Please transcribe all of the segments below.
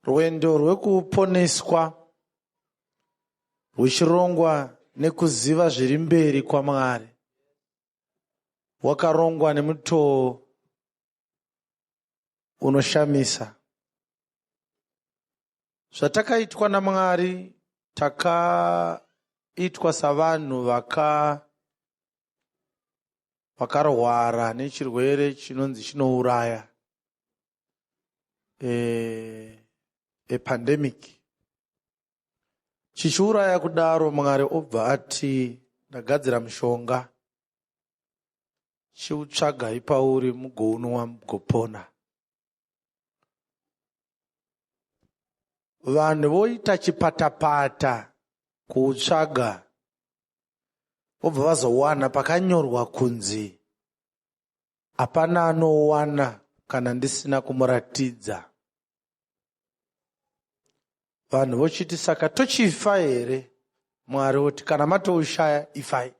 Rwendo rwekuponeswa rwuchirongwa nekuziva zviri mberi kwaMwari wakarongwa nemutoo unoshamisa. Zvatakaitwa naMwari takaitwa savanhu vaka vakarwara nechirwere chinonzi chinouraya e, a pandemic chichiuraya kudaro mwari obva ati ndagadzira mushonga chiutsvagai pauri mugounwa mugopona vanhu voita chipatapata kuutsvaga vobva vazowana pakanyorwa kunzi Hapana anouwana kana ndisina kumuratidza. Vanhu vochiti saka tochifa here? Mwari oti kana matoushaya ifai.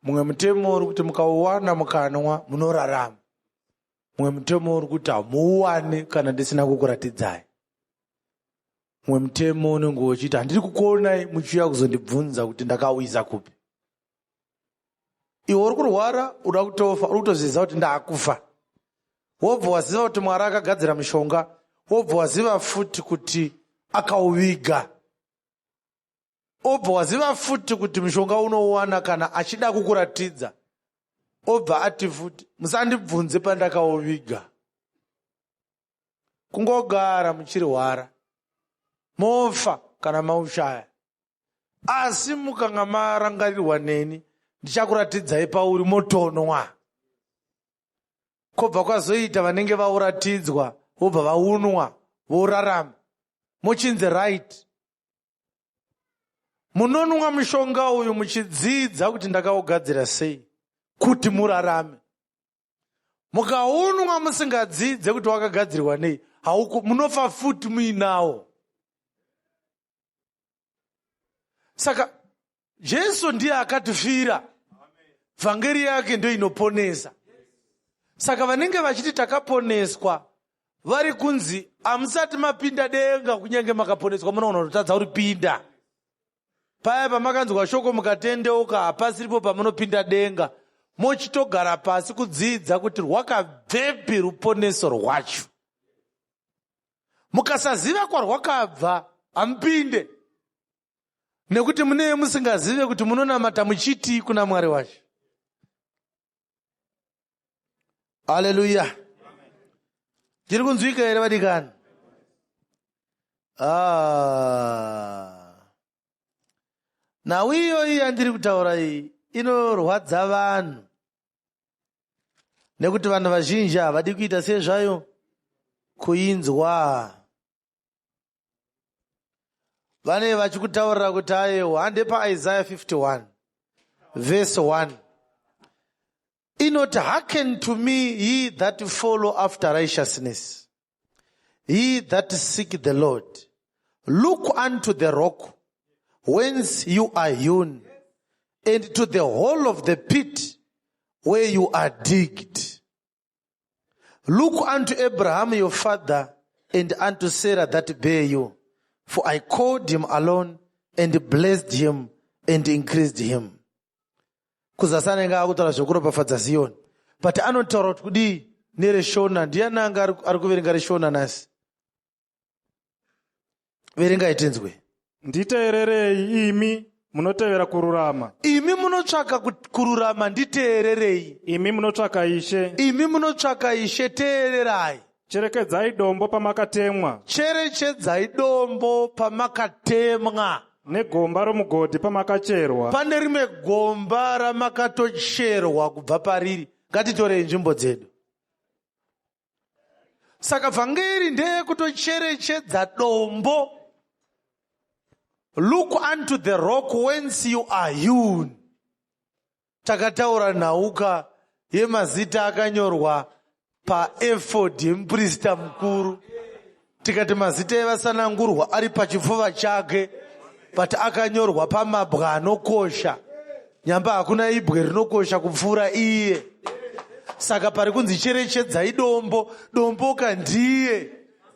Mumwe mutemo uri kuti mukauwana mukanwa munorarama. Mumwe mutemo uri kuti hamuuwani kana ndisina kukuratidzai. Mumwe mutemo unenge uchiti handiri kukuonai muchiuya kuzondibvunza kuti ndakauisa kupi. Iwe uri kurwara uda kutofa uri kutoziva kuti ndakufa. Wobva waziva kuti Mwari akagadzira mushonga, wobva waziva futi kuti akauviga. Obva waziva futi kuti mushonga unouwana kana achida kukuratidza. Obva ati futi musandibvunze pandakauviga. Kungogara muchirwara mofa kana maushaya. Asi mukanga marangarirwa neni ndichakuratidzai pauri motonwa. Kobva kwazoita vanenge vauratidzwa vobva vaunwa vorarama mochinzi right. Munonwa mushonga uyu muchidzidza kuti ndakaugadzira sei kuti murarame. Mukaunwa musingadzidze kuti wakagadzirwa nei hauko munofa futi muinawo. Saka Jesu ndiye akatifira. Vhangeri yake ndo inoponesa. Saka vanenge vachiti takaponeswa vari kunzi hamusati mapinda denga kunyange makaponeswa munoona kutadza kuripinda. Paya pamakanzwa shoko mukatendeuka hapasiripo pamunopinda denga mochitogara pasi kudzidza kuti rwakabvepi ruponeso rwacho. Mukasaziva kwarwakabva hamupinde nekuti munee musingazive kuti munonamata muchitii kuna Mwari wacho. Haleluya. Tiri kunzwika here vadikani? Ah. Nhau iyoyi yandiri kutaura iyi inorwadza vanhu nekuti vanhu vazhinji havadi kuita sezvayo kuinzwa. Vane vachikutaurira kuti ayewa hande paIsaiah 51 verse 1 inoti hearken to me ye that follow after righteousness ye that seek the Lord look unto the rock whence you are hewn and to the hole of the pit where you are digged Look unto Abraham your father and unto Sarah that bare you. For I called him alone and blessed him and increased him. Kuzasi anenge akutaura zvekuropafadza Ziyoni. But anotaura kuti kudii nereshona ndiyani anga ari kuverenga reshona nhasi? Verengai tinzwe. Nditeererei imi munotevera kururama. Imi munotsvaka kururama nditeererei. Imi munotsvaka Ishe. Imi munotsvaka Ishe teererai. Cherekedzai dombo pamakatemwa. Cherechedzai dombo pamakatemwa. Negomba romugodhi pamakacherwa. Pane rimwe gomba ramakatocherwa kubva pariri. Ngatitorei nzvimbo dzedu. Saka vhangeri ndeyekutocherechedza dombo. Look unto the rock whence you are hewn. Takataura nhauka yemazita akanyorwa paefod yemuprista mukuru, tikati mazita evasanangurwa ari pachipfuva chake, but akanyorwa pamabwa anokosha. Nyamba hakuna ibwe rinokosha kupfuura iye. Saka pari kunzi cherechedzai dombo, domboka ndiye.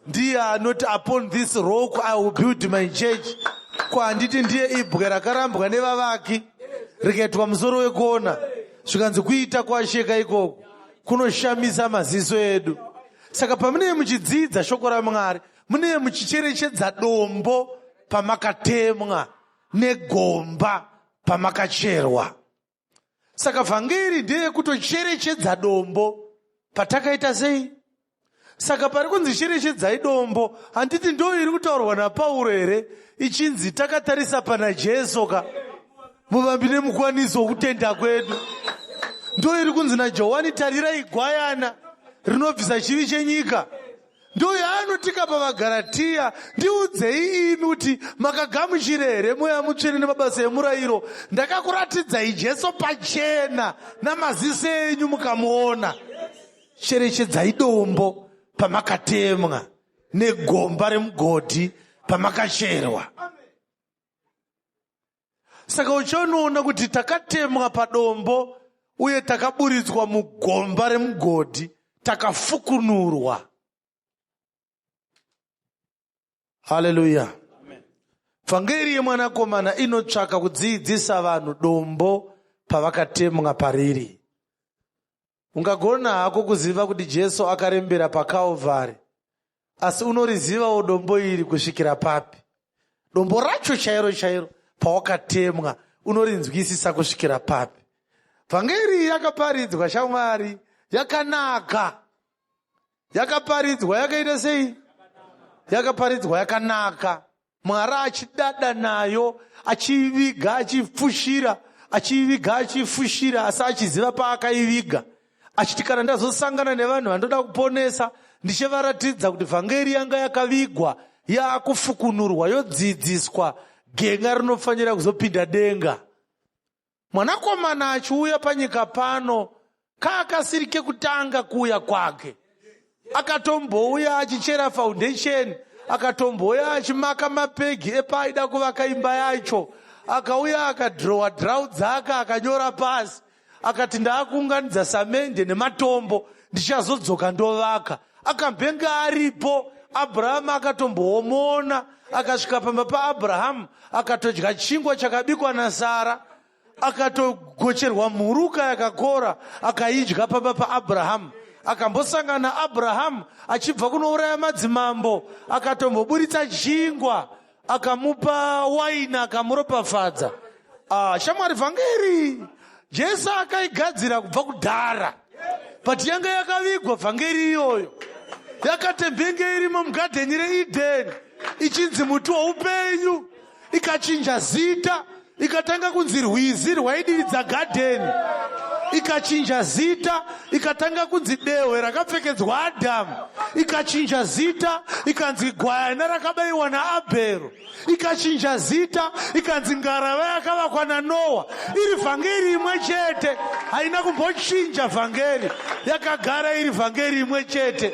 Ndiye anoti, "Upon this rock I will build my church." Ko handiti ndiye ibwe rakarambwa nevavaki, rikaitwa musoro wekona, zvikanzi kuita kwaShe ikoko kunoshamisa maziso edu? Saka pamunenge muchidzidza shoko raMwari, munenge muchicherechedza dombo pamakatemwa negomba pamakacherwa. Saka vhangeri ndeyekutocherechedza dombo patakaita sei. Saka pari kunzi cherechedzai dombo, handiti ndo iri kutaurwa naPauro here, ichinzi takatarisa pana Jesu ka, muvambi nemukwaniso wokutenda kwedu? Ndo iri kunzi naJohani, tarirai gwayana rinobvisa chivi chenyika. Ndo yaanotika pavaGaratiya, ndiudzei imi kuti makagamuchira here Mweya Mutsvene nemabasa emurayiro? Ndakakuratidzai Jesu pachena namaziso enyu, mukamuona. Cherechedzai dombo pamakatemwa negomba remugodhi pamakacherwa. Saka uchanoona kuti takatemwa padombo uye takaburitswa mugomba remugodhi, takafukunurwa. Haleluya! Vhangeri yemwanakomana inotsvaka kudzidzisa vanhu dombo pavakatemwa pariri. Ungagona hako kuziva kuti Jesu akarembera paKalvari, asi unorizivawo dombo iri kusvikira papi? Dombo racho chairo chairo pawakatemwa, unorinzwisisa kusvikira papi? Vhangeri yakaparidzwa, shamwari, yakanaka. Yakaparidzwa yakaita sei? Yakaparidzwa yakanaka. Mwari achidada nayo, achiiviga, achifushira, achiiviga, achifushira, asi achiziva paakaiviga, achiti, kana ndazosangana nevanhu vandoda kuponesa, ndichivaratidza kuti vhangeri yanga yakavigwa yaakufukunurwa, yodzidziswa genga rinofanira kuzopinda denga. Mwanakomana achiuya panyika pano, kaakasiri kekutanga kuuya kwake. Akatombouya achichera foundation, akatombouya achimaka mapegi epaaida kuvaka imba yacho. Akauya, akadhirowa dhirau dzake, akanyora pasi, akati, "Ndaakuunganidza samende nematombo, ndichazodzoka ndovaka." Akambenge aripo. Abrahamu akatomboomuona, akasvika pamba paAbrahamu, akatodya chingwa chakabikwa naSara, akatogocherwa mhuruka yakakora, akaidya pamba paAbrahamu. Akambosangana naAbrahamu achibva kunouraya madzimambo, akatomboburitsa chingwa, akamupa waini, akamuropafadza. Ah, shamwari, vhangeri Jesu akaigadzira kubva kudhara, but yanga yakavigwa. Vhangeri iyoyo yakatembenge irimo mugadheni reEdheni, ichinzi muti woupenyu. Ikachinja zita, ikatanga kunzi rwizi rwaidiridza gadheni. Ikachinja zita, ikatanga kunzi dehwe rakapfekedzwa Adhamu. Ikachinja zita, ikanzi gwayana rakabayiwa naAbhero. Ikachinja zita, ikanzi ngarava yakavakwa naNoa. Iri vhangeri imwe chete, haina kumbochinja. Vhangeri yakagara iri vhangeri imwe chete.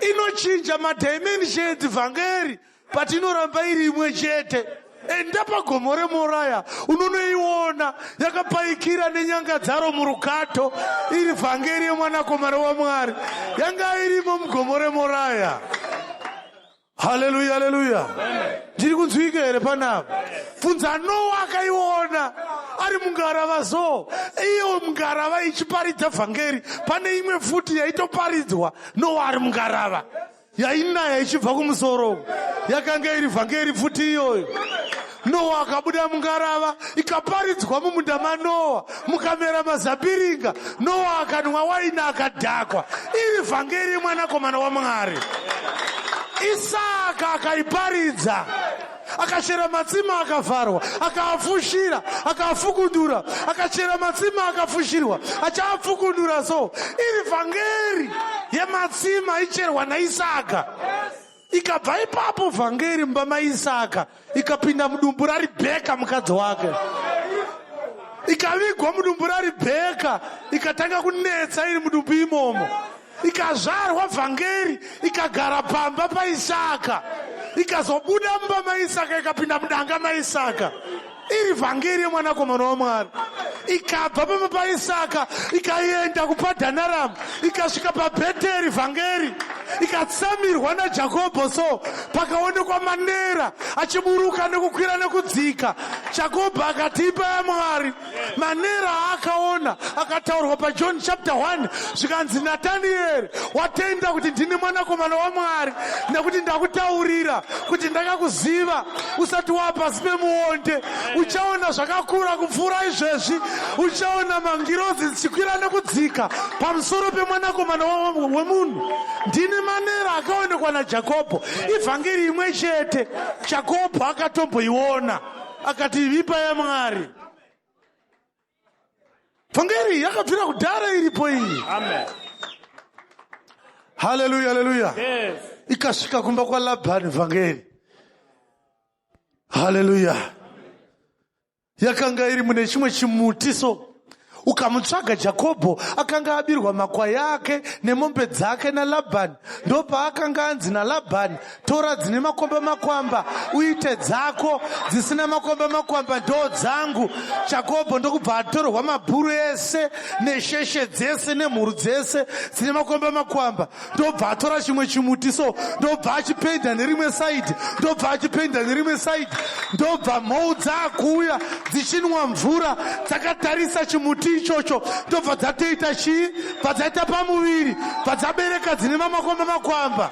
Inochinja madimensions vhangeri, but inoramba iri imwe chete. Enda pagomo reMoraya, unonoiona yakapaikira nenyanga dzaro murukato, iri vhangeri yemwanakomana waMwari yanga irimo mugomo reMoraya. Haleluya, haleluya! Ndiri kunzwika here panapa? Bvunza Noa, akaiona ari mungarava. So iyo mungarava ichiparidza vhangeri, pane imwe futi yaitoparidzwa Noa ari mungarava, yainaya ichibva kumusoro. Yakanga iri vhangeri futi iyoyo. Noa akabuda mungarava, ikaparidzwa mumunda maNoa, mukamera mazapiringa. Noa akanwa waini, akadhakwa. Iri vhangeri yemwanakomana waMwari. Isaka akaiparidza, akachera matsima akavharwa, akaafushira, akaafukundura. Akachera matsima akafushirwa, achaafukundura. So iri vhangeri yematsima icherwa naIsaka. Ikabva ipapo vhangeri mumba maIsaka, ikapinda mudumbu raRibheka mukadzi wake, ikavigwa mudumbu raRibheka, ikatanga kunetsa iri mudumbu imomo. Ikazvarwa vhangeri, ikagara pamba paIsaka, ikazobuda mumba maIsaka, ikapinda mudanga maIsaka, iri vhangeri yemwanakomana waMwari. Ikabva pamba paIsaka, ikaenda kuPadhanaramu, ikasvika paBheteri vhangeri. Ikatsamirwa naJakobho so pakaonekwa manera achiburuka nekukwira nekudzika. Jakobho akati imba yaMwari. Manera aakaona akataurwa paJohn chapter 1 zvikanzi Natanieri watenda kuti ndini mwanakomana waMwari nekuti ndakutaurira kuti ndakakuziva usati wapasi pemuonde. Uchaona zvakakura kupfuura izvezvi. Uchaona mangirozi dzichikwira nekudzika pamusoro pemwanakomana wemunhu. Ndini manera akaonekwa naJakobho. Ivhangeri imwe chete Jakobho akatomboiona akati imba yaMwari. Vhangeri yakabvira kudhara iripo iyi. Amen. Haleluya, haleluya. Yes. Ikasvika kumba kwaLabhani vhangeri. Haleluya. Yakanga iri mune chimwe chimuti so ukamutsvaga Jakobho akanga abirwa makwai ake nemombe dzake naLabhani. Ndopaakanga anzi naLabhani, tora dzine makomba makwamba uite dzako, dzisina makomba makwamba ndo dzangu. Jakobho ndokubva atorwa mabhuru ese nesheshe dzese nemhuru dzese dzine makomba makwamba, ndobva atora chimwe chimuti so, ndobva achipenda nerimwe saidhi, ndobva achipenda nerimwe saidhi, ndobva mhou dzakuuya dzichinwa mvura dzakatarisa chimuti ichocho, ndobva dzatoita chii, bva dzaita pamuviri, bva dzabereka dzine mamakomba makwamba.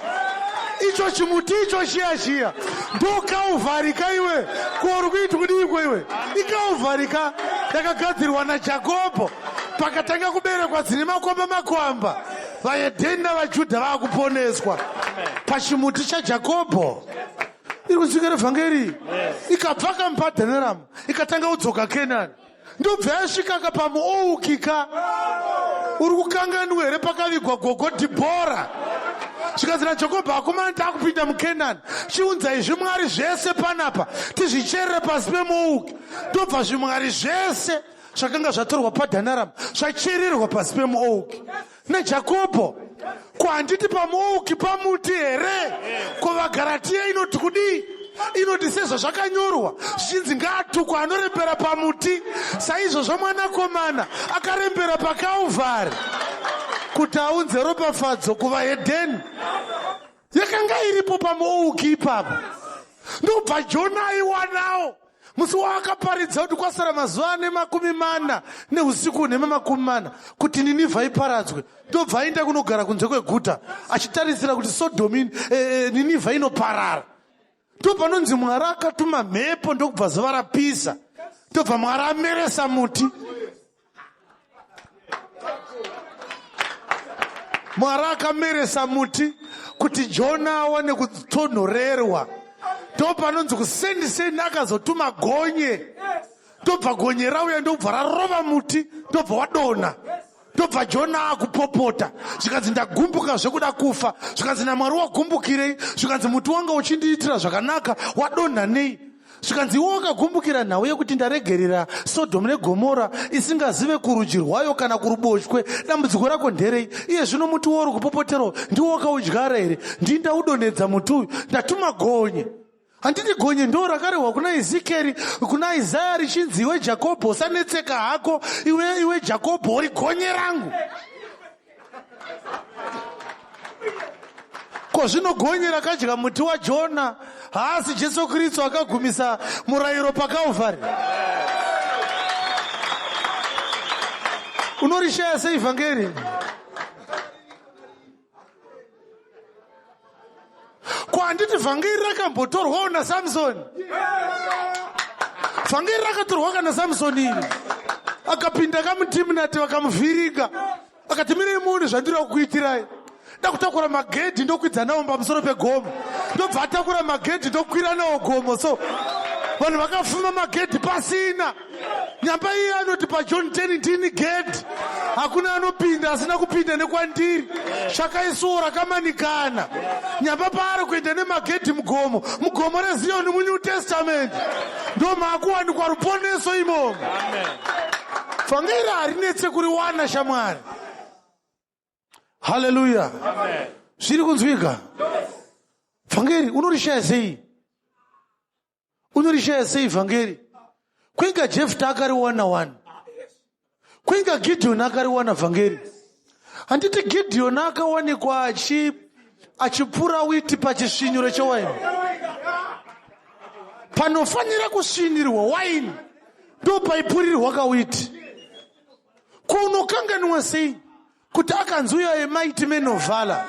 Icho chimuti icho chiya chiya ndokauvharika iwe, ko uri kuiti kudiiko iwe? Ikauvharika yakagadzirwa naJakobho, pakatanga kuberekwa dzine makomba makwamba. VaHedheni navaJudha vakuponeswa pachimuti chaJakobho. Iri kunzwika revhangeri ikabva kamupadhaneramu ikatanga kudzoka Kenani, ndobva yasvika ka pamuoukika. Uri kukanganwa here pakavigwa gogo Dhibhora? Zvikanzi naJakobho, akomana takupinda muKenani, chiunzai zvimwari zvese panapa tizvicherere pasi pemuouki. Ndobva zvimwari zvese zvakanga zvatorwa padhanaramu zvachererwa pasi pemuouki naJakobho. Ko handiti pamuouki pamuti here? Ko vaGaratiya inoti kudii? Inoti sezvazvakanyorwa zvichinzi ngaatukwa anorembera pamuti, saizvozvo mwanakomana akarembera paKalvari kuti aunze ropafadzo kuvahedheni. Yakanga iripo pamuouki ipapo. Ndobva Jona aiwanawo musi waakaparidza kuti kwasara mazuva ane 40 neusiku hune 40 kuti Ninivha iparadzwe. Ndobva aenda kunogara kunze kweguta achitarisira kuti Sodhomi Ninivha inoparara. Ndopanonzi Mwari akatuma mhepo ndokubva zuva rapisa, ndobva Mwari ameresa muti. Mwari akameresa muti kuti Jona awane kutonhorerwa. Ndopanonzi kusendiseni akazotuma gonye, ndobva gonye rauya ndobva rarova muti ndobva wadonha. Ndobva Jona akupopota, zvikanzi ndagumbuka zvekuda kufa. Zvikanzi naMwari wagumbukirei? Zvikanzi muti wanga uchindiitira zvakanaka wadonha nei? Zvikanzi iwe wakagumbukira nhau yekuti ndaregerera Sodhomu neGomora isingazive kurudyi rwayo kana kuruboshwe. Dambudziko rako nderei? Iye zvino muti wauri kupopoterawo ndiwo wakaudyara here? Ndini ndaudonhedza muti uyu, ndatuma gonye. Handiti gonye ndo rakarehwa kuna Ezekieri, kuna Isaya richinzi iwe Jakobho usanetseka hako, iwe Jakobho uri gonye rangu. Ko zvino gonye rakadya muti waJona, haasi Jesu Kristu akagumisa murayiro paKalvari? Unorishaya sei vhangeri? Ko handiti vhangeri rakambotorwawo naSamsoni? Vhangeri rakatorwa kana Samsoni iri akapinda kamuTimnati vakamuvhiringa, akati mirei muone zvandiri kukuitirai. Ndakutakura magedhi ndokwidza nawo pamusoro pegomo, ndobva atakura magedhi ndokwira nawo gomo. So vanhu vakafuma magedhi pasina nyamba. Iye anoti paJohn 10, ndini gedhi, hakuna anopinda asina kupinda nekwandiri, tsvakai suo rakamanikana. Nyamba paari kuenda nemagedhi mugomo, mugomo reZiyoni muNew Testament ndo maakuwanikwa ruponeso imomo. Vhangeri harinetse kuriwana shamwari. Haleluya. Zviri kunzwika? Vhangeri unorishaya sei? Unorishaya sei vhangeri? Kwinga Jefta akariwana wani, kwinga Gideon akariwana vhangeri. Handiti Gideon akawanikwa Achipura witi pachisvinyuro chewaini. Panofanira kusvinirwa waini ndopaipurirwa kawiti. Ko unokanganwa sei kuti akanzi uya yemighty man of valor?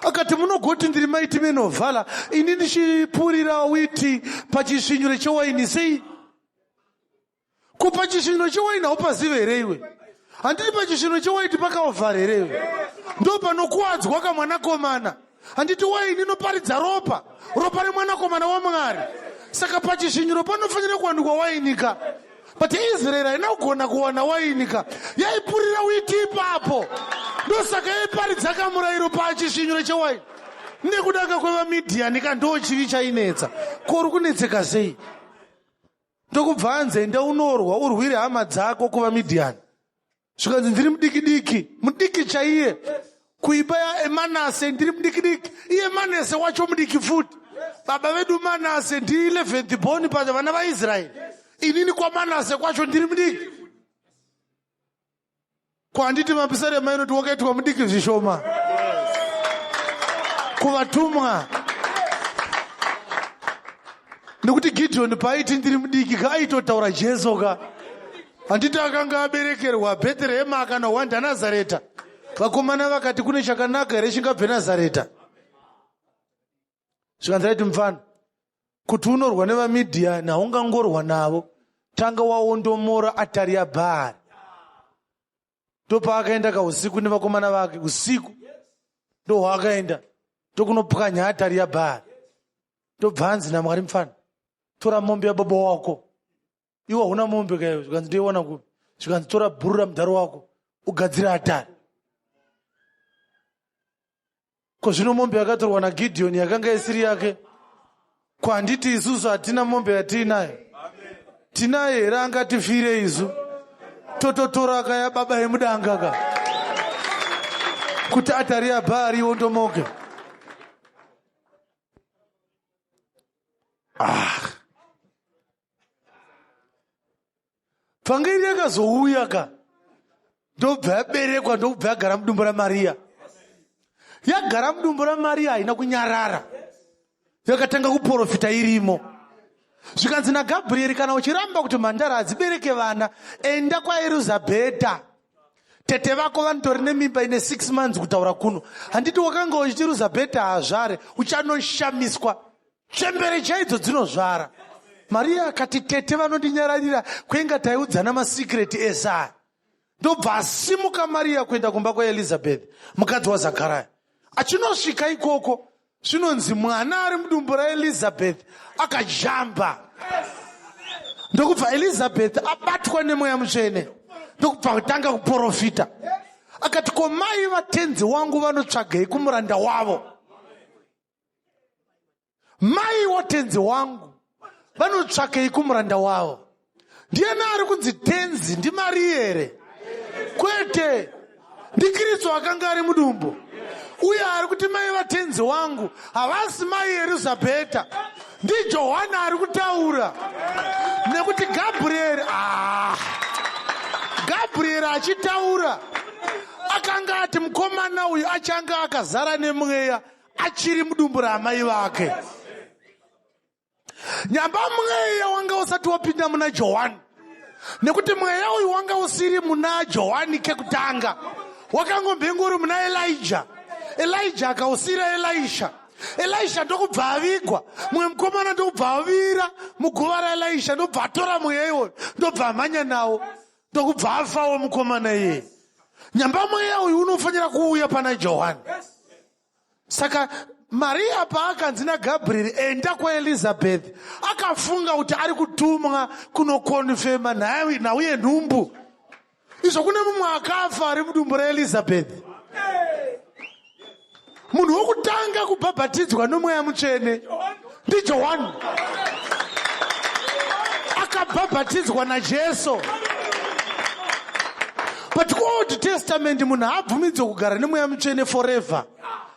Akati munogoti ndiri mighty man of valor, ini ndichipurira witi pachisvinyuro chewaini sei? Ko pachisviniro chewaini haupazive here iwe? Handiti pachisviniro chewaini pakaovhara here iwe? Ndo panokuwadzwa kamwanakomana. Handiti waini inoparidza ropa, ropa remwanakomana waMwari. Saka pachisvinyiro panofanira kuwanikwa waini ka. But Israeri haina kugona kuwana waini ka, yaipurira witi ipapo. Ndosaka yaiparidza kamurayiro pachisvinyiro chewaini. Nekudaka kwevamidhiyani ka, ndo chivi chainetsa. Ko uri kunetseka sei? Ndokubva anzi enda unorwa urwire hama dzako kuvaMidhiyani. Zvikanzi ndiri mudiki diki, mudiki chaiye kuimba yaEmanase, ndiri mudiki diki. Iye Manase wacho mudiki futi. Baba vedu Manase ndi 11th born pavana vaIsraeri. Inini kwaManase kwacho ndiri mudiki. Kwanditi mapisarema inoti wakaitwa mudiki zvishoma kuvatumwa, nekuti Gidheoni paaiti ndiri mudiki ka, aitotaura Jesu ka. Handiti akanga aberekerwa Bheterehema, akanohwanda Nazareta. Vakomana vakati kune chakanaka here chingabve Nazareta? Zvikanzi aiti mufana, kuti unorwa nevaMidhiyani haungangorwa navo, tanga waondomora atari yaBhaari. Ndopaakaenda kausiku nevakomana vake, usiku ndohwaakaenda ndokunopwanya atari yaBhaari. Ndobva anzi naMwari, mufana, tora mombe yababa wako. Iwe hauna mombe kaiwe. Zvikanzi ndoiwana kupi? Zvikanzi tora bhuru ramudharo wako ugadzire atari. Ko zvino mombe yakatorwa naGidheoni yakanga isiri yake? Ko handiti isusu hatina mombe yatiinayo? Tinayo here angatifire isu? Tototora kaya baba yemudanga ka, kuti atari yaBhaari iondomoke. Ah, vhangeri yakazouya ka, ndobva yaberekwa, ndobva yagara mudumbu raMariya. Yagara mudumbu raMariya haina kunyarara, yakatanga kuprofita irimo. Zvikanzi naGabrieri, kana uchiramba kuti mhandara hadzibereke vana, enda kwaErizabheta, tete vako vanotori nemimba ine 6 months kutaura kuno. Handiti wakanga uchiti Elizabheta haazvare? Uchanoshamiswa, chembere chaidzo dzinozvara. Mariya akati, tete vanondinyararira, kwenga taiudzana masecrets ese. Ndobva asimuka Mariya kuenda kumba kwaElizabeth, mukadzi waZakaraya. Achinosvika ikoko, zvinonzi mwana ari mudumbu raElizabeth akajamba, ndokubva Elizabeth abatwa nemweya mutsvene, ndokubva kutanga kuprofita. Akati, ko mai vatenzi wangu vanotsvagei kumuranda wavo? Mai watenzi wangu vanotsvakei kumuranda wavo? Ndiani ari kunzi tenzi? NdiMari here? Kwete, ndiKristu akanga ari mudumbu. Uye ari kuti mai vatenzi wangu havasi mai Erizabheta, ndiJohani ari kutaura, nekuti Gabrieri, ah, Gabrieri achitaura akanga ati mukomana uyu achange akazara nemweya achiri mudumbu raamai vake. Nyamba mweya wanga usati wapinda muna Johani, nekuti mweya uyu wanga usiri muna Johani kekutanga, wakangombenge uri muna Elija. Elija akausira Elisha, Elisha ndokubva avigwa. Mumwe mukomana ndokubva avira muguva raElisha, ndobva atora mweya iwoyo, ndobva amhanya nawo, ndokubva afawo mukomana iyeye. Nyamba mweya uyu unofanira kuuya pana Johani. Saka Mariya paakanzi naGabrieri enda kwaElizabeth, akafunga kuti ari kutumwa kunokonfema nhau yenhumbu. Izvo kune mumwe akafa ari mudumbu raElizabeth. Munhu wokutanga kubhabhatidzwa nomweya mutsvene ndiJohani, akabhabhatidzwa naJesu. But kuOld Testament munhu haabvumidzwe kugara nemweya mutsvene forever,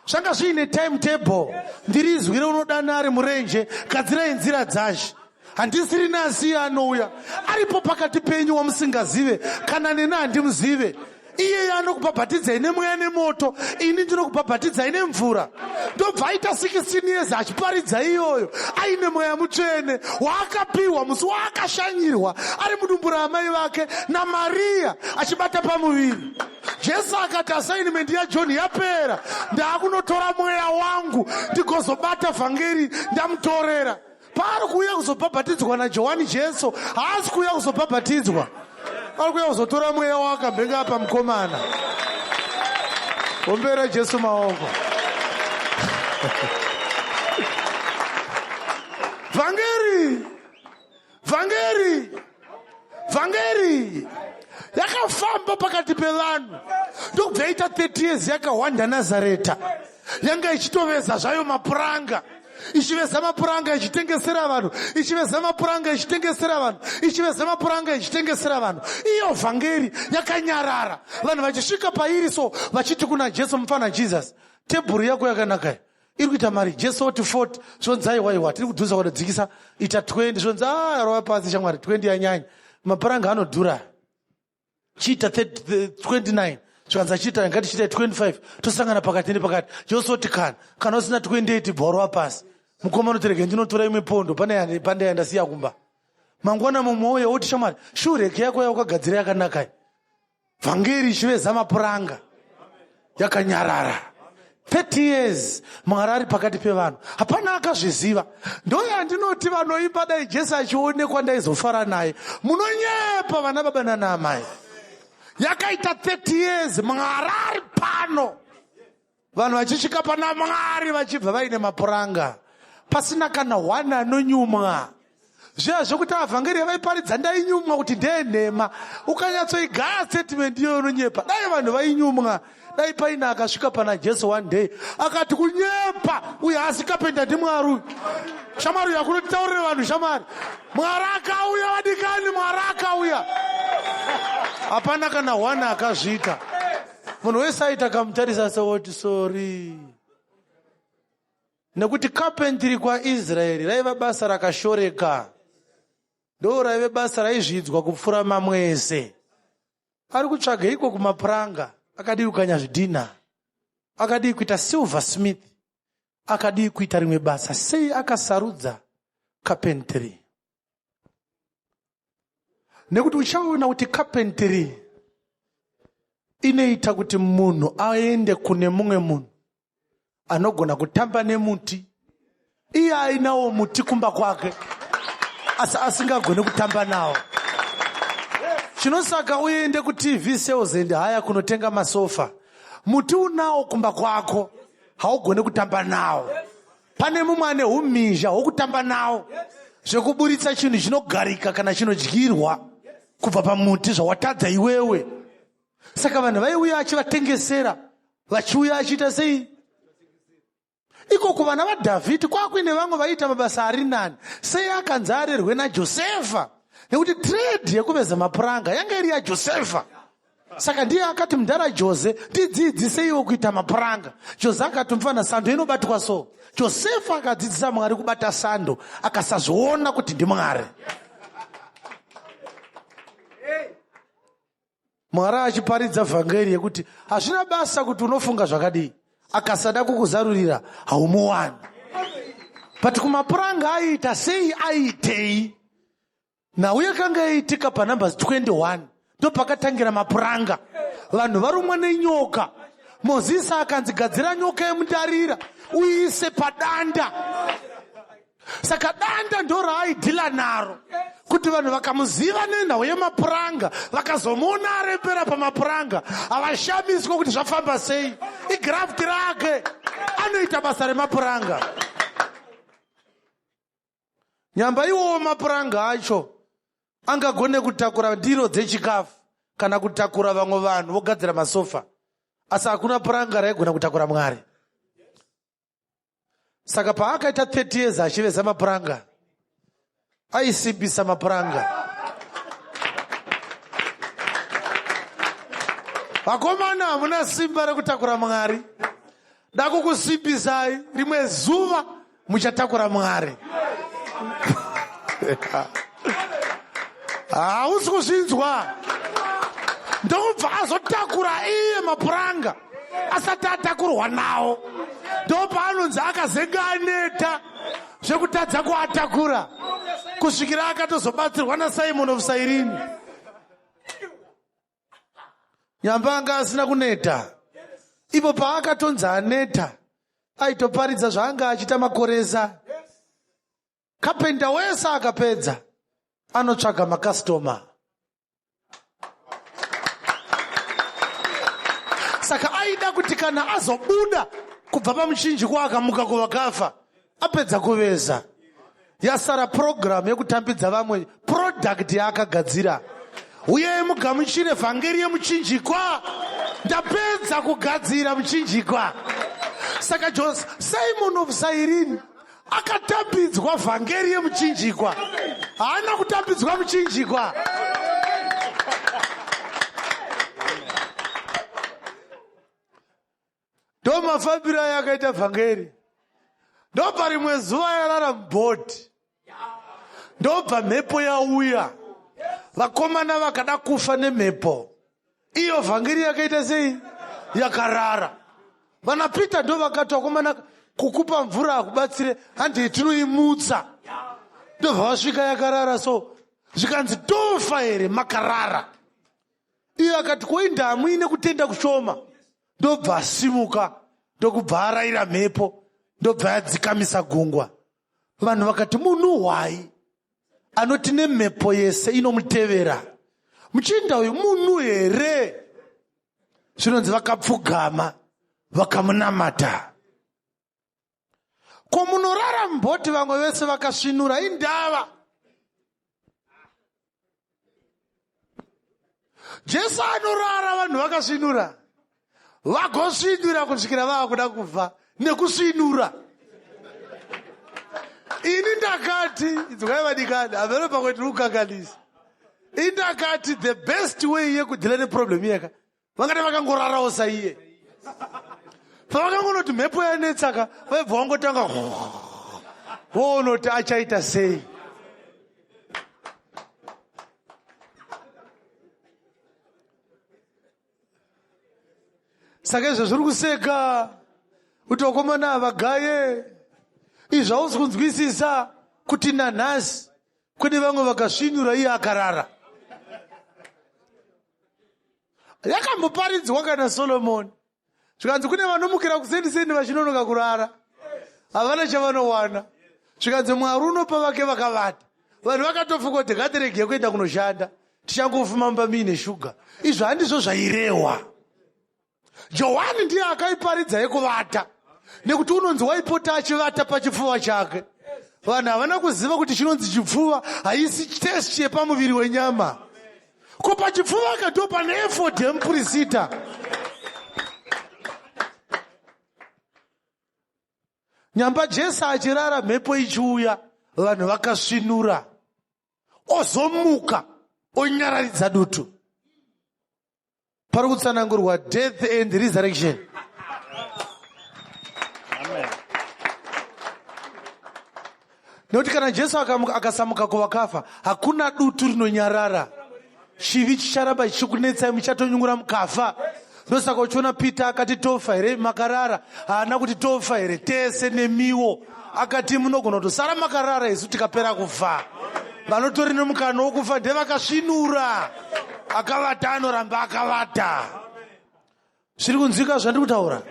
zvanga zviine time table. Ndiri izwi reunodana ari murenje, gadzirai nzira dzashe. Handisiri nasi anouya aripo pakati penyu wamusingazive, kana neni handimuzive. Iyeye anokubhabhatidzai nemweya nemoto, ini ndinokubhabhatidzai nemvura. Ndobva aita 16 years achiparidza iyoyo aine mweya mutsvene waakapiwa musi waakashanyirwa ari mudumbu raamai vake naMariya achibata pamuviri. Jesu akati assignment yaJohn yapera, ndaakunotora mweya wangu ndigozobata vhangeri ndamutorera. Paari kuuya kuzobhabhatidzwa naJohani, Jesu haasi kuuya kuzobhabhatidzwa, ari kuuya kuzotora mweya waakambenge apa mukomana. Ombera Jesu maoko. Vhangeri, vhangeri, vhangeri yakafamba pakati pevanhu, ndokubva yaita 30 years yakahwanda Nazareta. Yanga ichitoveza zvayo mapuranga, ichiveza mapuranga ichitengesera vanhu, ichiveza mapuranga ichitengesera vanhu, ichiveza mapuranga ichitengesera vanhu. Iyo vhangeri yakanyarara, vanhu vachisvika pairi so vachiti kuna Jesu, "Mufana Jesus, tebhuru yako yakanaka, iri kuita mari?" Jesu oti, "40." Zvonzi, "Aiwaiwa, tiri kudhuza kutodzikisa, ita 20." Zvonzi, "A, rova pasi shamwari, 20 yanyanya, mapuranga anodhura, chiita 29." Zvikanzi, "Achiita, ngatichiita 25, tosangana pakati nepakati." Jesu oti, Kana usina 28, bva warova pasi." Mukoma unoterege, "Ndinotora imwe pondo pane pandayandasiya kumba." Mangwana mumwe uye oti, "Shamwari, shoe rack yako yaukagadzira yakanaka." Vhangeri ichiveza mapuranga yakanyarara 30 years, Mwari ari pakati pevanhu, hapana akazviziva. Ndoyandinoti vanoimba, "Dai Jesu achionekwa ndaizofara naye," munonyepa, vana baba nana amai. Yakaita 30 years Mwari ari pano, vanhu vachisvika pana Mwari vachibva vaine mapuranga, pasina kana one anonyumwa. Zviya zvokuti avhangeri yavaiparidza ndainyumwa kuti ndenhema, ukanyatsoigaya statement iyoyo unonyepa. Dai vanhu vainyumwa, dai paine akasvika pana Jesu one day akati, "Kunyepa, uyo asikapenda ndiMwari uyu. Shamwari uyu akunotitaurire vanhu. Shamwari, Mwari akauya. Vadikani, Mwari akauya." Hapana kana one akazviita. Munhu wese aita kamutarisa sewoti, "Sorry," nekuti carpentry kwaIsraeri raiva basa rakashoreka, ndo raive basa raizvidzwa kupfuura mamwe ese. Ari kutsvaga iko kumapuranga? Akadii kukanya zvidhina? Akadii kuita silver smith? Akadii kuita rimwe basa? Sei akasarudza carpentry? Nekuti uchaona kuti carpentry inoita kuti munhu aende kune mumwe munhu anogona kutamba nemuti. Iye ainawo muti kumba kwake, asi asingagoni kutamba nawo. Chinosaka uende kuTV Sales and Hire kunotenga masofa, muti unawo kumba kwako, haugoni kutamba nawo. Pane mumwe ane umhizha hwokutamba nawo, zvekuburitsa chinhu chinogarika kana chinodyirwa kubva pamuti zvawatadza iwewe. Saka vanhu vaiuya achivatengesera, vachiuya achiita sei ikoko. Vana vaDhavhidhi kwakuine vamwe vaiita mabasa ari nani. Sei akanzi arerwe naJosefa? Nekuti trade yekuveza mapuranga yanga iri yaJosefa. Saka ndiye akati, "Mudhara Jose, ndidzidziseiwo kuita mapuranga." Jose akati, "Mufana, sando inobatwa so." Josefa akadzidzisa Mwari kubata sando, akasazviona kuti ndiMwari. Mwari achiparidza vhangeri yekuti hazvina basa kuti unofunga zvakadii, akasada kukuzarurira haumuwani. But kumapuranga aiita sei? Aiitei? Nhau yakanga yaitika paNumbers 21, ndo pakatangira mapuranga. Vanhu varumwa nenyoka, Mozisi akanzi, "Gadzira nyoka yemundarira uiise padanda." Saka danda ndo raaidhila naro, kuti vanhu vakamuziva nenhau yemapuranga, vakazomuona arembera pamapuranga, havashamiswe kuti zvafamba sei. Icraft rake, anoita basa remapuranga. Nyamba iwowo mapuranga acho angagone kutakura ndiro dzechikafu kana kutakura vamwe vanhu vogadzira masofa, asi hakuna puranga raigona kutakura Mwari. Saka paakaita 30 years achiveza mapuranga, aisimbisa mapuranga. Vakomana, hamuna simba rekutakura Mwari. Ndakukusimbisai, rimwe zuva muchatakura Mwari. Hausi kuzvinzwa. Ndokubva azotakura iye mapuranga asati atakurwa nawo. Ndopaanonzi akazenge aneta zvekutadza kuatakura kusvikira akatozobatsirwa naSimon of Cyrene. Nyamba anga asina kuneta. Ipo paakatonzi aneta, aitoparidza zvaanga achiita makoresa. Kapenda wese akapedza anotsvaga makastoma. Saka aida kuti kana azobuda kubva pamuchinjikwa akamuka kuvakafa, apedza kuveza, yasara purogiramu yekutambidza vamwe product yaakagadzira. Uyai mugamuchire vhangeri yemuchinjikwa, ndapedza kugadzira muchinjikwa. Saka Jos Simon of Cyrene akatambidzwa vhangeri yemuchinjikwa, haana kutambidzwa muchinjikwa. Ndo mafambiro ayo akaita vhangeri. Ndobva rimwe zuva yarara mubhodhi, ndobva mhepo yauya, vakomana vakada kufa nemhepo. Iyo vhangeri yakaita sei? Yakarara. Vana Peter ndo vakati, vakomana, kukupa mvura hakubatsire, handei tinoimutsa. Ndobva vasvika yakarara, so zvikanzi tofa here makarara? Iye akati, koinda hamuine kutenda kushoma? Ndobva asimuka, ndokubva arayira mhepo, ndobva yadzikamisa gungwa. Vanhu vakati, munhu hwai anoti nemhepo yese inomutevera? Muchinda uyu munhu here? Zvinonzi vakapfugama vakamunamata. Ko munorara mubhoti vamwe vese vakasvinura, indava? Jesu anorara vanhu vakasvinura, vagosvinura kusvikira vava kuda kufa nekusvinura. Ini ndakati, inzwai vadikani, havero pamwe tiri kukanganisa. Ini ndakati the best way yekudhila neproblem iyaka, vangati vakangorarawo saiye. Pavakangonoti mhepo yanetsaka, vaibva vangotanga voonoti achaita sei. Saka izvo zviri kuseka kuti vakomana havagaye izvi, hausi kunzwisisa kuti nanhasi kune vamwe vakasvinura iye akarara. Yakamboparidzwa kana Solomoni, zvikanzi kune vanomukira kuseni-seni vachinonoka kurara, havana chavanowana. Zvikanzi Mwari unopa vake vakavata. Vanhu vakatofunga kuti ngatirege kuenda kunoshanda, tichangofuma mumba miine shuga. Izvo handizvo zvairehwa. Johani ndiye akaiparidza yekuvata, nekuti unonzi waipota achivata pachipfuva chake. Vanhu havana kuziva kuti chinonzi chipfuva haisi test yepamuviri wenyama. Ko pachipfuva kato pane efodhi yemupurisita. Nyamba Jesu achirara, mhepo ichiuya, vanhu vakasvinura, ozomuka onyararidza dutu. Pari kutsanangurwa death and resurrection. Amen. Nekuti kana Jesu akasamuka kuvakafa, hakuna dutu rinonyarara. Chivi chicharamba chichikunetsai, muchatonyungura mukafa. Ndosaka uchiona Peter akati tofa here makarara? Haana kuti tofa here tese nemiwo. Akati munogona kutosara makarara isu tikapera kufa. Vanotori nemukana wokufa ndevakasvinura. Akavata anoramba akavata. Zviri kunzwika zvandiri kutaura?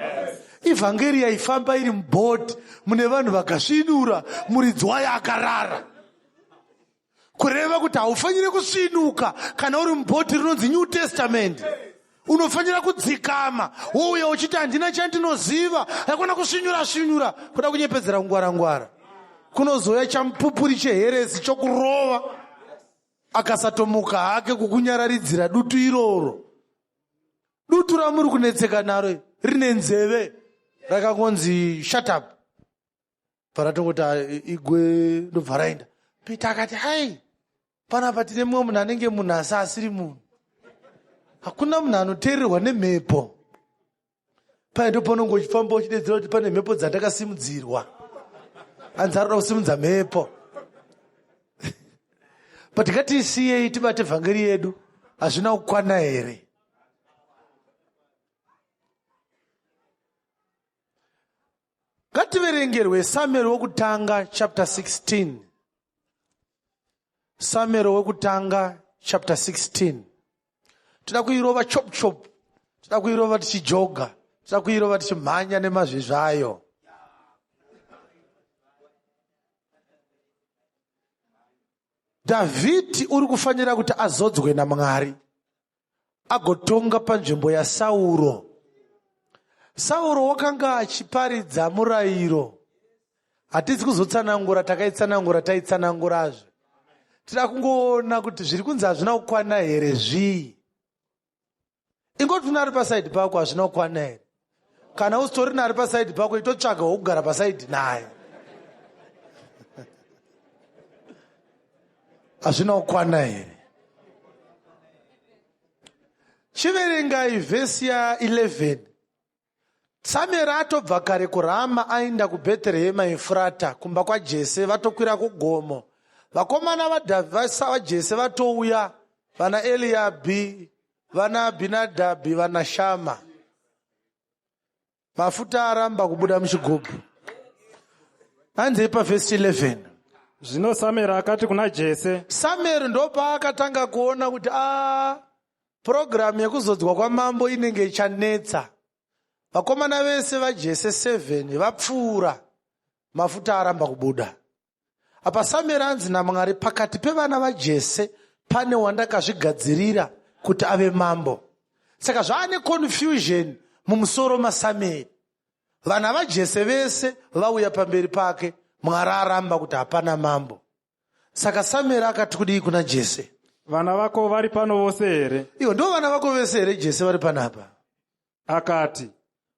Ivhangeri yaifamba iri mubhoti mune vanhu vakasvinura, muridzi wayo akarara. Kureva kuti haufaniri kusvinuka kana uri mubhoti rinonzi New Testament. Unofanira kudzikama, wouya uchiti handina chandinoziva. Hakuna kusvinyura svinyura, kuda kunyepedzera kungwara-ngwara. Kunozouya chamupupuri cheheresi chokurova, akasatomuka hake kukunyararidzira dutu iroro. Dutu ramuri kunetseka naro rine nzeve, rakangonzi shut up. Paratongoti igwe, ndobva raenda. Peter akati, hai, panapa tine mumwe munhu anenge munhu asi asiri munhu. Hakuna munhu anoteererwa nemhepo. Paye ndo paunonge uchifamba uchidedzera kuti pane mhepo dzandakasimudzirwa. Hanzi arikuda kusimudza mhepo. But ngatisiyei tibate vhangeri yedu. Hazvina kukwana here? Ngativerengerwe Samuel wokutanga chapter 16. Samuel wokutanga chapter 16. Toda kuirova chop chop. Toda kuirova tichijoga. Toda kuirova tichimhanya nemazvezvayo. Dhavhidhi uri kufanira kuti azodzwe naMwari agotonga panzvimbo yaSauro. Sauro wakanga achiparidza murayiro. Hatisi kuzotsanangura, takaitsanangura, taitsanangurazve. Tida kungoona kuti zviri kunzi hazvina kukwana here zvii. Ingoti unari pasaidi pako hazvina kukwana here? Kana usitorina ari pasaidi pako itotsvaga wokugara pasaidi naye. Hazvina kukwana here? Chiverengai vhesi ya 11. Samueri atobva kare kuRama aenda kuBheterehema Efurata kumba kwaJese vatokwira kugomo. Vakomana vaJese vatouya vana Eliabhi, vana Abhinadhabhi, vana Shama. Mafuta aramba kubuda muchigubhu. Hanzei pavhesi 11. Zvino Samueri akati kuna Jese, Samueri ndopaakatanga kuona kuti a purogiramu yekuzodzwa kwamambo inenge ichanetsa. Vakomana vese vaJese 7 vapfuura, mafuta aramba kubuda. Apa Samueri anzi naMwari, pakati pevana vaJese pane wandakazvigadzirira kuti ave mambo. Saka zvaane confusion mumusoro maSamueri. Vana vaJese vese vauya pamberi pake, Mwari aramba kuti hapana mambo. Saka Samueri akati kudii kuna Jese? Vana vako vari pano vose here? Ivo ndo vana vako vese here Jese vari panapa? Akati,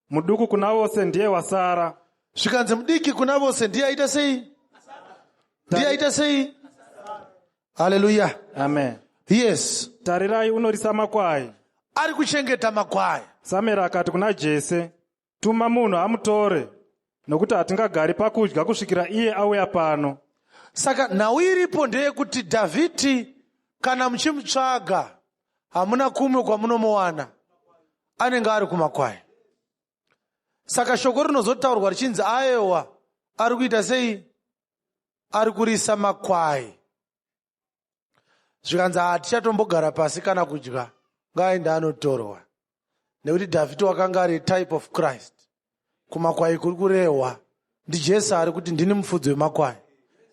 Muduku kuna vose ndiye wasara. Zvikanzi mudiki kuna vose ndiye aita sei? Ndiye aita sei? Haleluya. Amen. Yes. Tarirai unorisa makwai. Ari kuchengeta makwai. Samueri akati kuna Jese, Tuma munhu amutore, nokuti hatingagari pakudya kusvikira iye auya pano. Saka nhau iripo ndeyekuti Dhavhidhi kana muchimutsvaga hamuna kumwe kwamunomuwana, anenge ari kumakwai. Saka shoko rinozotaurwa richinzi ayewa ari kuita sei? Ari kurisa makwai. Zvikanzi hatichatombogara pasi kana kudya, ngaaende anotorwa. Nekuti Dhavhidhi wakanga ari type of Christ. Kumakwai kuri kurehwa ndiJesu ari kuti ndini mufudzi wemakwai,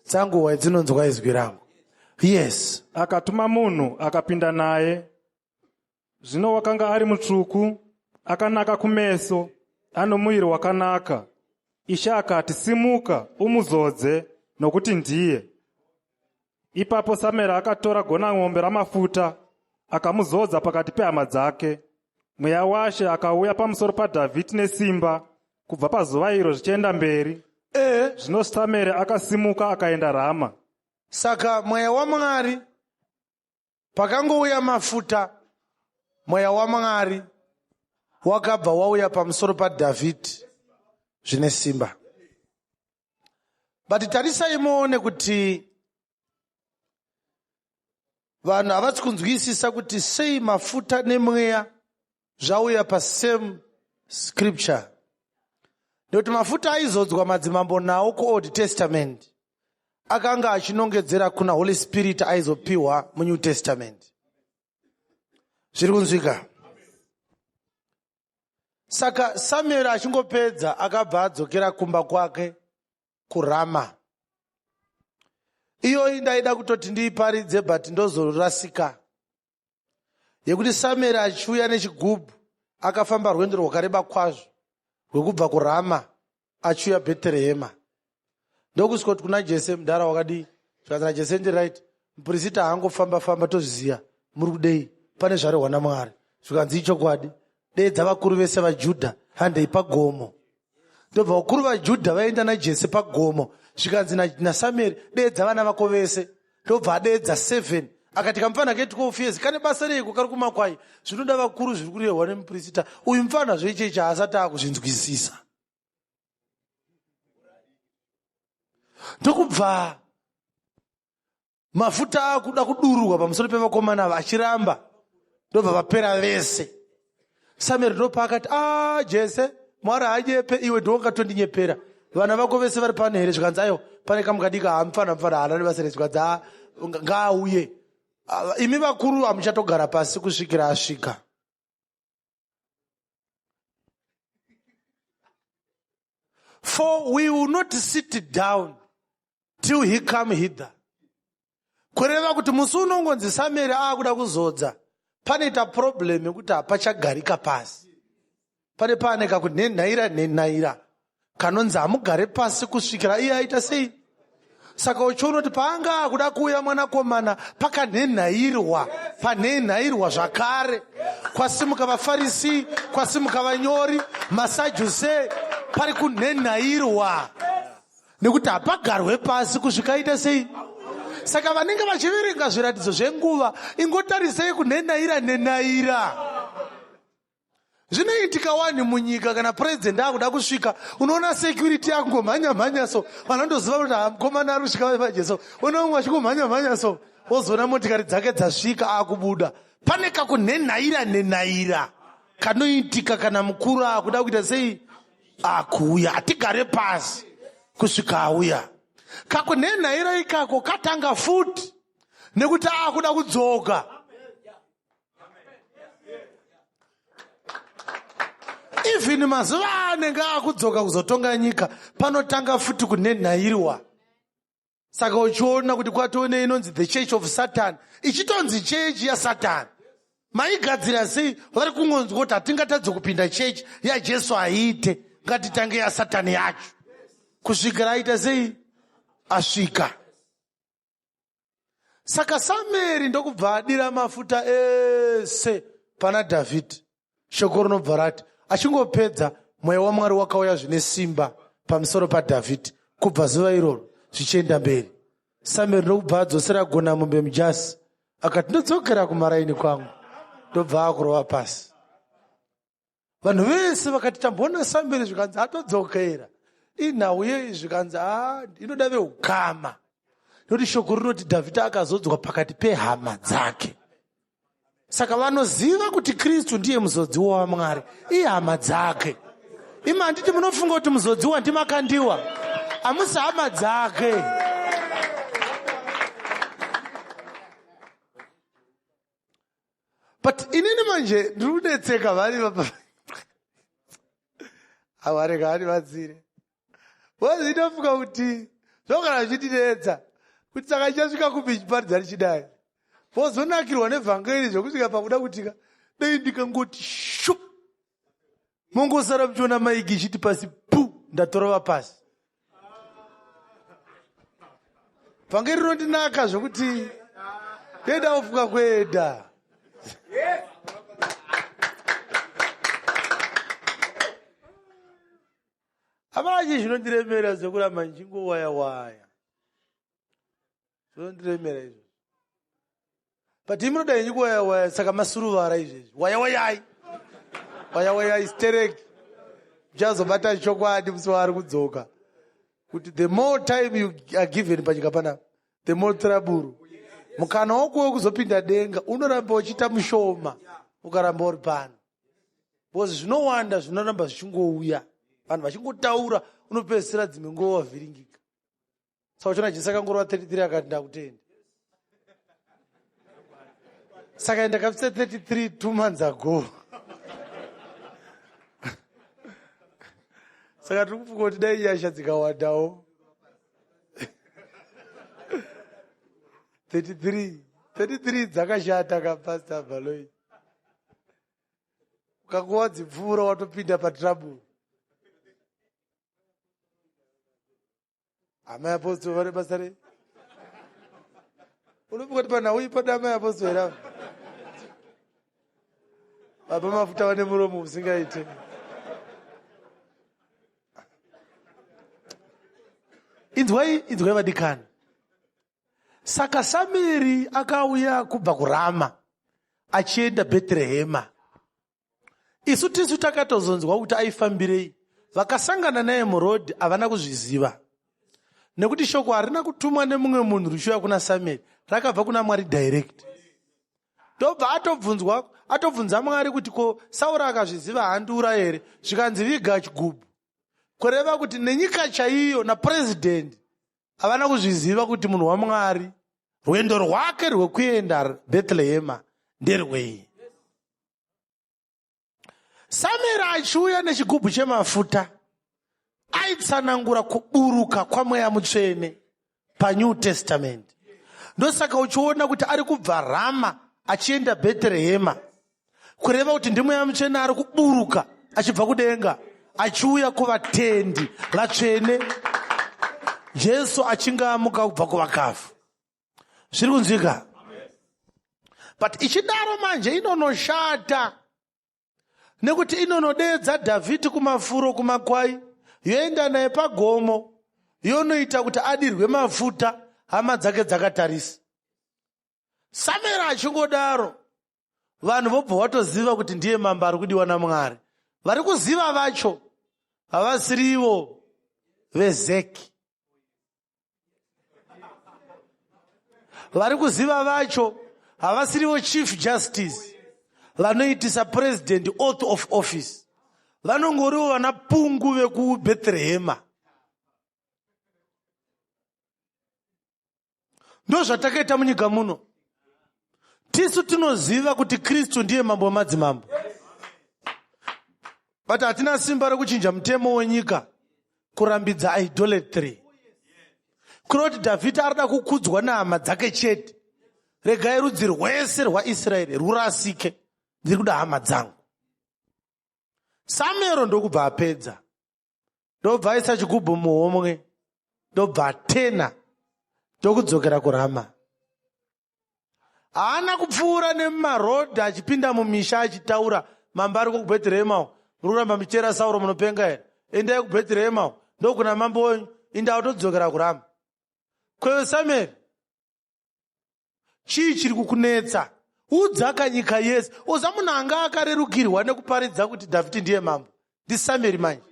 dzangu hwai dzinonzwa izwi rangu. Yes. Akatuma munhu akapinda naye. Zvino wakanga ari mutsvuku, akanaka kumeso, ano muviri wakanaka. Ishe akati, Simuka, umuzodze, nokuti ndiye. Ipapo Samueri akatora gonang'ombe ramafuta akamuzodza pakati pehama dzake. Mweya waShe akauya pamusoro paDhavhidhi nesimba kubva pazuva iro zvichienda mberi. Zvino Samueri akasimuka akaenda Rama. Saka mweya waMwari pakangouya mafuta, mweya waMwari wakabva wauya pamusoro paDhavhidhi zvine simba. But tarisai muone kuti vanhu havasi kunzwisisa kuti sei mafuta nemweya zvauya pasame scripture. Nekuti mafuta aizodzwa madzimambo nawo kuOld Testament akanga achinongedzera kuna Holy Spirit aizopiwa muNew Testament. Zviri kunzwika? Saka Samuel achingopedza akabva adzokera kumba kwake kuRama. Iyoyi ndaida kutoti ndiiparidze but ndozorasika. Yekuti Samuel achiuya nechigubhu akafamba rwendo rwakareba kwazvo rwekubva kuRama achiuya Bheterehema. Ndokusvika kuti kuna Jese, mudhara wakadii? Zvikanzi naJese ndi right. Mupirisita haangofamba famba tozviziva. Muri kudei? Pane zvarehwa naMwari. Zvikanzi ichokwadi. Deedza vakuru vese vaJudha handei pagomo. Ndobva vakuru vaJudha vaenda naJese pagomo. Zvikanzi naSamueri deedza vana vako vese. Ndobva adeedza 7. Akati kamufana ke 12 years kane basa reiko kari kumakwai? Zvinoda vakuru zviri kurehwa nemupirisita. Uyu mufana zvechechi haasati akuzvinzwisisa. Ndokubva mafuta akuda kudururwa pamusoro pevakomana ava achiramba, ndobva vapera vese. Samueri ndopaakati, a Jese, Mwari haanyepe, iwe ndiwe ungatondinyepera. Vana vako vese vari pano here? Zvikanzi aiwa, pane kamukadika hamufana mufana haana nebasa rei. Zvikanzi a ngaauye. Imi vakuru hamuchatogara pasi kusvikira asvika. For we will not sit down till he come hither. Kureva kuti musi unongonzi Samueri aakuda kuzodza, panoita problem yekuti hapachagarika pasi. Pane paane kakunhenhaira nhenhaira kanonzi hamugare pasi kusvikira iye aita sei. Saka uchiona kuti paanga akuda kuuya mwanakomana pakanhenhairwa, panhenhairwa zvakare. Kwasimuka vaFarisi, kwasimuka vanyori, maSadhuse, pari kunhenhairwa nekuti hapagarwe pasi kusvika aita sei. Saka vanenge vachiverenga zviratidzo zvenguva, ingotarisei kunhenhaira nhenhaira. Zvinoitika wani munyika kana president akuda kusvika, unoona security yakungomhanya mhanya so, vanhu vandoziva kuti mukomana ari kusvika vajeso, unoona mumwe achingomhanya mhanya so, wozoona motikari dzake dzasvika akubuda. Pane kakunhenhaira nhenhaira kanoitika kana mukuru akuda kuita sei, akuuya. Hatigare pasi kusvika auya. Kakunhenhaira ikako katanga futi nekuti akuda kudzoka. Even mazuva aanenge akudzoka kuzotonga nyika, panotanga futi kunenhairwa. Saka uchiona kuti kwatone inonzi the church of Satan, ichitonzi chechi yaSatan. Maigadzira sei? Vari kungonzwa kuti hatingatadze kupinda chechi yaJesu haiite, ngatitange yaSatani yacho kusvikira aita sei, asvika. Saka Samueri ndokubva adira mafuta ese pana Dhavhidhi. Shoko rinobva rati achingopedza, mweya waMwari wakauya zvine simba pamusoro paDhavhidhi kubva zuva iroro zvichienda mberi. Samueri ndokubva adzosera gona mombe mujasi, akati ndodzokera kumaraini kwangu, ndobva akurova pasi. Vanhu vese vakati tamboona Samueri, zvikanzi atodzokera. Inhau yei? Zvikanzi inoda veukama, nekuti shoko rinoti Dhavhidhi akazodzwa pakati pehama dzake. Saka vanoziva kuti Kristu ndiye muzodziwa waMwari ihama dzake. Imi handiti munofunga kuti muzodziwa ndimakandiwa? Hamusi hama dzake. But inini manje ndiri kunetseka vari awarega vandibatsire. Vozinofunga kuti zvogara zvichindinetsa kuti saka chichasvika kupi chiparidza richidai. Vozonakirwa nevhangeri zvekusvika pakuda kutika dai ndikangoti shu mongosara muchiona maiki ichiti pasi pu ndatorova pasi. Vhangeri rinondinaka zvokuti dai kufunga kuenda. Hapana chii zvinondiremera zvekuramba ndichingowaya waya. Zvinondiremera izvo. But imi munoda henyu kuwaya waya, saka masuruvara izvezvi. Waya wayai. Waya wayai stereki. Muchazobata chokwadi musi waari kudzoka. Kuti the more time you are given panyika panapa, the more trouble. Mukana wako wekuzopinda denga unoramba uchiita mushoma ukaramba uri pano. Because zvinowanda zvinoramba zvichingouya. Vanhu vachingotaura unopedzisira dzimwe nguva wavhiringika. Saka uchiona Jesu akangorova 33 akati ndakutenda. Saka ndakapisa 33 2 months ago. Saka tiri kufunga kuti dai nyasha dzikawandawo. 33 33 dzakashata ka Pastor Baloyi. Ukanguva dzipfuura watopinda patrouble. Amai Apostle vane basa rei? Unofunga kuti panhau iyi pada amai Apostle here ava? Baba mafuta vane muromo usingaite. Inzwai, inzwai vadikani. Saka Samueri akauya kubva kuRama achienda Bhetrehema. Isu tisu takatozonzwa kuti aifambirei. Vakasangana naye murodhi havana kuzviziva, nekuti shoko harina kutumwa nemumwe munhu richiuya kuna Samueri, rakabva kuna Mwari direct. Ndobva atobvunzwa, atobvunza Mwari kuti ko Sauro akazviziva handiura here? Zvikanzi viga chigubhu. Kureva kuti nenyika chaiyo napurezidendi havana kuzviziva kuti munhu waMwari rwendo rwake rwekuenda Bhetrehema nderwei. Samueri achiuya nechigubhu chemafuta aitsanangura kuburuka kwaMweya Mutsvene paNew Testament. Ndosaka uchiona kuti ari kubva Rama achienda Bhetrehema, kureva kuti ndiMweya Mutsvene ari kuburuka achibva kudenga achiuya kuvatendi vatsvene, Jesu achinge amuka kubva kuvakafa. Zviri kunzwika? But ichidaro manje inonoshata nekuti inonodedza Dhavhidhi kumafuro kumakwai, yoenda naye pagomo, yonoita kuti adirwe mafuta hama dzake dzakatarisa. Samueri achingodaro, vanhu vobva vatoziva kuti ndiye mambo ari kudiwa naMwari. Vari kuziva vacho havasirivo veZeki. Vari kuziva vacho havasirivo Chief Justice vanoitisa president oath of office. Vanongorivo vana pungu vekuBhethrehema. Ndozvatakaita munyika muno. Tisu tinoziva kuti Kristu ndiye mambo wemadzimambo, but hatina simba rekuchinja mutemo wenyika kurambidza idolatry. Kureva kuti Dhavhidhi arida kukudzwa nehama dzake chete. Regai rudzi rwese rwaIsraeri rurasike, ndiri kuda hama dzangu. Samuero ndokubva apedza, ndobva aisa chigubhu muhomwe, ndobva atena, ndokudzokera kuRama. Haana kupfuura nemumarodhi achipinda mumisha achitaura, mambo ariko kuBhetrehema uko, muri kuramba muchiteera Sauro, munopenga here? Endai kuBhetrehema uko, ndokuna mambo wenyu. Inda utodzokera kuRama. Kwewe Samueri, chii chiri kukunetsa? Udzaka nyika yese. Uza munhu anga akarerukirwa nekuparidza kuti Dhavhidhi ndiye mambo ndiSamueri manje.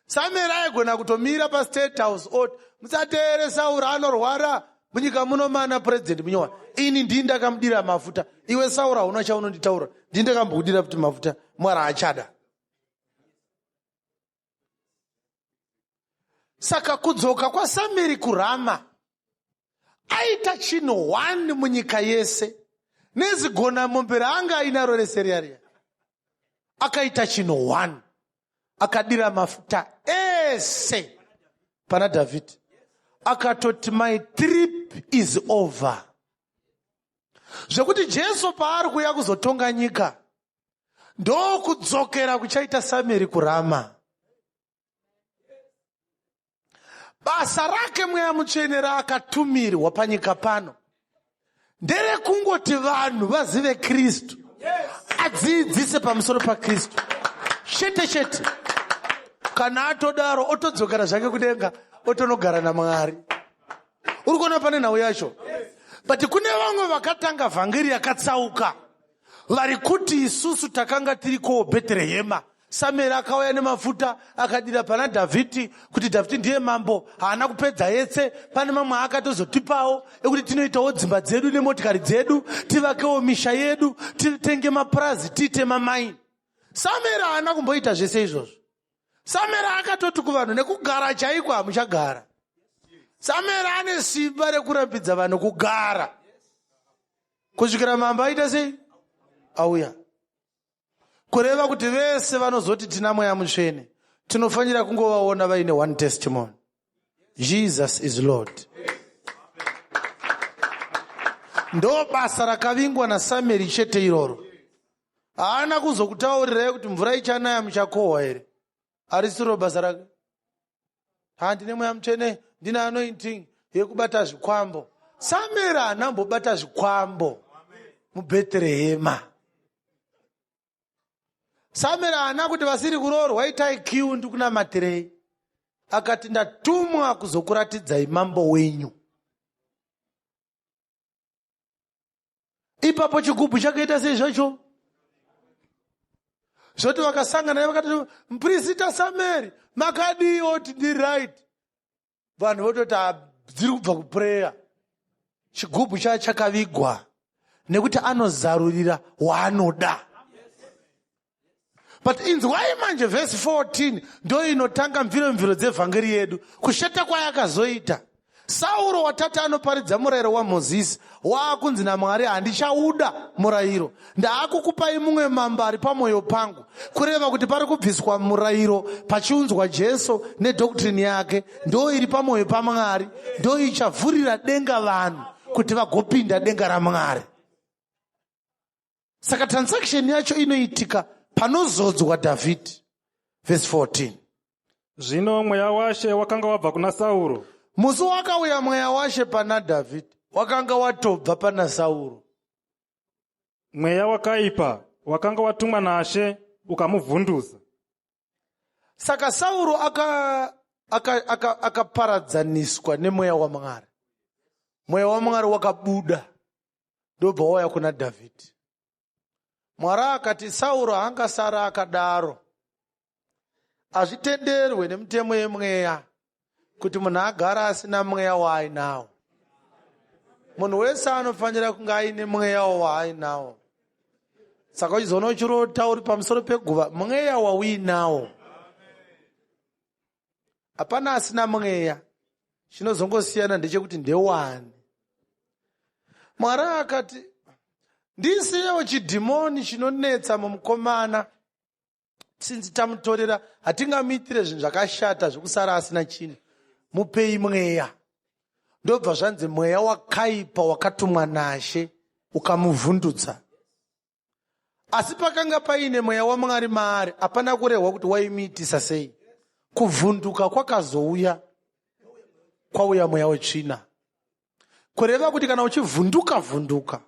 Samueri aigona kutomira paState House oti, musateere Sauro, anorwara, munyika muno mana president munyowa, ini ndini ndakamudira mafuta. Iwe Sauro hauna chaunonditaura, ndini ndakambokudira futi mafuta, Mwari haachada. Saka kudzoka kwaSamueri kuRama, aita chinhu one munyika yese nezigona mombe raanga ainaro rese riya riya. Akaita chinhu one, akadira mafuta ese pana Dhavhidhi, akatoti my trip is over. Zvekuti Jesu paari kuuya kuzotonga nyika, ndokudzokera kuchaita Samueri kuRama. Basa rake Mweya Mutsvene raakatumirwa panyika pano nderekungoti vanhu vazive Kristu, adzidzise pamusoro paKristu chete chete. Kana atodaro otodzokera zvake kudenga, otonogara naMwari. Uri kuona pane nhau yacho? But kune vamwe vakatanga vhangeri yakatsauka, vari kuti isusu takanga tiri ko Bhetrehema, Samueri akauya nemafuta akadira pana Dhavhidhi kuti Dhavhidhi ndiye mambo. Haana kupedza yetse, pane mamwe akatozotipawo ekuti tinoitawo dzimba dzedu nemotikari dzedu, tivakewo misha yedu, titenge mapurazi, tiite mamaini. Samueri haana kumboita zvese izvozvo. Samueri akatoti kuvanhu, nekugara chaiko hamuchagara. Samueri ane simba rekurambidza vanhu kugara kusvikira mambo aita sei? Auya. Kureva kuti vese vanozoti tina Mweya Mutsvene, tinofanira kungovaona vaine one testimony: Jesus is Lord. Ndo basa rakavingwa naSamueri chete iroro. Haana kuzokutaurirai kuti mvura ichanaya muchakohwa here. Harisiro basa rake. Handine Mweya Mutsvene, ndine anointing yekubata zvikwambo. Samueri haana kumbobata zvikwambo muBhetrehema. Samueri haana kuti vasiri kuroorwa itai kiu ndikunamatirei. Akati ndatumwa kuzokuratidzai mambo wenyu. Ipapo chigubhu chakaita sei zvacho? Zvoti vakasangana naye vakati, muprista Samueri, makadii? Oti ndiri right. Vanhu vototi dziri kubva kupreya. Chigubhu cha chakavigwa nekuti anozarurira waanoda. But inzwai manje vhesi 14 ndo inotanga mviromviro dzevhangeri yedu, kushata kwayakazoita. Sauro watati anoparidza murayiro waMozisi, waakunzi naMwari, handichauda murayiro, ndaakukupai mumwe mambo ari pamwoyo pangu. Kureva kuti pari kubviswa murayiro pachiunzwa Jesu nedoctrine yake, ndo iri pamwoyo paMwari, ndo ichavhurira denga vanhu kuti vagopinda denga raMwari. Saka transaction yacho inoitika panozodzwa Dhavhidhi. Vhesi 14. Zvino mweya waShe wakanga wabva kuna Sauro. Musi wakauya mweya waShe pana Dhavhidhi wakanga watobva pana Sauro. Mweya wakaipa wakanga watumwa naShe ukamuvhundusa. Saka Sauro akaparadzaniswa aka, aka nemweya waMwari. Mweya waMwari wakabuda ndobva wauya kuna Dhavhidhi. Mwari akati Sauro haangasara akadaro. Hazvitenderwe nemitemo yemweya kuti munhu agara asina mweya waainawo. Munhu wese anofanira kunge aine mweya waainawo. Saka uchizoona uchirota uri pamusoro peguva, mweya wauinawo. Hapana asina mweya. Chinozongosiyana ndechekuti ndewani. Mwari akati ndisiyewo chidhimoni chinonetsa mumukomana, sinzi tamutorera hatingamuitire zvinhu zvakashata zvekusara asina chinhu, mupei mweya. Ndobva zvanzi mweya wakaipa wakatumwa naShe ukamuvhundutsa. Asi pakanga paine mweya waMwari maari, hapana kurehwa kuti waimuitisa sei. Kuvhunduka kwakazouya kwauya mweya wetsvina. Kureva kuti kana uchivhunduka vhunduka,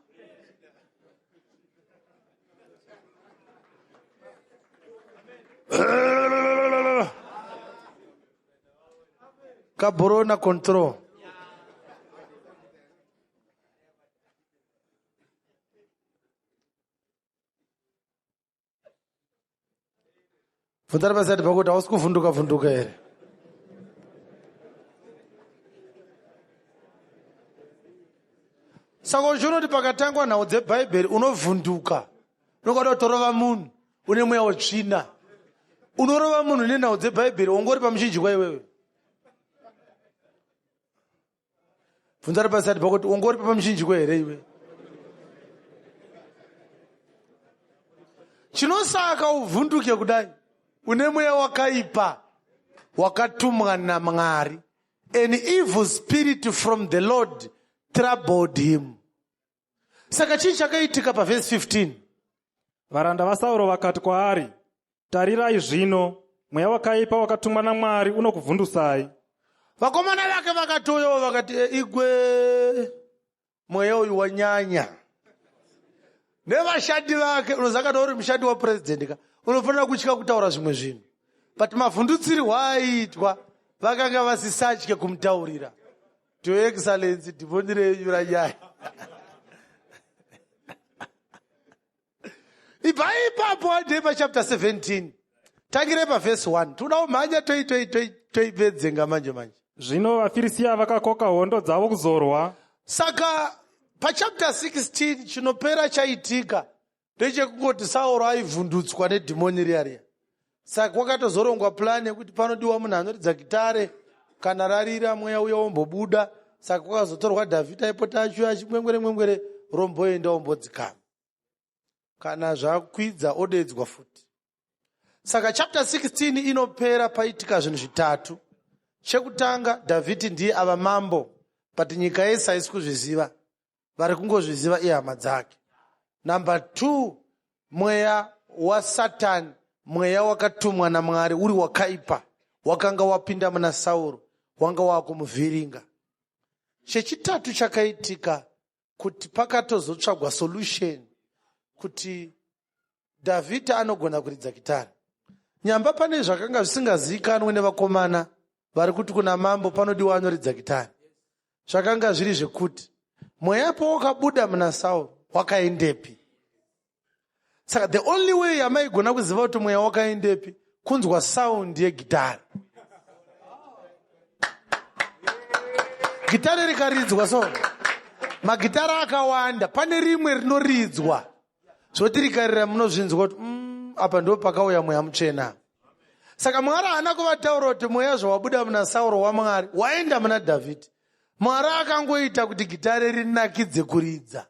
kaborona control. Bvunza pasati pakuti hausi kuvhunduka vhunduka here? Saka uchiona kuti pakatangwa nhau dzebhaibheri unovhunduka, unokada kutorova munhu une mweya wetsvina, unorova munhu nenhau dzebhaibheri wongori pamuchinjikwa iwewe. Bvunza pasati pakuti ungori pamuchinjiko here iwe? Chinosaka uvhunduke kudai, une mweya wakaipa wakatumwa naMwari. An evil spirit from the Lord troubled him. Saka chii chakaitika pavhesi 15? Varanda vaSauro vakati kwaari, Tarirai zvino, mweya wakaipa wakatumwa naMwari unokuvhundusai. Vakomana vake vakatouyawo vakati, e, igwe mweya uyu wanyanya. Nevashandi vake, unoziva kana uri mushandi wapurezidendi ka, unofanira kutya kutaura zvimwe zvinhu. But mavhundutsirwo aiitwa vakanga vasisatye kumutaurira. Your Excellency, dhimoni renyu ranyanya. Ibvai ipapo handei pachapter 17. Tangirei pavhesi 1. Tinoda kumhanya toipedzenga manje manje. Zvino vaFirisiya vakakoka hondo dzavo kuzorwa. Saka pachapter 16 chinopera chaitika ndechekungoti Sauro aivhundutswa nedhimoni riya riya. Saka kwakatozorongwa plan yekuti panodiwa munhu anoridza gitare kana rarira mweya uya wombobuda. Saka kwakazotorwa Dhavhidhi aipota achiuya achingwengwere ngwengwere romboenda ombodzikama. Kana zvakwidza odedzwa futi. Saka chapter 16 inopera paitika zvinhu zvitatu. Chekutanga, Dhavhidhi ndiye ava mambo, but nyika yese haisi kuzviziva. Vari kungozviziva ihama dzake. Number 2, mweya waSatani, mweya wakatumwa naMwari uri wakaipa, wakanga wapinda muna Sauro, wanga wakumuvhiringa. Chechitatu chakaitika kuti pakatozotsvagwa solution kuti Dhavhidhi anogona kuridza gitare. Nyamba pane zvakanga zvisingazivikanwe nevakomana vari kuti kuna mambo panodiwa anoridza gitare. Zvakanga zviri zvekuti mweya pawakabuda muna Sauro wakaendepi? Saka the only way yamaigona kuziva kuti mweya wakaendepi kunzwa sound yegitare. Gitare rikaridzwa so magitare akawanda, pane rimwe rinoridzwa zvoti rikarira munozvinzwa kuti. Apa ndo pakauya mweya mutsvena. Saka Mwari haana kuvataura kuti mweya zvawabuda muna Sauro waMwari waenda muna Dhavhidhi. Mwari akangoita kuti gitare rinakidze kuridza.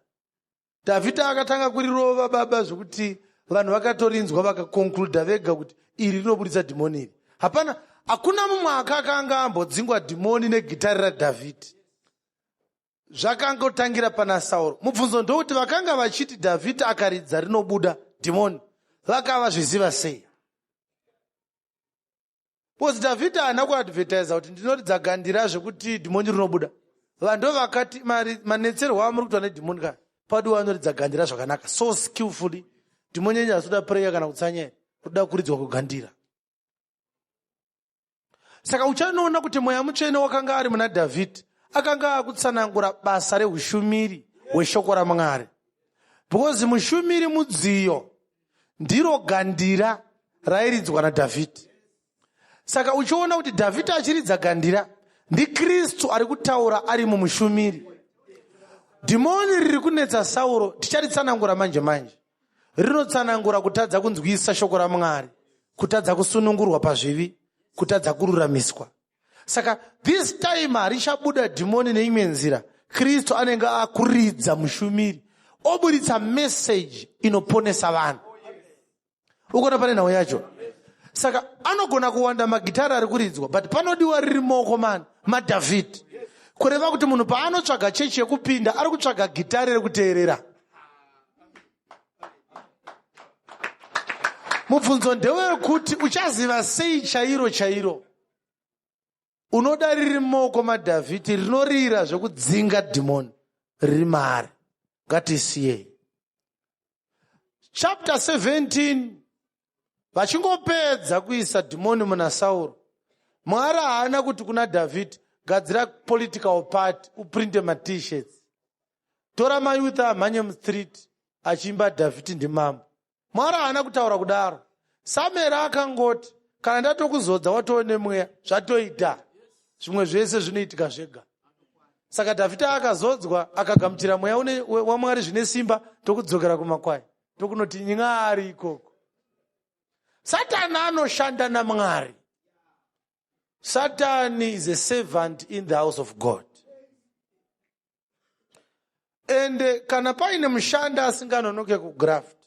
Dhavhidhi akatanga kurirova baba zvekuti vanhu vakatorinzwa vakakonkluda vega kuti iri rinoburitsa dhimoni iri. Hapana, hakuna mumwe akakanga ambodzingwa dhimoni negitare raDhavhidhi. Zvakangotangira pana Sauro. Mubvunzo ndokuti vakanga vachiti Dhavhidhi akaridza rinobuda dhimoni vakava zviziva sei? Because Dhavhidhi haana kuadvertisa kuti ndinoridza gandira zvekuti dhimoni rinobuda. Vanhu vakati manetserwo amuri kuitwa nedhimoni ka padiwa anoridza gandira zvakanaka so skillfully. Dhimoni yenyu hasoda prayer kana kutsanya here, kuda kuridzwa kugandira. Saka uchanoona kuti mweya mutsvene wakanga ari muna Dhavhidhi akanga akutsanangura basa reushumiri hweshoko raMwari. Because mushumiri mudziyo ndiro gandira rairidzwa naDhavhidhi. Saka uchiona kuti Dhavhidhi achiridza gandira ndiKristu ari kutaura ari mumushumiri. Dhimoni riri kunetsa Sauro ticharitsanangura manje manje. Rinotsanangura kutadza kunzwisisa shoko raMwari, kutadza kusunungurwa pazvivi, kutadza kururamiswa. Saka this time harichabuda dhimoni neimwe nzira. Kristu anenge akuridza mushumiri oburitsa message inoponesa vanhu. Ukona pane nhau yacho. Saka anogona kuwanda magitari ari kuridzwa, but panodiwa riri moko mani maDhavhidhi. Kureva kuti munhu paanotsvaga chechi yekupinda ari kutsvaga gitari rekuteerera. Mubvunzo ndewekuti uchaziva sei chairo chairo unoda riri moko maDhavhidhi rinorira zvekudzinga dhimoni riri maari. Ngatisiyei. Chapter 17 vachingopedza kuisa dhimoni muna Sauro, Mwari haana kuti kuna Dhavhidhi gadzira political party uprinte mat-shirts, tora mayouth amhanye mustreet achiimba Dhavhidhi ndimambo. Mwari haana kutaura kudaro. Samueri akangoti kana ndatokuzodza watove nemweya zvatoita, zvimwe zvese zvinoitika zvega. Saka Dhavhidhi akazodzwa akagamuchira mweya waMwari zvine simba, tokudzokera kumakwai tokunoti nyari ikoko. Satani anoshanda naMwari. Satani is a servant in the house of God. Ende kana paine mushandi asinganonoke kugraft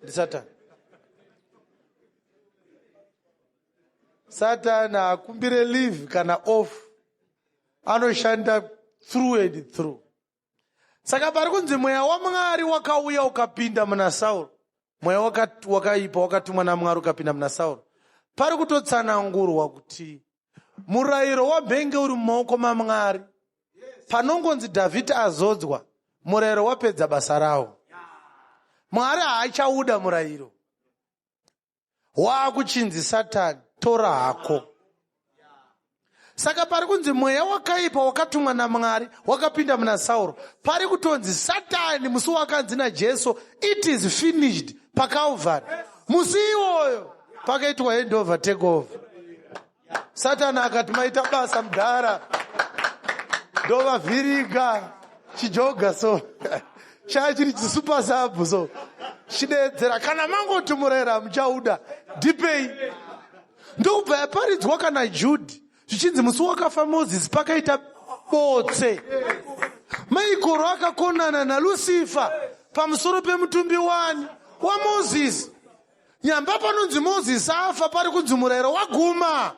ndisatani. Satani akumbire leave kana off, anoshanda through and through. Saka pari kunzi mweya waMwari wakauya ukapinda muna Sauro, mweya wakaipa wakatumwa naMwari ukapinda muna Sauro. Pari kutotsanangurwa kuti murayiro wambenge uri mumaoko maMwari. Panongonzi Dhavhidhi azodzwa, murayiro wapedza basa rawo. Mwari haachauda murayiro, waakuchinzi Satani tora hako. Saka pari kunzi mweya wakaipa wakatumwa naMwari wakapinda muna Sauro, pari kutonzi Satani musi wakanzi naJesu it is finished paCalvary, musi iwoyo pakaitwa handover take over. Satani akati maita basa mudhara, ndovavhiriga chijoga so chaya chiri chisuper sub so chideedzera kana mangoti murayiro muchauda ndipei. Ndokubva yaparidzwa kana Judhi zvichinzi musi wakafa Mozisi pakaita botse, Maikoro akakonana naLucifer pamusoro pemutumbi wani waMozisi. Nyamba panonzi Mozisi afa pari kunzi murayiro waguma.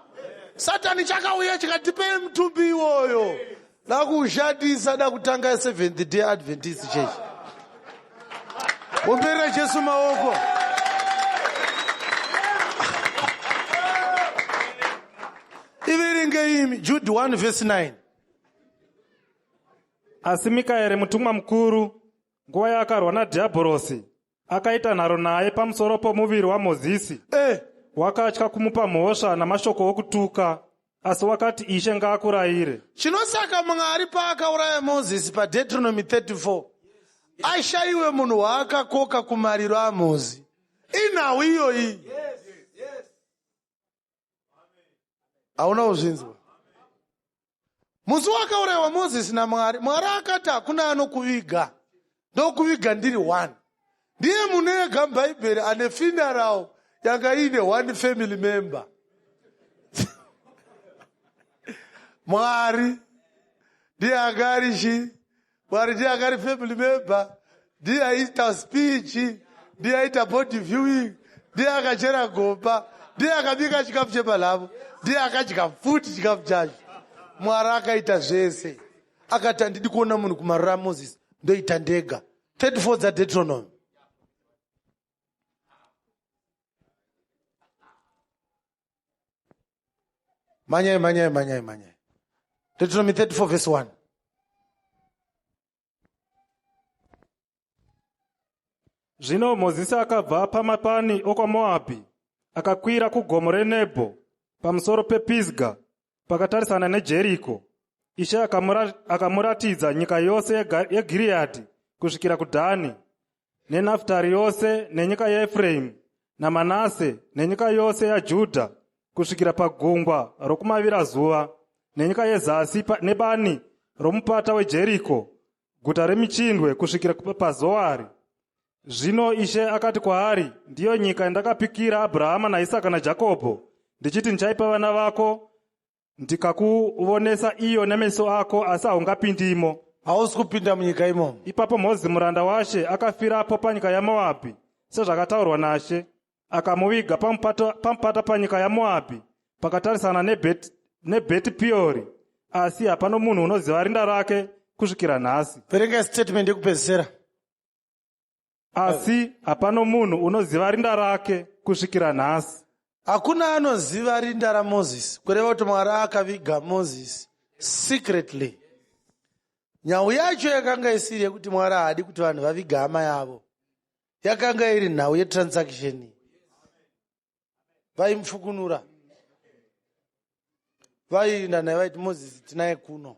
Satani chakauya chikatipei mutumbi iwoyo, dakushandisa dakutanga Seventh Day Adventist Church. Omberera Jesu maoko. Iverenge imi Jude 1 verse 9. Asi Mikaeri mutumwa mukuru, nguva yaakarwa naDhiabhorosi, akaita nharo naye pamusoro pomuviri waMozisi, wakatya kumupa mhosva namashoko okutuka, asi wakati Ishe ngaakurayire. Chinosaka Mwari paakauraya Mozisi paDeuteronomy 34 ashayiwe munhu waakakoka kumariro aMozi. Inhau iyoyi. Hauna kuzvinzwa? Musi wakaurayiwa Mozisi naMwari, Mwari akati hakuna anokuviga, ndokuviga ndiri one. Ndiye munhu ega muBhaibheri ane funeral yanga iine one family member. Mwari ndiye anga ari chii? Mwari ndiye anga ari family member, ndiye aiita speech, ndiye aiita body viewing, ndiye akachera gomba, ndiye akabika chikafu chemalhavo, ndiye akadya futi chikafu chacho. Mwari akaita zvese. Akati handidi kuona munhu kumarura aMoses, ndoita ndega. 34 dzaDeuteronomy. Manyai, manyai, manyai, manyai. Deuteronomy 34 verse 1. Zvino Mozisi akabva pamapani okwaMoabhi akakwira kugomo reNebho pamusoro pePisga pakatarisana neJeriko. Ishe akamuratidza nyika yose yeGiriyadhi kusvikira kuDhani, neNaftari yose nenyika yaEfraimi naManase nenyika yose yaJudha kusvikira pagungwa rokumavirazuva nenyika yezasi nebani romupata weJeriko, guta remichindwe kusvikira paZoari. Zvino Ishe akati kwaari, Ndiyo nyika yandakapikira Abhurahama naIsaka naJakobho, ndichiti ndichaipa vana vako, ndikakuvonesa iyo nemeso ako, asi haungapindimo. Hausi kupinda munyika imomo. Ipapo Mozisi muranda waShe akafirapo panyika yaMoabhi, sezvakataurwa naShe. Akamuviga pamupata panyika yaMoabhi, pakatarisana neBheti Peori, asi hapano munhu unoziva rinda rake kusvikira nhasi. Verenga statement yekupedzisira. Asi hapano munhu unoziva rinda rake kusvikira nhasi. Hakuna anoziva rinda raMozisi, kureva kuti Mwari akaviga Mozisi secretly. Nhau yacho yakanga isiri yekuti Mwari haadi kuti vanhu vaviga hama yavo, yakanga iri nhau yetransaction. Vaimufukunura, vaienda naye, vaiti Mozisi tinaye kuno,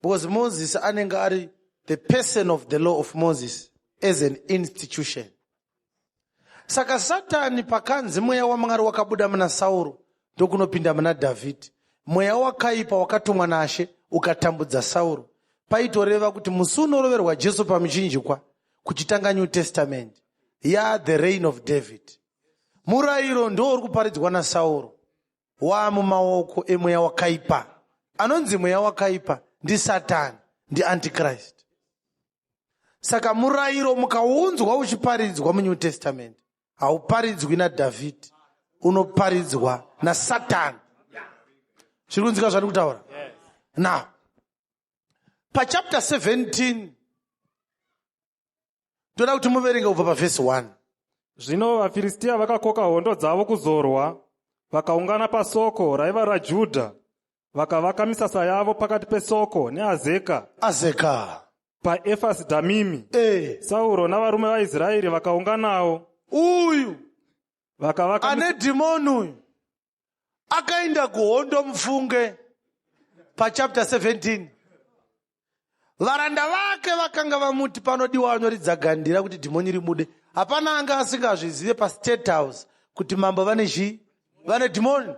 because Moses anenge ari the person of the law of Moses as an institution. Saka Satani pakanzi mweya waMwari wakabuda muna Sauro ndokunopinda muna Dhavhidhi, mweya wakaipa wakatumwa naShe ukatambudza Sauro, paitoreva kuti musi unoroverwa Jesu pamuchinjikwa kuchitanga New Testament ya the reign of David, murayiro ndo uri kuparidzwa naSauro waamumaoko emweya wakaipa. Anonzi mweya wakaipa ndiSatani, ndiAntichrist. Saka murayiro mukaunzwa uchiparidzwa muNew Testament, hauparidzwi naDhavhidhi, unoparidzwa naSatani. Zviri kunzwika zvandiri kutaura? Now pachapter 17 toda kuti muverenge kubva pavhesi 1. Zvino vaFiristia vakakoka hondo dzavo kuzorwa, vakaungana paSoko raiva raJudha, vakavaka misasa yavo pakati peSoko neAzeka. Azeka. PaEfasi Dhamimi. Sauro navarume vaIsraeri vakaunganawo. Uyu vakavaka ane dhimoni uyu akaenda kuhondo mufunge pachapter 17. Varanda vake vakanga vamuti panodiwa anoridza gandira kuti dhimoni ribude. Hapana anga asingazvizive pastate house kuti mambo vane chii, vane dhimoni.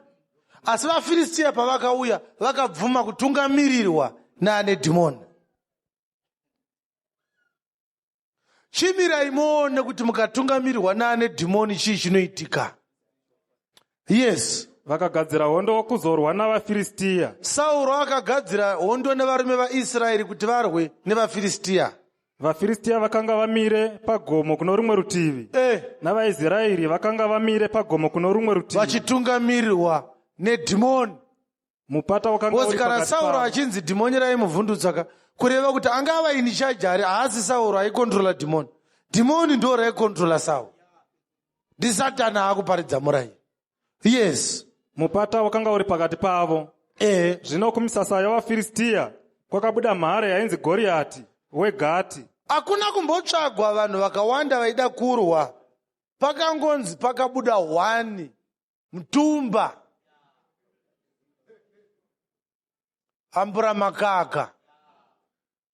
Asi vaFiristia pavakauya vakabvuma kutungamirirwa naane dhimoni. Chimirai muone kuti mukatungamirirwa naane dhimoni chii chinoitika. Yes. Vakagadzira hondo kuzorwa navaFiristia. Sauro akagadzira hondo nevarume vaIsraeri kuti varwe nevaFiristia. VaFiristia vakanga vamire pagomo kuno rumwe rutivi, navaIsraeri vakanga vamire pagomo kuno rumwe rutivi, vachitungamirirwa nedhimoni. Mupata wakanga uri pakati kana Sauro achinzi dhimoni raimuvhundutsa ka, kureva kuti anga ava in charge ari haasi Sauro aikontrola dhimoni. Dhimoni ndo raikontrola Sauro. NdiSatani aakuparidza murayiro. Yes. Mupata wakanga uri pakati pavo. Zvino kumisasa yavaFiristia kwakabuda mhare yainzi Goriati weGati. Hakuna kumbotsvagwa vanhu vakawanda vaida kurwa. Pakangonzi pakabuda one mutumba. Ambura makaka.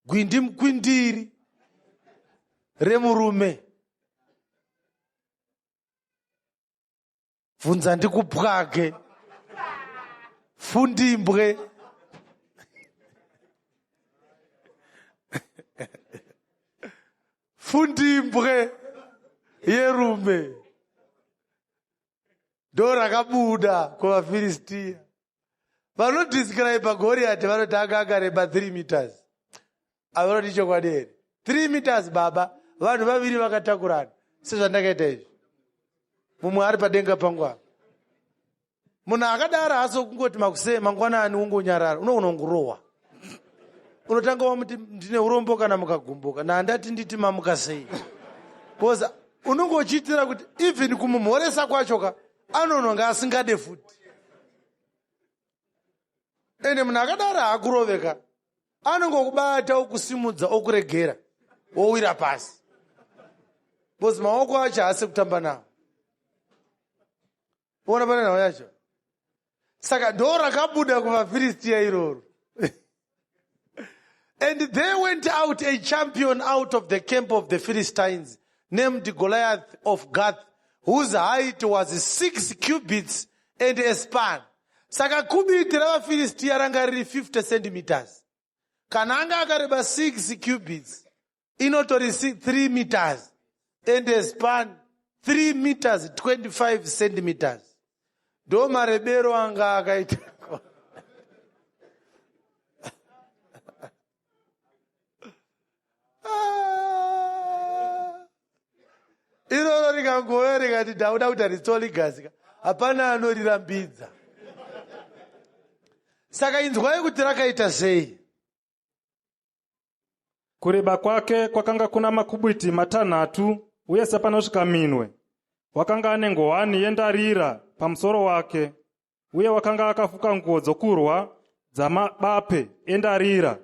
Gwindi mukwindiri remurume. Bvunza ndikupwake. Fundimbwe. Fundimbwe. Yerume ndo rakabuda kuvaFiristiya. Vanodescribe Goriati vanoti anga akareba 3 meters. Avanoti chokwadi here? 3 meters baba, vanhu vaviri vakatakurana sezvandakaita izvi, mumwe ari padenga pangu apa. Munhu akadaro haasi kungoti makusei mangwanani ungonyarara, unogona kungurohwa. Unotanga wamuti ndine urombo kana mukagumbuka, nandati nditi mamuka sei, because unonge uchiitira kuti even kumumhoresa kwacho ka anononga asingade futi. Ende munhu akadaro haakuroveka, anongokubata okusimudza okuregera wowira pasi, because maoko acho haasi kutamba nawo. Ona pane nhau yacho. Saka ndo rakabuda kuvaFiristiya iroro. And there went out a champion out of the camp of the Philistines, named Goliath of Gath, whose height was 6 cubits and a span. Saka kubiti ravaFiristiya ranga riri 50 centimeters. Kana anga akareba 6 cubits, inotori 3 meters and a span 3 meters 25 centimeters. Ndo marebero anga akaita. Iroro rikangouya rikati ndauda kuti haritsoligasika, hapana anorirambidza. Saka inzwai kuti rakaita sei. Kureba kwake kwakanga kuna makubiti 6 uye sepanosvika minwe. Wakanga ane ngowani yendarira pamusoro wake, uye wakanga akafuka nguo dzokurwa dzamabape endarira.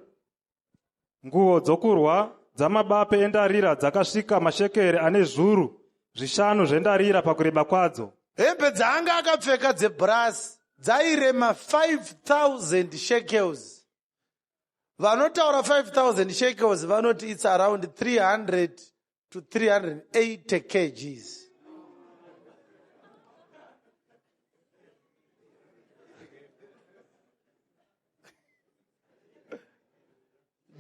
Nguo dzokurwa dzamabape endarira dzakasvika mashekeri ane 5,000 zvendarira pakureba kwadzo. Hembe dzaanga akapfeka dzebrass dzairema 5000 shekels. Vanotaura 5000 shekels vanoti it's around 300 to 380 kgs.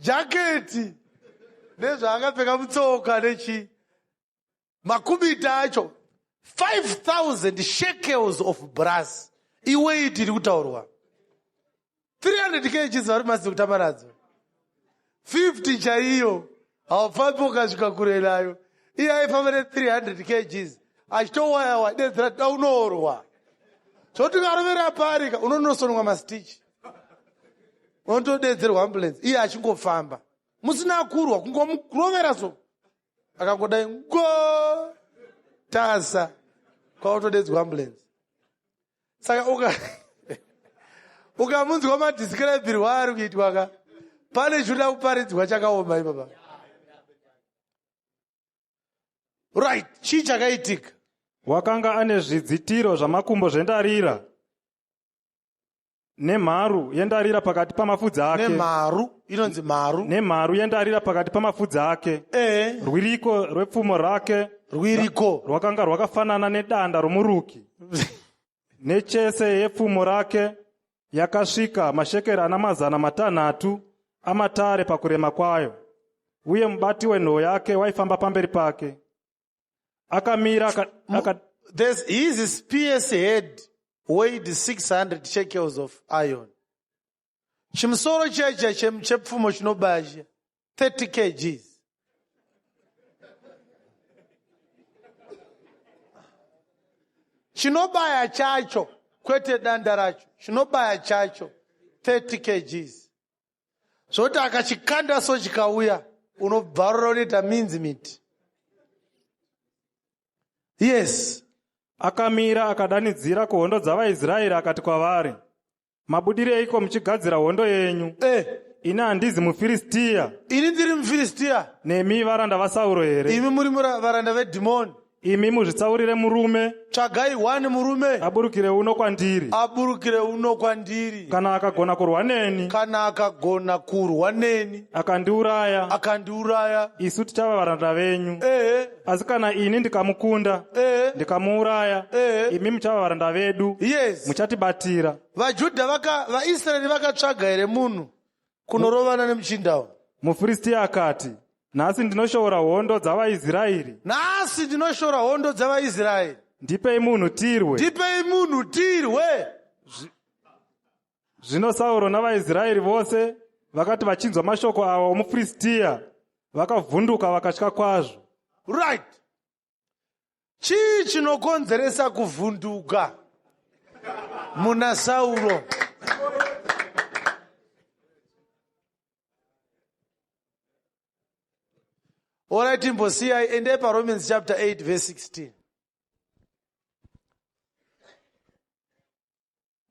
Jaketi nezvaakapfeka mutsoka nechi makubita acho 5000 shekels of brass, iweight iri kutaurwa. 300 kgs vari masi kutamba nadzo, 50 chaiyo haufambi ukasvika kure nayo. Iye aifamba ne300 kgs achitowayawa dedzera da unoorwa zvoti ukarovera parika unonosonwa mastitch, unotodedzerwa ambulance, iye achingofamba musina kurwa, kungomurovera so akangodai ngo tasa kwautodedzwa ambulance. Saka ukamunzwa madescribirwo aari kuitwa ka, pane chinoda kuparidzwa chakaoma ipapa. Right, chii chakaitika? Wakanga ane zvidzitiro zvamakumbo zvendarira nemharu yendarira pakati pamafudzi ake. Nemharu, inonzi mharu. Nemharu yendarira pakati pamafudzi ake. Rwiriko rwepfumo rake Rwiriko rwakanga rwakafanana nedanda romuruki, nechese yepfumo rake yakasvika mashekeri ana 600 amatare pakurema kwayo, uye mubati wenhoo yake waifamba pamberi pake akamira aka. There's his spear's head weighed 600 shekels of iron. Chimusoro chiya chepfumo chinobaya chiya 30 kgs. Chinobaya chacho, kwete danda racho, chinobaya chacho 30 kgs. Zvoti akachikanda so chikauya unobvarura unoita minzi miti. Yes. Akamira akadanidzira kuhondo dzavaIsraeri akati kwavari, "Mabudireiko muchigadzira hondo yenyu? Ini handizi muFiristiya?" Ini ndiri muFiristiya. Nemi varanda vaSauro here? Imi muri varanda vedhimoni. Imi muzvitsaurire murume. Tsvagai one murume. Aburukire uno kwandiri. Aburukire uno kwandiri. Kana akagona kurwa neni, Kana akagona kurwa neni, akandiuraya, akandiuraya, isu tichava varanda venyu. Asi kana ini ndikamukunda, ndikamuuraya, imi muchava varanda vedu, muchatibatira. VaJudha vaka vaIsraeri vakatsvaga here munhu kunorovana nemuchindawo? MuFiristiya akati, Nhasi ndinoshoora hondo dzavaIsraeri. Nhasi ndinoshora hondo dzavaIsraeri. Ndipei munhu tirwe. Ndipei munhu tirwe. Zvino Sauro navaIsraeri vose vakati vachinzwa mashoko awa omuFiristia, vakavhunduka vakatya kwazvo. Right. Chii chinokonzeresa kuvhunduka muna Sauro? Alright, imbosiyai endai paRomans chapter 8 verse 16.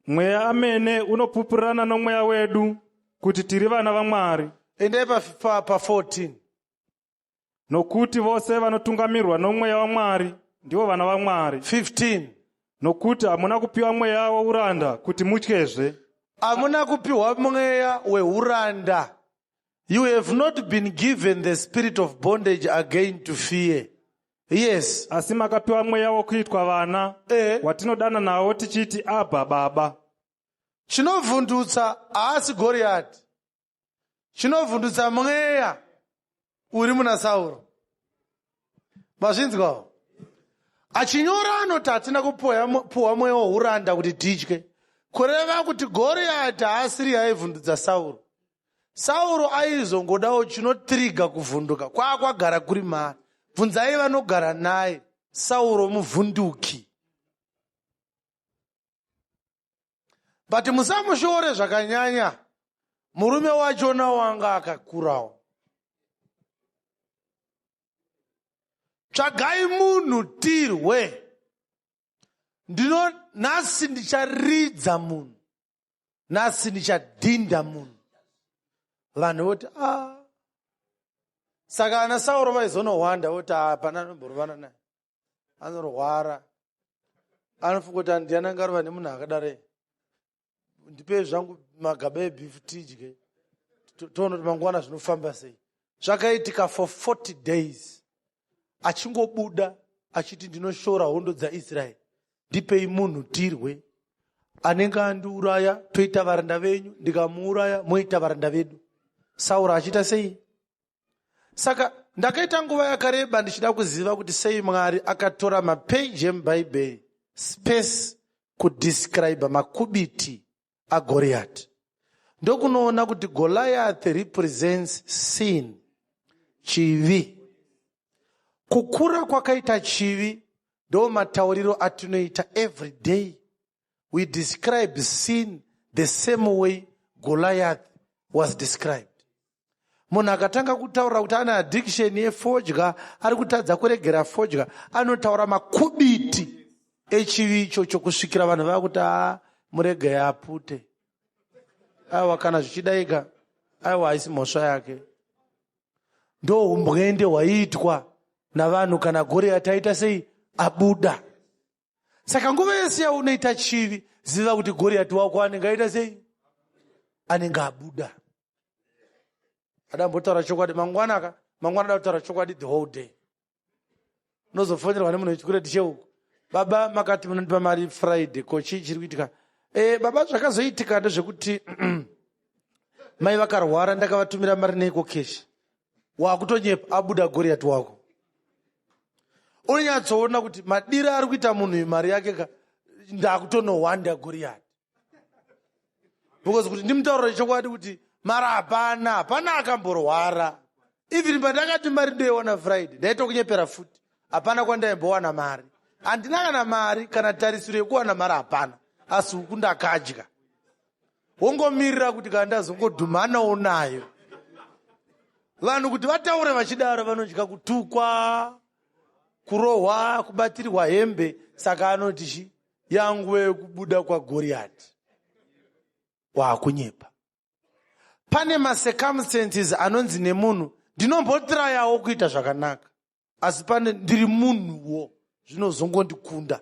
Mweya amene unopupurirana nomweya wedu kuti tiri vana vaMwari. Endai pa, pa, pa 14. Nokuti vose vanotungamirwa nomweya waMwari ndivo vana vaMwari. 15. Nokuti hamuna kupiwa mweya wouranda kuti mutyezve. Hamuna kupiwa mweya weuranda. You have not been given the spirit of bondage again to fear. Yes. Asi makapiwa mweya wokuitwa vana, Eh. watinodana nawo tichiti Abha, Baba. Chinovhundutsa haasi Goriati. Chinovhundutsa mweya uri muna Sauro. Mazvinzwawo? Achinyora anoti hatina kupuwa mweya wouranda kuti tidye. Kureva kuti Goriati haasiri aivhundutsa Sauro. Sauro aizongodawo chinotriga kuvhunduka kwaakwagara kuri maari. Bvunzai vanogara naye, Sauro muvhunduki. But musamushore zvakanyanya, murume wachona wanga akakurawo. Tsvagai munhu tirwe. Ndino nhasi ndicharidza munhu. Nhasi ndichadhinda munhu. Vanhu voti a ah. Saka ana Sauro vaizonohwanda voti hapana ah, anomborovana naye. Anorwara. Anofunga kuti ndiani angarova nemunhu akadare. Ndipei zvangu magaba ebeef tidye. Toona kuti mangwana zvinofamba sei. Zvakaitika for 40 days. Achingobuda achiti ndinoshora hondo dzaIsraeri. Ndipei munhu tirwe. Anenge andiuraya toita varanda venyu, ndikamuuraya moita varanda vedu. Sauro achiita sei? Saka ndakaita nguva yakareba ndichida kuziva kuti sei Mwari akatora mapeji emuBhaibheri space kudescribe makubiti aGoriati. Ndokunoona kuti Goliath represents sin, chivi. Kukura kwakaita chivi ndo matauriro atinoita every day. We describe sin the same way Goliath was described. Munhu akatanga kutaura kuti ane addiction yefodya, ari kutadza kuregera fodya, anotaura makubiti echivi ichocho kusvikira vanhu vakuti a muregei apute. Aiwa kana zvichidaika, aiwa haisi mhosva yake. Ndo umbwende hwaiitwa navanhu kana Goriati aita sei abuda. Saka nguva yese yaunoita chivi, ziva kuti Goriati wako anenge aita sei? Anenge abuda. Adambotaura chokwadi mangwana ka, mangwana ada kutaura chokwadi the whole day. Unozofonerwa nemunhu wechikwereti cheuku. Baba makati munondipa mari Friday, ko chii chiri kuitika? Eh, baba zvakazoitika ndezvekuti mai vakarwara ndakavatumira mari neiko cash. Wakutonyepa abuda Goriati wako. Unonyatsoona kuti madiro ari kuita munhu uyu mari yake ka ndakutonohwanda Goriati. Because kuti ndimutaurire chokwadi kuti mari hapana, hapana akamborwara. Even pandakati mari ndoiwana Friday, ndaitokunyepera futi. Hapana kwandaimbowana mari. Handina kana mari, kana tarisiro yekuwana mari hapana. Asi huku ndakadya. Wongomirira kuti kana ndazongodhumhanawo nayo. Vanhu kuti vataure vachidaro vanotya kutukwa, kurohwa, kubatirwa hembe, saka anoti chi yanguva yekubuda kwaGoriati. Waakunyepa. Pane macircumstances anonzi nemunhu ndinombotrayawo kuita zvakanaka. Asi pane ndiri munhuwo zvinozongondikunda.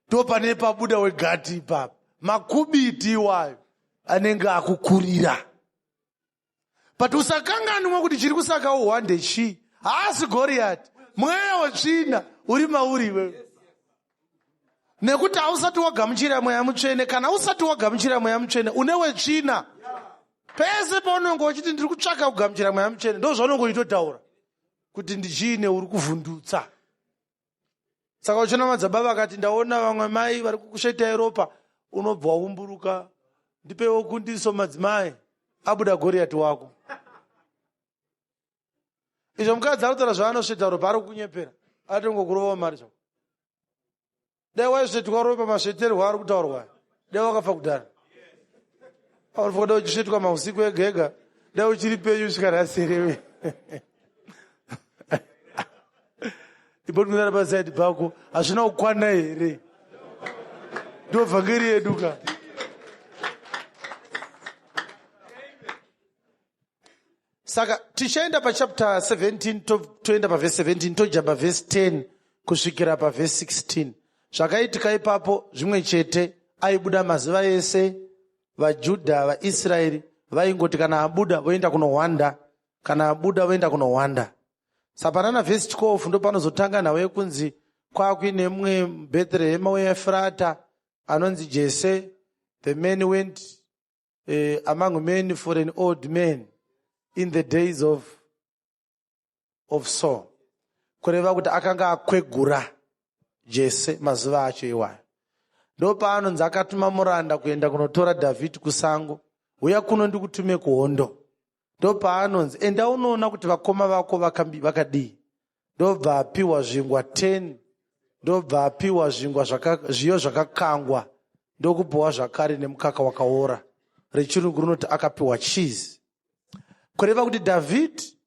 Ndopane pabuda wegati ipapa. Makubiti iwayo anenge akukurira. But usakanganwa kuti chiri kusaka uhwande chii. Haasi Goriati. Mweya wetsvina uri mauri iwewe. Nekuti hausati wagamuchira mweya mutsvene. Kana usati wagamuchira mweya mutsvene une wetsvina. Pese paunonge uchiti ndiri kutsvaka kugamuchira mweya mutsvene, ndozvaunonge uchitotaura. Kuti ndichiine uri kuvhundutsa. Saka uchiona madzababa akati ndaona vamwe mai vari kukusvetai ropa, unobva waumburuka, ndipewo kundiso madzimai, abuda Goriyati wako. Izvo mukadzi ari kutaura zvaanosveta ropa ari kukunyepera, atongokurovawo mari zvako. Dai waisvetwa ropa masveterwo ari kutaurwa, dai wakafa kudhara. Aunofa dai uchisvetwa mausiku ega ega, dai uchiri penyu kusvika nhasi here? Ibotumira pasaidi pako, hazvina kukwana here? Ndo vhangeri yedu ka. Saka tichaenda pachapter 17, toenda pavhesi 17, tojamba vhesi 10 kusvikira pavhesi 16. Zvakaitika ipapo zvimwe chete, aibuda mazuva ese, vaJudha vaIsraeri vaingoti kana abuda voenda kunohwanda, kana abuda voenda kunohwanda. Saka panana vhesi 12 ndopanozotanga nhau yekunzi kwakuine mumwe Bhetherehema weEfrata anonzi Jese. The man went among men for an old man in the days of Saul. Kureva kuti akanga akwegura Jese mazuva acho iwayo. Ndopaanonzi akatuma muranda kuenda kunotora Dhavhidhi kusango, uya kuno ndikutume kuhondo. Ndopaanonzi enda unoona kuti vakoma vako vakadii. Ndobva apiwa zvingwa 10, ndobva apiwa zvingwa zviyo zvakakangwa, ndokupiwa zvakare nemukaka wakaora. Rechirungu rinoti akapiwa cheese. Kureva kuti Dhavhidhi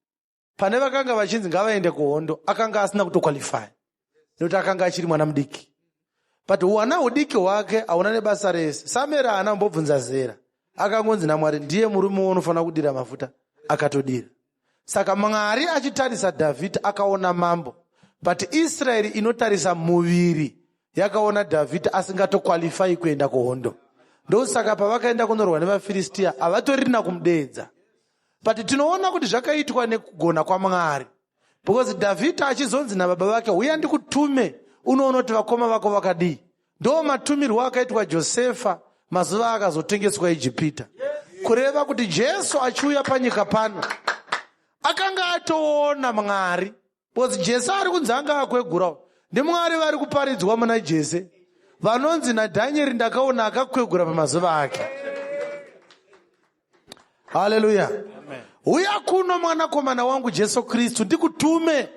pane vakanga vachinzi ngavaende kuhondo akanga asina kutoqualify nekuti akanga achiri mwana mudiki. But hwana hudiki hwake hauna nebasa rese. Samueri haana kumbobvunza zera, akangonzi naMwari ndiye murume unofanira kudira mafuta, akatodira. Saka Mwari achitarisa Dhavhidhi akaona mambo, but Israeri inotarisa muviri yakaona Dhavhidhi asingatokwalifai kuenda kuhondo. Ndosaka pavakaenda kunorwa nevaFiristia havatorina kumudeedza. But tinoona kuti zvakaitwa nekugona kwaMwari, because Dhavhidhi achizonzi nababa vake uya ndikutume unoona kuti vakoma vako vakadii, ndo matumirwo akaitwa Josefa mazuva akazotengeswa Ijipita. Kureva kuti Jesu achiuya panyika pano akanga atoona Mwari, because Jesu ari kunzi anga akwegurawo, ndiMwari vari kuparidzwa muna Jese, vanonzi naDhanieri ndakaona akakwegura pamazuva ake. Haleluya. Uya kuno mwanakomana wangu Jesu Kristu ndikutume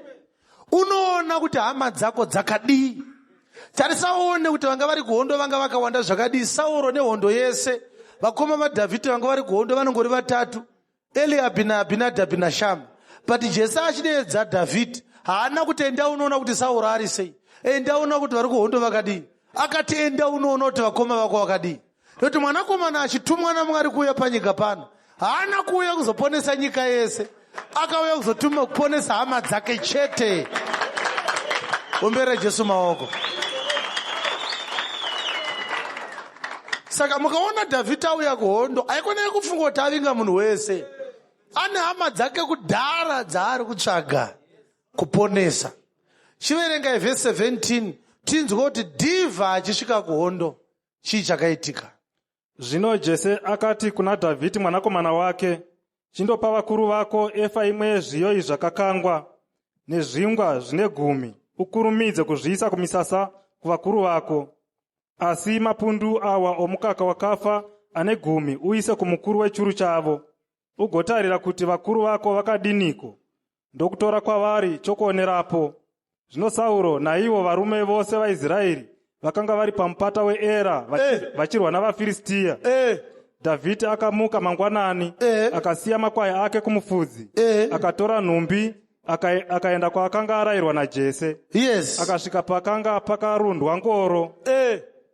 unoona kuti hama dzako dzakadii. Tarisa uone kuti vanga vari kuhondo vanga vakawanda zvakadii. Sauro nehondo yese, vakoma vaDhavhidhi vanga vari kuhondo vanongori vatatu, Eliabhi naAbhinadhabhi naShama. But Jesu achideedza Dhavhidhi haana kuti enda unoona kuti Sauro ari sei, enda unoona kuti vari kuhondo vakadii. Akati enda unoona kuti vakoma vako vakadii. Nekuti mwanakomana achitumwa naMwari kuuya panyika pano haana kuuya kuzoponesa nyika yese, akauya kuzotuma kuponesa hama dzake chete. Ombera Jesu maoko. Saka mukaona Dhavhidhi auya kuhondo, aikonai kufunga kuti avinga munhu wese. Ane hama dzake kudhara dzaari kutsvaga kuponesa. Chiverengai vhesi 17 tinzwe kuti Dhivha achisvika kuhondo chii chakaitika. Zvino Jese akati kuna Dhavhidhi mwanakomana wake, chindopa vakuru vako efa imwe yezviyo izvi zvakakangwa nezvingwa zvine gumi, ukurumidze kuzviisa kumisasa kuvakuru vako. Asi mapundu awa omukaka wakafa ane gumi uise kumukuru wechuru chavo, ugotarira kuti vakuru vako vakadiniko, ndokutora kwavari chokuonerapo. Zvino Sauro naivo varume vose vaIsraeri vakanga vari pamupata weEra vachirwa navaFiristia. Dhavhidhi akamuka mangwanani, akasiya makwai ake kumufudzi, akatora nhumbi, akaenda kwaakanga arayirwa naJese. Akasvika pakanga pakarundwa ngoro,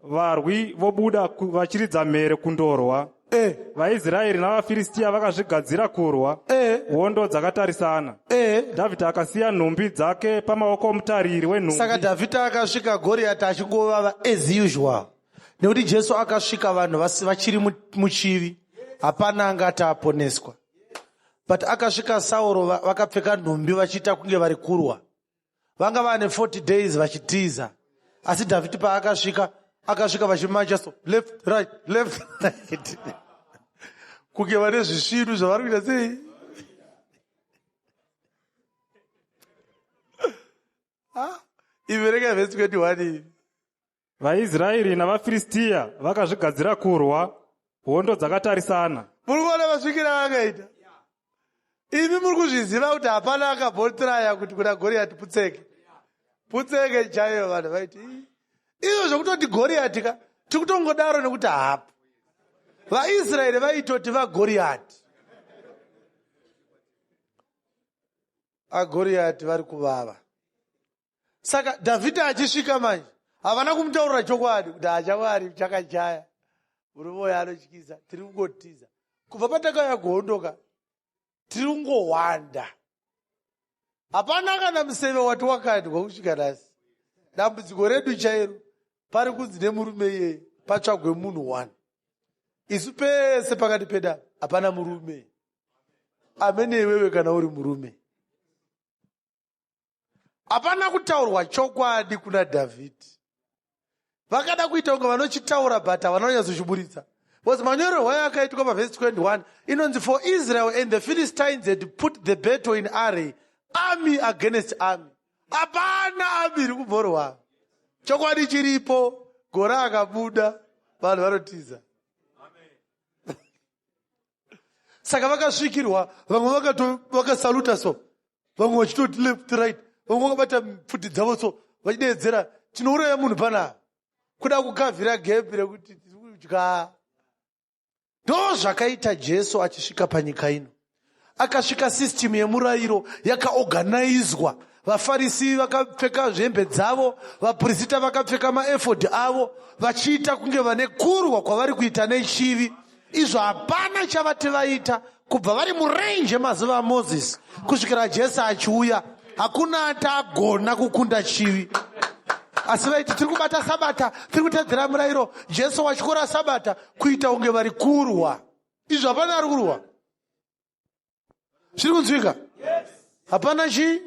varwi vobuda vachiridza mhere kundorwa. VaIsraeri navaFiristia vakazvigadzira kurwa, hondo dzakatarisana. Dhavhidhi akasiya nhumbi dzake pamaoko omutariri wenhumbi. Saka Dhavhidhi akasvika Goriati achingovava as usual, nekuti Jesu akasvika vanhu vachiri muchivi, hapana angati aponeswa. But akasvika Sauro vakapfeka nhumbi vachiita kunge vari kurwa. Vanga vane 40 days vachitiza, asi Dhavhidhi paakasvika akasvika vachimacha so left right left right, kunge vane zvisvinu zvavari kuita sei. Ah, iverenge vhesi 21 iyi. VaIsraeri navaFiristiya vakazvigadzira kurwa, hondo dzakatarisana. Muri kuona masvikiro aakaita? Imi muri kuzviziva kuti hapana akabhotiraya kuti kuna Goriyati putseke. Putseke chaiyo vanhu vaiti izvo zvekutoti Goriyati ka tiri kutongodaro nekuti hapo. VaIsraeri vaitoti vaGoriyati. AGoriyati vari kuvava. Saka Dhavhidhi achisvika manje havana kumutaurira chokwadi kuti hachamwari chakachaya murume uyo anotyisa tiri kungotiza kubva patakauya kuhondoka tiri kungohwanda hapana kana museve wati wakadwa kusvika nhasi dambudziko redu chairo pari kunzi nemurume iyeye patsvagwe munhu one isu pese pakati peda hapana murume amene iwewe kana uri murume Hapana kutaurwa chokwadi kuna Dhavhidhi. Vakada kuita kunge vanochitaura but havana kunyatsochiburitsa. Because manyorerwo ayo akaitwa pavhesi 21 inonzi for Israel and the Philistines had put the battle in array, army against army. Hapana army iri kubhorwa. Chokwadi chiripo, gora akabuda, vanhu vanotiza. Saka vakasvikirwa, vamwe vakasaluta so vamwe vachitoti left right vamwe vakabata pfuti dzavo so vachideedzera tinouraya munhu panapa kuda kukavhira gepi rekuti tiri kudya ndo zvakaita Jesu achisvika panyika ino akasvika system yemurayiro yakaorganizwa vafarisi vakapfeka zvembe dzavo vapurisita vakapfeka maefodhi avo vachiita kunge vane kurwa kwavari kuita nechivi Izvo hapana chavati vaita kubva vari murenje mazuva aMozisi kusvikira Jesu achiuya. Hakuna ati agona kukunda chivi. Asi vaiti tiri kubata sabata, tiri kutedzera murayiro, Jesu watyora sabata, kuita kunge vari kurwa. Izvo hapana ari kurwa. Zviri kunzwika? Hapana chii?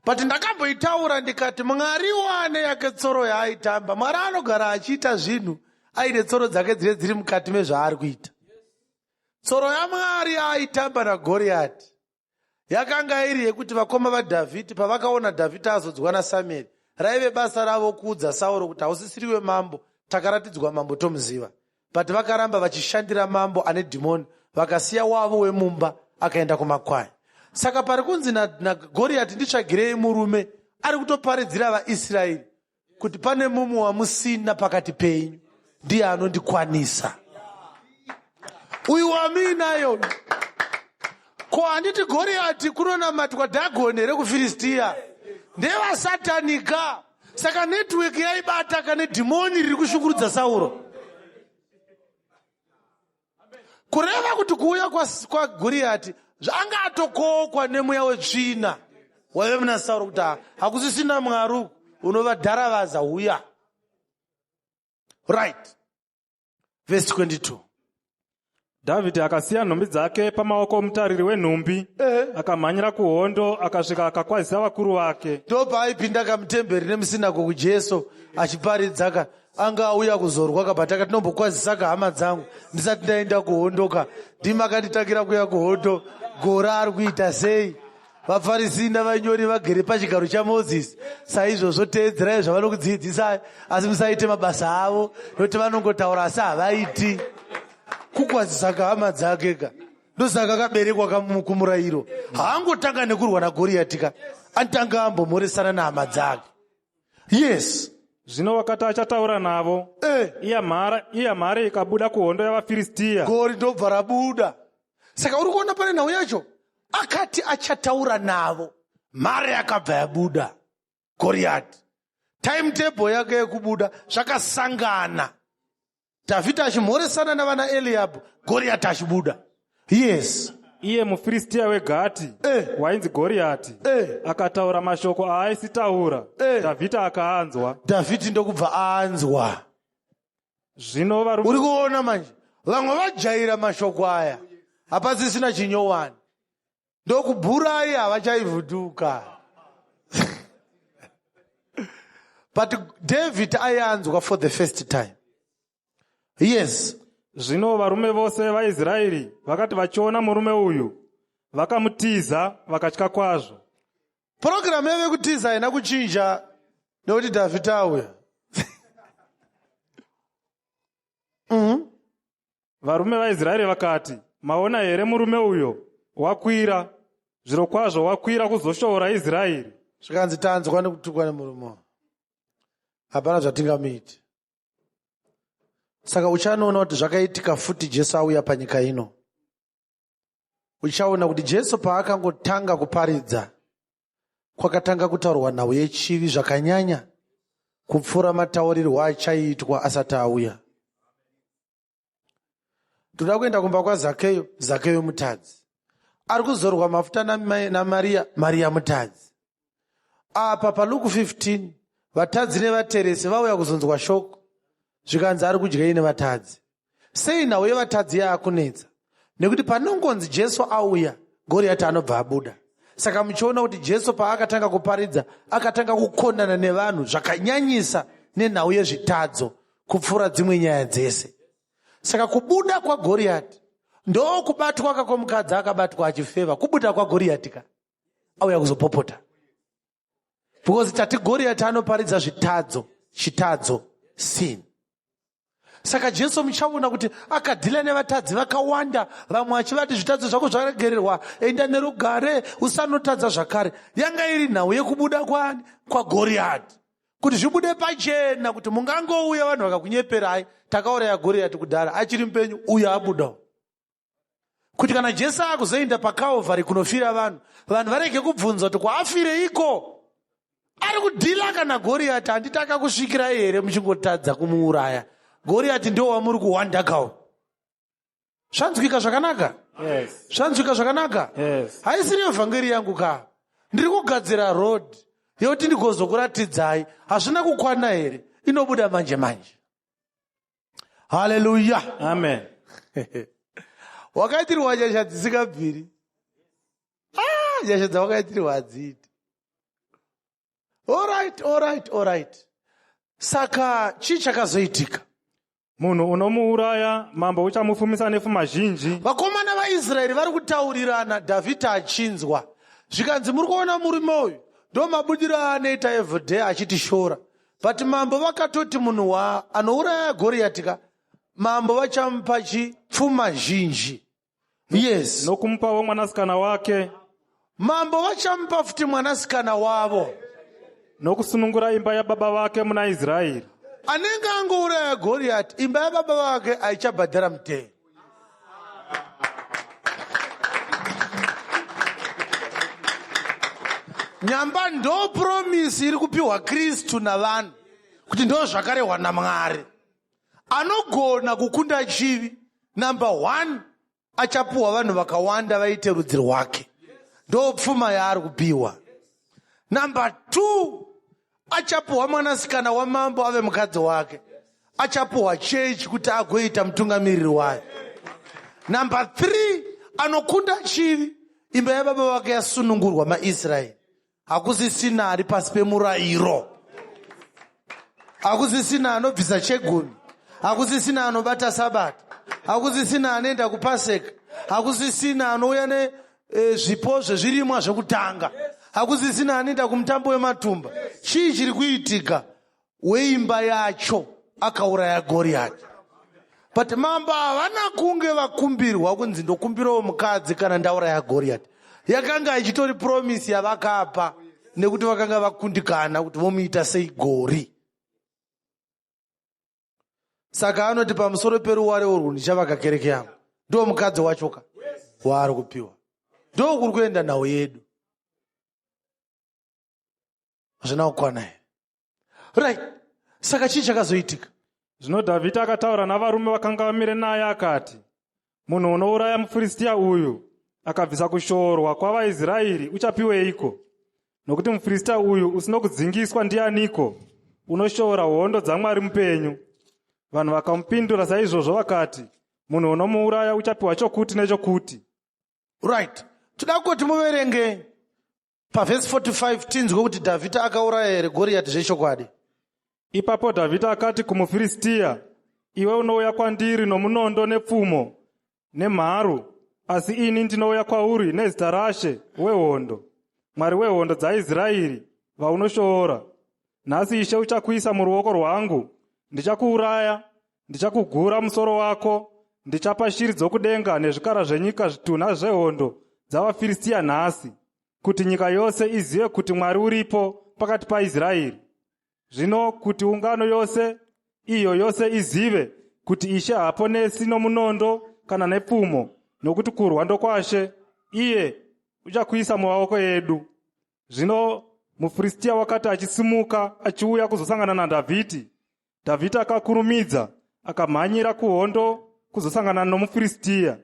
But ndakamboitaura ndikati Mwari wane yake tsoro yaaitamba. Mwari anogara achiita zvinhu aine tsoro dzake dzine dziri mukati mezvaari kuita. Tsoro yaMwari yaaitamba naGoriati yakanga iri yekuti vakoma vaDhavhidhi pavakaona Dhavhidhi azodzwa naSamueri, raive basa ravo kuudza Sauro kuti hausisiriwe mambo, takaratidzwa mambo tomuziva. But vakaramba vachishandira mambo ane dhimoni vakasiya wavo wemumba akaenda kumakwai. Saka pari kunzi naGoriati na nditsvagirei murume ari kutoparidzira vaIsraeri kuti pane mumwe wamusina pakati penyu ndiye anondikwanisa. Uyu wamuinayo ko handiti Goriati kunonamatwa Dhagoni here kuFiristiya? Ndevasatanika. Saka network yaibata kane dhimoni riri kushungurudza Sauro. Kureva kuti kuuya kwaGoriati anga atokokwa nemweya wetsvina waive muna Sauro kuti hakusisina Mwari uku unovadharavaza huya. Right. Verse 22. Dhavhidhi akasiya nhumbi dzake pamaoko omutariri wenhumbi eh. Akamhanyira kuhondo akasvika akakwazisa vakuru vake. Ndopaaipinda kamutemberi nemusinagogu Jesu achiparidza ka anga auya kuzorwa ka but akati nombokwazisa ka hama dzangu ndisati ndaenda kuhondo ka ndimi akanditangira kuya kuhondo gora ari kuita sei VaFarisi navanyori vagere pachigaro chaMozisi. Saizvozvo teedzerai zvavanokudzidzisai, asi musaite mabasa avo, nokuti vanongotaura asi havaiti. Kukwazisa kahama dzake ka ndosaka akaberekwa kumurayiro. Haangotanga nekurwa naGoriyati ka, anotanga ambomhoresana nehama dzake. Yes. Zvino wakati achataura navo, eh. Iya mhare ikabuda kuhondo yavaFiristiya. Gori ndobva rabuda. Saka uri kuona pane nhau yacho, akati achataura navo, mhare yakabva yabuda. Goriyati timetable yake yekubuda zvakasangana. Dhavhidhi achimhoresana navana Eliabhu, Goriyati achibuda. Yes. Iye muFiristiya weGati eh. wainzi Goriyati eh. akataura mashoko aaisitaura eh. Dhavhidhi akaanzwa. Dhavhidhi ndokubva aanzwa. Zvino varume uri kuona manje vamwe vajaira mashoko aya hapasisina chinyowani ndokubhurai havachaivhunduka but David aianzwa for the first time. Yes. Zvino varume vose vaIsraeri vakati vachiona murume uyu, vakamutiza vakatya kwazvo. Purogiramu yave kutiza haina kuchinja nekuti Dhavhidhi auya. Varume vaIsraeri vakati, "Maona here murume uyo wakwira? Zvirokwazvo wakwira kuzoshoora Israeri." Zvikanzi tanzwa nekutukwa nemurume uyu. Hapana zvatingamuite. Saka uchanoona kuti zvakaitika futi Jesu auya panyika ino. Uchaona kuti Jesu paakangotanga kuparidza kwakatanga kutaurwa nhau yechivi zvakanyanya kupfuura mataurirwo achaiitwa asati auya. Toda kuenda kumba kwaZakeyo, Zakeyo mutadzi. Ari kuzorwa mafuta naMariya, Mariya mutadzi. Apa paLuke 15 vatadzi nevateresi vauya kuzonzwa shoko zvikanzi ari kudyei nevatadzi. Sei nhau yevatadzi yaakunetsa? Nekuti panongonzi Jesu auya, Goriati anobva abuda. Saka muchiona kuti Jesu paakatanga kuparidza, akatanga kukonana nevanhu zvakanyanyisa nenhau yezvitadzo kupfuura dzimwe nyaya dzese. Saka kubuda kwaGoriati ndokubatwa ka kwomukadzi akabatwa achifeva, kubuda kwaGoriati ka auya kuzopopota. Because tati Goriati anoparidza zvitadzo, chitadzo, sin. Saka Jesu muchaona kuti akadhila nevatadzi vakawanda, vamwe achivati zvitadzo zvako zvaregererwa, enda nerugare, usanotadza zvakare. Yanga iri nhau yekubuda kwani? KwaGoriati. Kuti zvibude pachena kuti mungangouya vanhu vakakunyeperai, takauraya Goriati kudhara, achiri mupenyu, uyo abudawo. Kuti kana Jesu akuzoenda paCalvary kunofira vanhu, vanhu varege kubvunza kuti kwaafireiko? Ari kudhila kana Goriati, handiti akakusvikirai here muchingotadza kumuuraya? Goriati ndiwo wamuri kuhwanda kawo. Zvanzwika zvakanaka? Yes. Zvanzwika zvakanaka? Yes. Haisiri evhangeri yangu ka. Ndiri kugadzira road yekuti ndigozokuratidzai. Hazvina kukwana here? Inobuda manje manje. Haleluya. Amen. Wakaitirwa nyasha dzisingabviri. Ah, nyasha dzawakaitirwa hadziiti. Alright, alright, alright. Saka chii chakazoitika? Munhu unomuuraya, mambo uchamufumisa nefuma zhinji. Vakomana vaIsraeri vari kutaurirana, Dhavhidhi achinzwa. Zvikanzi muri kuona murume uyu ndo mabudiro aanoita everyday achitishora. But mambo vakatoti munhu wa anouraya Goriati ka, mambo vachamupa chi pfuma zhinji. Yes. Nokumupawo mwanasikana wake. Mambo vachamupa futi mwanasikana wavo. Nokusunungura imba yababa vake muna Israeri. Anenge angouraya Goriati, imba yababa vake haichabhadhara mutero. Nyamba ndo promise iri kupiwa Kristu navanhu kuti ndo zvakarehwa naMwari. Anogona kukunda chivi. Number 1, achapuwa vanhu vakawanda vaite rudzi rwake. Ndo pfuma yaari kupiwa. Number 2, achapuwa mwanasikana wamambo ave mukadzi wake. Achapuwa chechi kuti agoita mutungamiriri wayo. Number 3, anokunda chivi. Imba yababa vake yasunungurwa maIsraeri. Hakusisina ari pasi pemurayiro. Hakusisina anobvisa chegumi. Hakusisina anobata Sabata. Hakusisina anoenda kuPaseka. Hakusisina anouya nezvipo zvezvirimwa zvekutanga. Hakusisina anoenda kumutambo wematumba. Chii chiri kuitika? Weimba yacho akauraya Goriati. But mambo havana kunge vakumbirwa kunzi ndokumbirawo mukadzi kana ndauraya Goriati. Yakanga ichitori promise yavakapa nekuti vakanga vakundikana kuti vomuita sei gori. Saka anoti pamusoro peruware urwu ndichavaka kereke yangu. Ndo mukadzi wachoka waari kupiwa. Ndo kuri kuenda nhau yedu. Hazvina kukwana here? Right. Saka chii chakazoitika? Zvino Dhavhidhi akataura navarume vakanga vamire naye akati, Munhu unouraya muFiristia uyu akabvisa kushoorwa kwavaIsraeri uchapiweiko? Nokuti muFiristia uyu usino kudzingiswa ndianiko unoshoora hondo dzaMwari mupenyu? Vanhu vakamupindura saizvozvo vakati, Munhu unomuuraya uchapiwa chokuti nechokuti. Right. Toda kuti muverenge pavhesi 45 tinzwe kuti Dhavhidhi akauraya here Goriati zvechokwadi. Ipapo Dhavhidhi akati kumuFiristia, Iwe unouya kwandiri nomunondo nepfumo nemharu, asi ini ndinouya kwauri nezita raShe wehondo, Mwari wehondo dzaIsraeri, vaunoshoora. Nhasi Ishe uchakuisa muruoko rwangu, ndichakuuraya, ndichakugura musoro wako, ndichapa shiri dzokudenga nezvikara zvenyika zvitunha zvehondo dzavaFiristia nhasi, kuti nyika yose izive kuti Mwari uripo pakati paIsraeri. Zvino kuti ungano yose iyo yose izive kuti Ishe haaponesi nomunondo kana nepfumo, nokuti kurwa ndokwaShe, iye uchakuisa mumaoko edu. Zvino muFiristia wakati achisimuka achiuya kuzosangana naDhavhidhi, Dhavhidhi akakurumidza akamhanyira kuhondo kuzosangana nomuFiristia.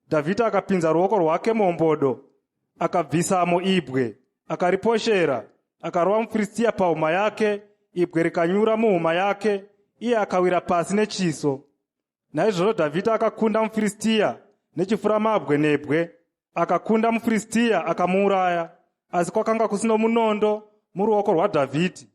Dhavhidhi akapinza ruoko rwake muhombodo, akabvisamo ibwe, akariposhera, akarova muFiristia pahuma yake, ibwe rikanyura muhuma yake, iye akawira pasi nechiso. Naizvozvo Dhavhidhi akakunda muFiristia nechifuramabwe nebwe, akakunda muFiristia akamuuraya, asi kwakanga kusino munondo muruoko rwaDhavhidhi.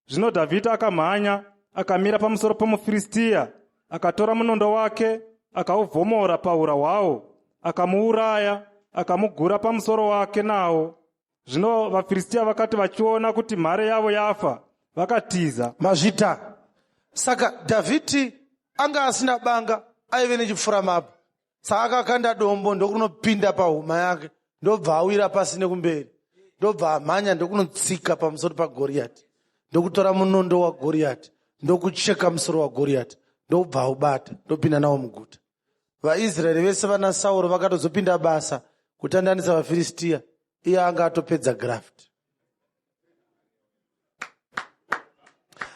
Zvino Dhavhidhi akamhanya, akamira pamusoro pomuFiristia, akatora munondo wake, akauvhomora paura hwawo, akamuuraya, akamugura pamusoro wake nawo. Zvino vaFiristia vakati vachiona kuti mhare yavo yafa, vakatiza. Mazvita. Saka Dhavhidhi anga asina banga, aive nechipfuramabwe. Saka akakanda dombo ndokunopinda pahuma yake, ndobva awira pasi nekumberi, ndobva amhanya ndokunotsika pamusoro paGoriyati, ndokutora munondo waGoriyati, ndokucheka musoro waGoriyati, ndobva aubata, ndopinda nawo muguta. VaIsraeri vese vana Sauro vakatozopinda basa kutandanisa vaFiristia, iye anga atopedza graft.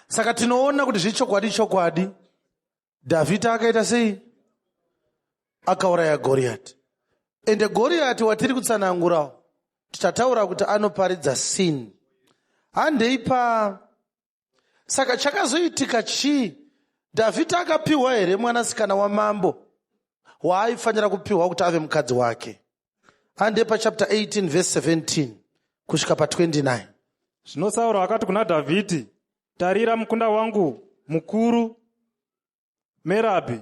Saka tinoona kuti zvechokwadi chokwadi Dhavhidhi akaita sei? Akauraya Goriyati. Ende Goriyati watiri kutsanangurawo tichataura kuti anoparidza sin. Handei pa Saka chakazoitika chii? Dhavhidhi akapiwa here mwanasikana wamambo waaifanira kupiwa kuti ave mukadzi wake? Handei pachapter 18 verse 17 kusvika pa29. Zvino Sauro akati kuna Dhavhidhi, Tarira mukunda wangu mukuru Merabhi,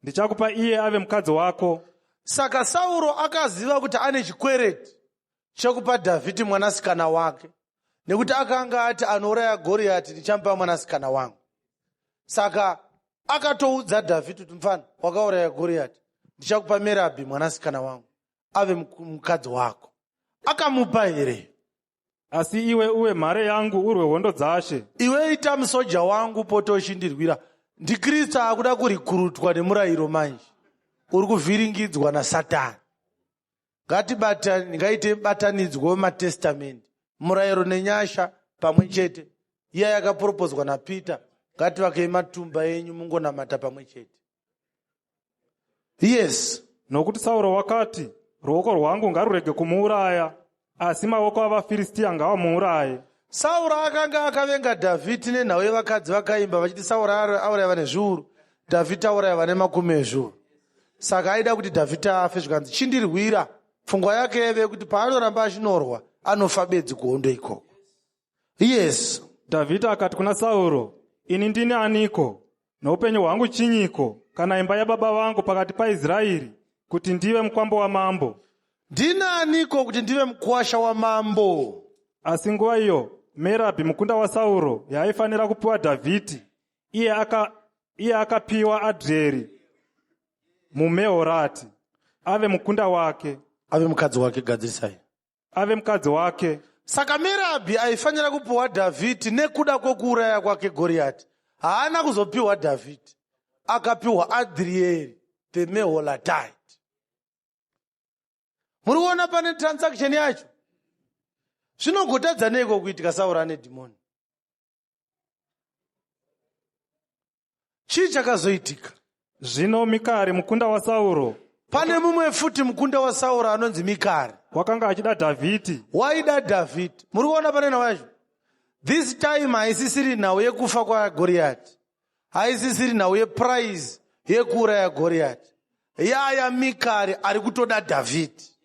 ndichakupa iye ave mukadzi wako. Saka Sauro akaziva kuti ane chikwereti chekupa Dhavhidhi mwanasikana wake, nekuti akanga ati anouraya Goriyati ndichamupa mwanasikana wangu. Saka akatoudza Dhavhidhi kuti mfana, wakauraya Goriyati, ndichakupa Merabhi mwanasikana wangu ave mukadzi wako. Akamupa here? Asi iwe uve mhare yangu urwe hondo dzaShe. Iwe ita musoja wangu pote uchindirwira. NdiKristu akuda kurikurutwa nemurayiro manje. Uri kuvhiringidzwa naSatani. Ngatibatane, ngaite batanidzwa wematestamendi. Murayiro nenyasha pamwe chete. Iya yakaporopozwa naPeter. Ngativakei matumba enyu mungonamata pamwe chete. Yes. Nokuti Sauro wakati, Ruoko rwangu ngarurege kumuuraya, asi maoko avaFiristia ngawamuuraye. Sauro akanga akavenga Dhavhidhi nenhau yevakadzi vakaimba vachiti Sauro auraya vane zviuru, Dhavhidhi auraya vane makumi ezviuru. Saka aida kuti Dhavhidhi afe zvikanzi chindirwira. Pfungwa yake yaive yekuti paanoramba achinorwa anofa bedzi kuhondo ikoko. Yes. Dhavhidhi akati kuna Sauro, Ini ndini aniko, noupenyu hwangu chinyiko, kana imba yababa vangu pakati paIsraeri, kuti ndive mukwambo wamambo? Ndini aniko kuti ndive mukwasha wamambo? Asi nguva iyo Merabhi mukunda waSauro yaaifanira kupiwa Dhavhidhi, iye aka, iye akapiwa Adrieri muMehorati ave mukunda wake. Ave mukadzi wake, gadzirisai. Ave mukadzi wake. Saka Merabhi aifanira kupiwa Dhavhidhi nekuda kwekuuraya kwake Goriyati. Haana kuzopiwa Dhavhidhi, akapiwa Adrieri the Meholatite. Muri kuona pane transaction yacho? Zvinogotadza neiko kuitika Sauro ane dhimoni? Chii chakazoitika? Zvino Mikari mukunda waSauro. Pane mumwe futi mukunda waSauro anonzi Mikari. Wakanga achida Dhavhidhi. Waida Dhavhidhi. Muri kuona pane nhau yacho? This time haisisiri nhau yekufa kwaGoriyati. Haisisiri nhau yeprize yekuuraya Goriyati. Yaya Mikari ari kutoda Dhavhidhi.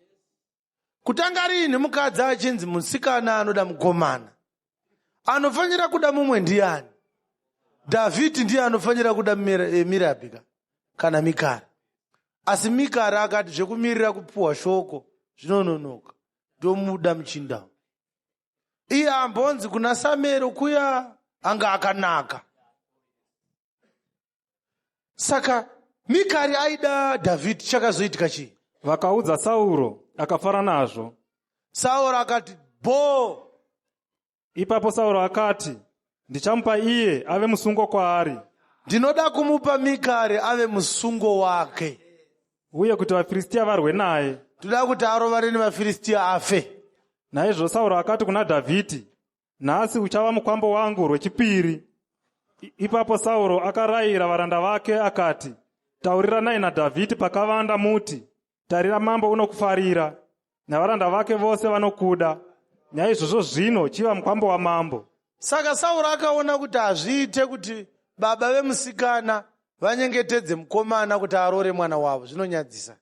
Kutanga riini mukadzi achinzi musikana anoda mukomana? Anofanira kuda mumwe ndiani? Dhavhidhi ndiye anofanira kuda eh, Mirabi ka kana Mikari. Asi Mikari akati zvekumirira kupuwa shoko zvinononoka, ndomuda muchinda. Iye ambonzi kuna Samueri kuya anga akanaka. Saka Mikari aida Dhavhidhi, chakazoitika chii? Vakaudza Sauro, akafara nazvo. Sauro akati bho. Ipapo Sauro akati, Ndichamupa iye ave musungo kwaari. Ndinoda kumupa Mikari ave musungo wake. Uye kuti vaFiristia varwe naye. Toda kuti arovane nevaFiristia afe. Naizvozvo Sauro akati kuna Dhavhidhi, Nhasi uchava mukwambo wangu rwechipiri. Ipapo Sauro akarayira varanda vake akati, Tauriranai naDhavhidhi pakavanda muti, Tarira mambo unokufarira, navaranda vake vose vanokuda. Naizvozvo zvino chiva mukwambo wamambo. Saka Sauro akaona kuti hazviite kuti baba vemusikana vanyengetedze mukomana kuti aroore mwana wavo, zvinonyadzisa.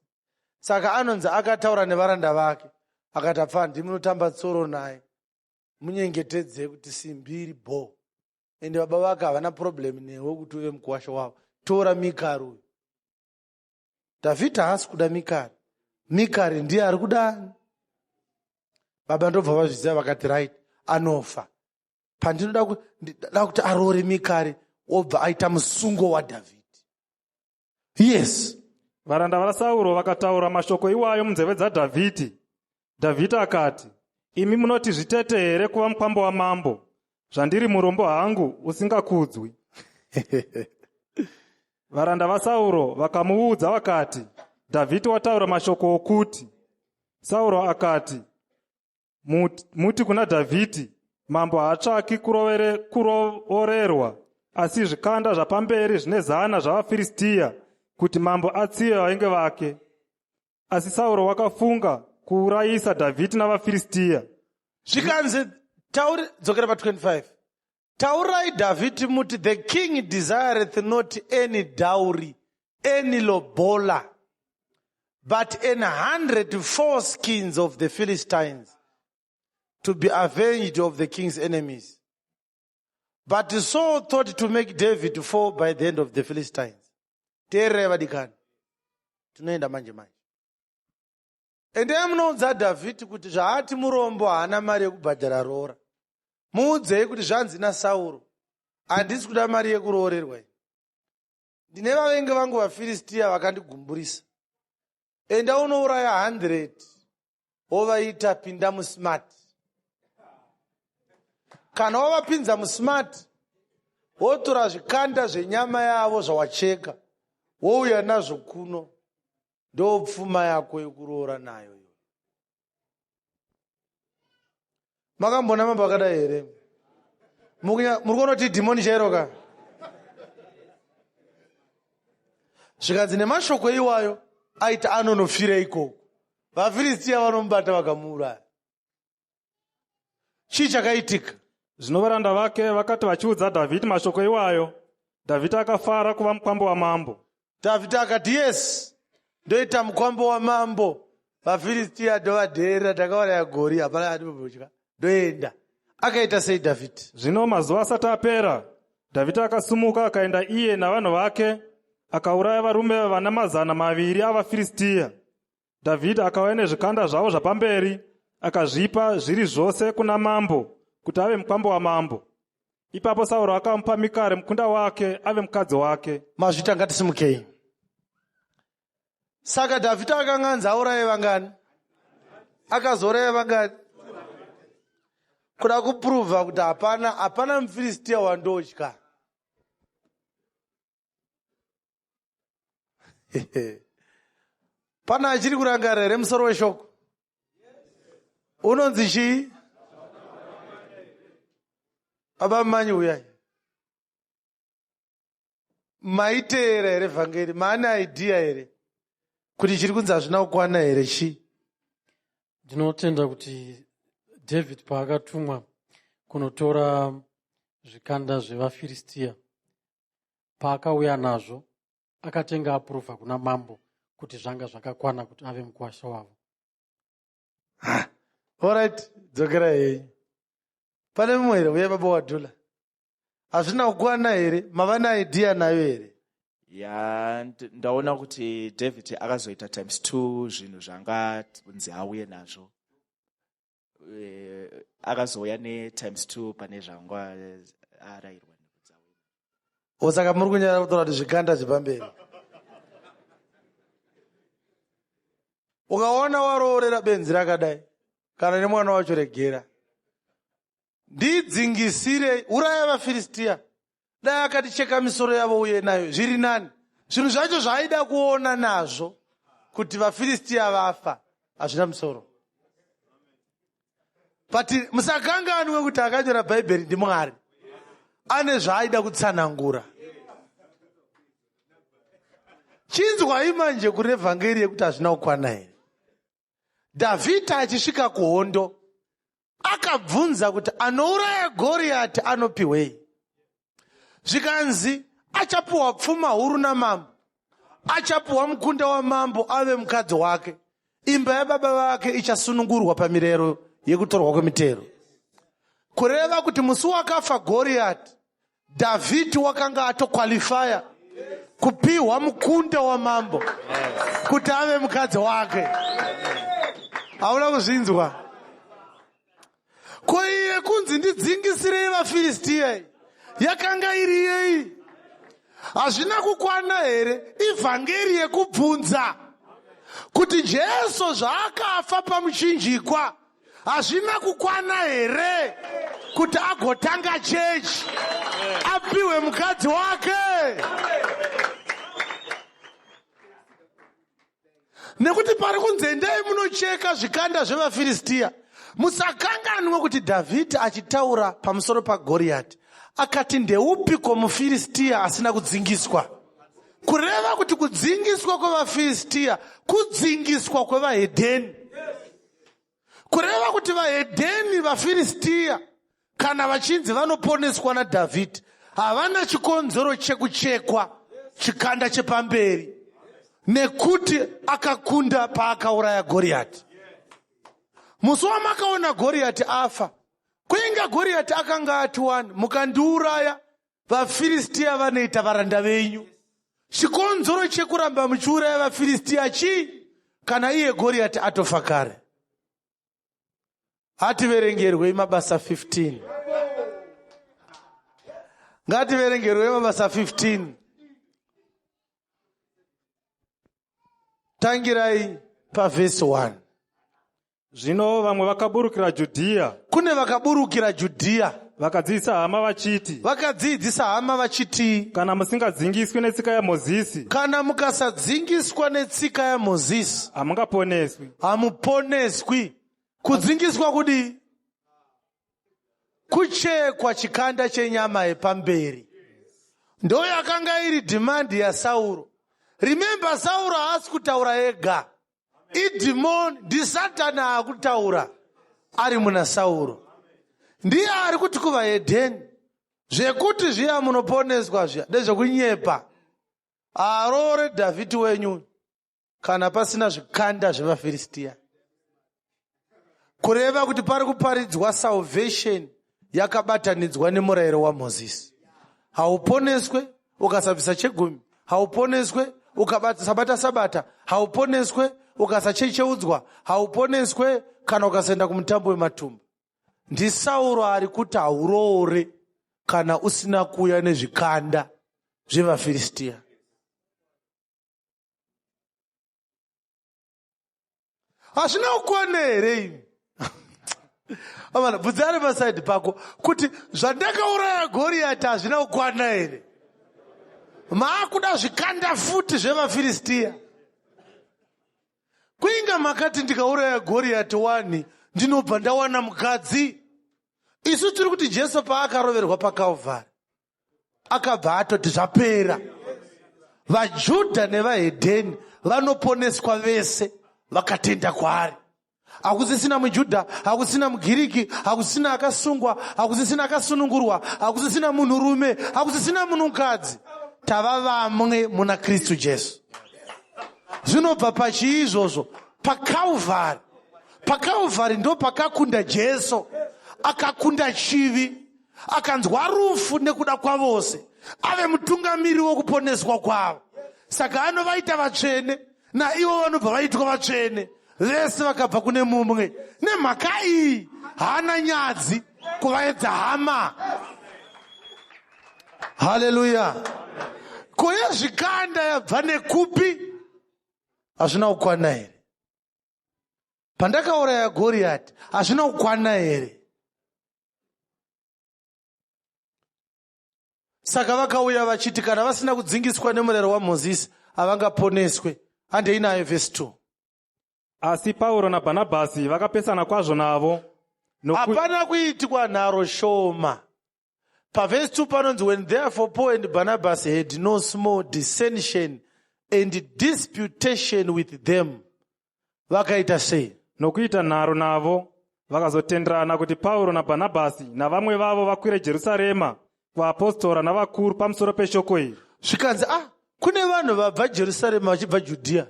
Saka anonzi akataura nevaranda vake akati, apfa ndimunotamba tsoro naye, munyengetedze kuti simbi iri bho, ende baba vake havana problem newe kuti uve mukuwasha wavo, tora Mikari uyu. Dhavhidhi haasi kuda Mikari, Mikari ndiye ari kuda. Baba ndobva vazviziva vakati right, anofa. Pandinoda kuti aroore Mikari obva aita musungo waDhavhidhi. Yes. Varanda vaSauro vakataura mashoko iwayo munzeve dzaDhavhidhi. Dhavhidhi akati, Imi munoti zvitete here kuva mukwambo wamambo, zvandiri murombo hangu usingakudzwi? Varanda vaSauro vakamuudza vakati, Dhavhidhi wataura mashoko okuti. Sauro akati, Muti kuna Dhavhidhi, mambo haatsvaki kuroorerwa, asi zvikanda zvapamberi zvine zana zvavaFiristia, kuti mambo atsive vavengi vake. Asi Sauro wakafunga kuurayisa Dhavhidhi navaFiristia. Zvikanzi tauri, dzokera pa25. Taurai Dhavhidhi muti, the king desireth not any dowry, any lobola, but an 100 foreskins of the Philistines to be avenged of the king's enemies. But Saul thought to make David fall by the hand of the Philistines. Teererai vadikani, tinoenda manje manje. Endai munoudza Dhavhidhi kuti zvaati murombo haana mari yekubhadhara roora. Muudzei kuti zvanzi naSauro, handisi kuda mari yekuroorerwa ini. Ndine vavengi vangu vaFiristia vakandigumburisa. Enda unouraya 100 wovaita pinda musmart. Kana wavapinza musmart, wotora zvikanda zvenyama yavo zvawacheka, wouya nazvo kuno. Ndopfuma yako yekuroora nayo iyoyo. Makambona mambo akadai here? Muri kuona kuti dhimoni chairo ka? Zvikanzi nemashoko iwayo aiti anonofira ikoko. VaFiristia vanomubata vakamuuraya. Chii chakaitika? Zvino varanda vake vakati vachiudza Dhavhidhi mashoko iwayo, Dhavhidhi akafara kuva mukwambo wamambo. Dhavhidhi akati, yes, ndoita mukwambo wamambo. VaFiristia ndovadheerera, takauraya Gori, hapana andinombotya, ndoenda. Akaita sei Dhavhidhi? Zvino mazuva asati apera, Dhavhidhi akasimuka akaenda iye navanhu vake, akauraya varume vana 200 avaFiristia. Dhavhidhi akauya nezvikanda zvavo zvapamberi akazvipa zviri zvose kuna mambo kuti ave mukwambo wamambo. Ipapo Sauro akamupa Mikari mukunda wake ave mukadzi wake. Mazvita, ngatisimukei. Saka Dhavhidhi akanga anzi auraye vangani? Akazouraya vangani? Kuda kupuruvha kuti hapana muFiristia wandotya. Pana achiri kurangarira here musoro weshoko? Unonzi chii? Baba Manyi uyai. Maiteera here vhangeri? Maane idea here kuti chiri kunzi hazvina kukwana here chii? Ndinotenda kuti David paakatumwa kunotora zvikanda zvevaFiristia, paakauya nazvo akatenga apuruvha kuna mambo kuti zvanga zvakakwana kuti ave mukuwasha wavo. Alright, dzokera henyu. Pane mumwe here? Uye baba wadhula, hazvina kukwana here? Mava neidea nayo here? Ya, ndaona kuti David akazoita times 2 zvinhu zvanga nzi auye nazvo. eh, akazouya netimes 2 pane zvanga arayirwa. Saka muri kunyara kutaura kuti zvikanda zvepamberi. Ukaona waroorera benzi rakadai kana nemwana wacho regera. Ndidzingisire, uraya vaFiristiya. Dai akaticheka misoro yavo uye nayo zviri nani. Zvinhu zvacho zvaaida kuona nazvo kuti vaFiristiya vafa hazvina musoro. But musakanganwe kuti akanyora Bhaibheri ndiMwari. Ane zvaaida kutsanangura. Chinzwai manje kune vhangeri yekuti hazvina kukwana here. Dhavhidha achisvika kuhondo akabvunza kuti anouraya Goriyati anopiwei? Zvikanzi achapiwa pfuma huru namambo, achapiwa mukunda wamambo ave mukadzi wake, imba yababa vake ichasunungurwa pamirero yekutorwa kwemitero. Kureva kuti musi wakafa Goriyati, Dhavhidhi wakanga atokwalifaya kupiwa mukunda wamambo kuti ave mukadzi wake. Hauna kuzvinzwa? Ko iye kunzi ndidzingisirei vaFiristiya yakanga iri yei? Hazvina kukwana here ivhangeri yekubvunza kuti Jesu zvaakafa pamuchinjikwa hazvina kukwana here kuti agotanga chechi apiwe mukadzi wake? Nekuti pari kunzi endai munocheka zvikanda zvevaFiristiya. Musakanganwe kuti Dhavhidhi achitaura pamusoro paGoriyati akati ndeupiko muFiristiya asina kudzingiswa? Kureva kuti kudzingiswa kwevaFiristiya kudzingiswa kwevahedheni. Kureva kuti vahedheni vaFiristiya kana vachinzi vanoponeswa naDhavhidhi havana chikonzero chekuchekwa chikanda chepamberi nekuti akakunda paakauraya Goriyati. Musi wamakaona Goriyati afa, kuinga Goriyati akanga ati wani, mukandiuraya vaFiristiya vanoita varanda venyu. Chikonzero chekuramba muchiuraya vaFiristiya chii kana iye Goriyati atofa kare? Hativerengerwei Mabasa 15. Ngativerengerwei Mabasa 15. Tangirai pavhesi 1. Zvino vamwe vakaburukira Judhiya. Kune vakaburukira Judhiya. Vakadzidzisa hama vachiti. Vakadzidzisa hama vachiti. Kana musingadzingiswi netsika yaMozisi. Kana mukasadzingiswa netsika yaMozisi. Hamungaponeswi. Hamuponeswi. Kudzingiswa kudii? Kuchekwa chikanda chenyama yepamberi. Ndo yakanga iri demand yaSauro. Remember, Sauro haasi kutaura ega. Idhimoni, ndisatani akutaura ari muna Sauro. Ndiye ari kuti kuvahedheni zvekuti zviya munoponeswa zviya ndezvekunyepa. Aroore Dhavhidhi wenyu kana pasina zvikanda zvevaFiristiya. Kureva kuti pari kuparidzwa salvation yakabatanidzwa nemurayiro waMozisi. Hauponeswe ukasabvisa chegumi, hauponeswe ukasabata sabata, hauponeswe ukasachecheudzwa, hauponeswe kana ukasaenda kumutambo wematumba. NdiSauro ari kuti hauroore kana usina kuuya nezvikanda zvevaFiristiya. Hazvina kukwana here imi? Amana, bvunzani pasaidi pako kuti zvandakauraya Goriyati hazvina kukwana here? Maakuda zvikanda futi zvevaFiristiya. Kuinga makati ndikauraya Goriyati wani ndinobva ndawana mukadzi. Isu tiri kuti Jesu paakaroverwa paKalvari akabva atoti zvapera. VaJudha nevahedheni vanoponeswa vese vakatenda kwaari. Hakusisina muJudha, hakusisina muGiriki, hakusisina akasungwa, hakusisina akasunungurwa, hakusisina munhurume, hakusisina munhukadzi. Tava vamwe muna Kristu Jesu. Zvinobva pachii izvozvo? PaKalvari. PaKalvari ndo pakakunda Jesu, akakunda chivi, akanzwa rufu nekuda kwavose, ave mutungamiri wokuponeswa kwavo. Saka anovaita vatsvene, naivo vanobva vaitwa vatsvene. Vese vakabva kune mumwe. Nemhaka iyi haana nyadzi kuvaedza hama. Haleluya! Ko yezvikanda yabva nekupi? Hazvina kukwana here? Pandakauraya Goriyati hazvina kukwana here? Saka vakauya vachiti kana vasina kudzingiswa nemurayiro waMozisi havangaponeswe. Handei nayo vhesi 2. Asi Pauro naBhanabhasi vakapesana kwazvo navo. Hapana kuitwa nharo shoma. Pavhesi 2 panonzi when therefore Paul and Barnabas had no small dissension and disputation with them. Vakaita sei? Nokuita nharo navo, vakazotenderana kuti Pauro naBhanabhasi navamwe vavo vakwire Jerusarema kuvaapostora navakuru pamusoro peshoko iri. Zvikanzi, ah, kune vanhu vabva Jerusarema vachibva Judhiya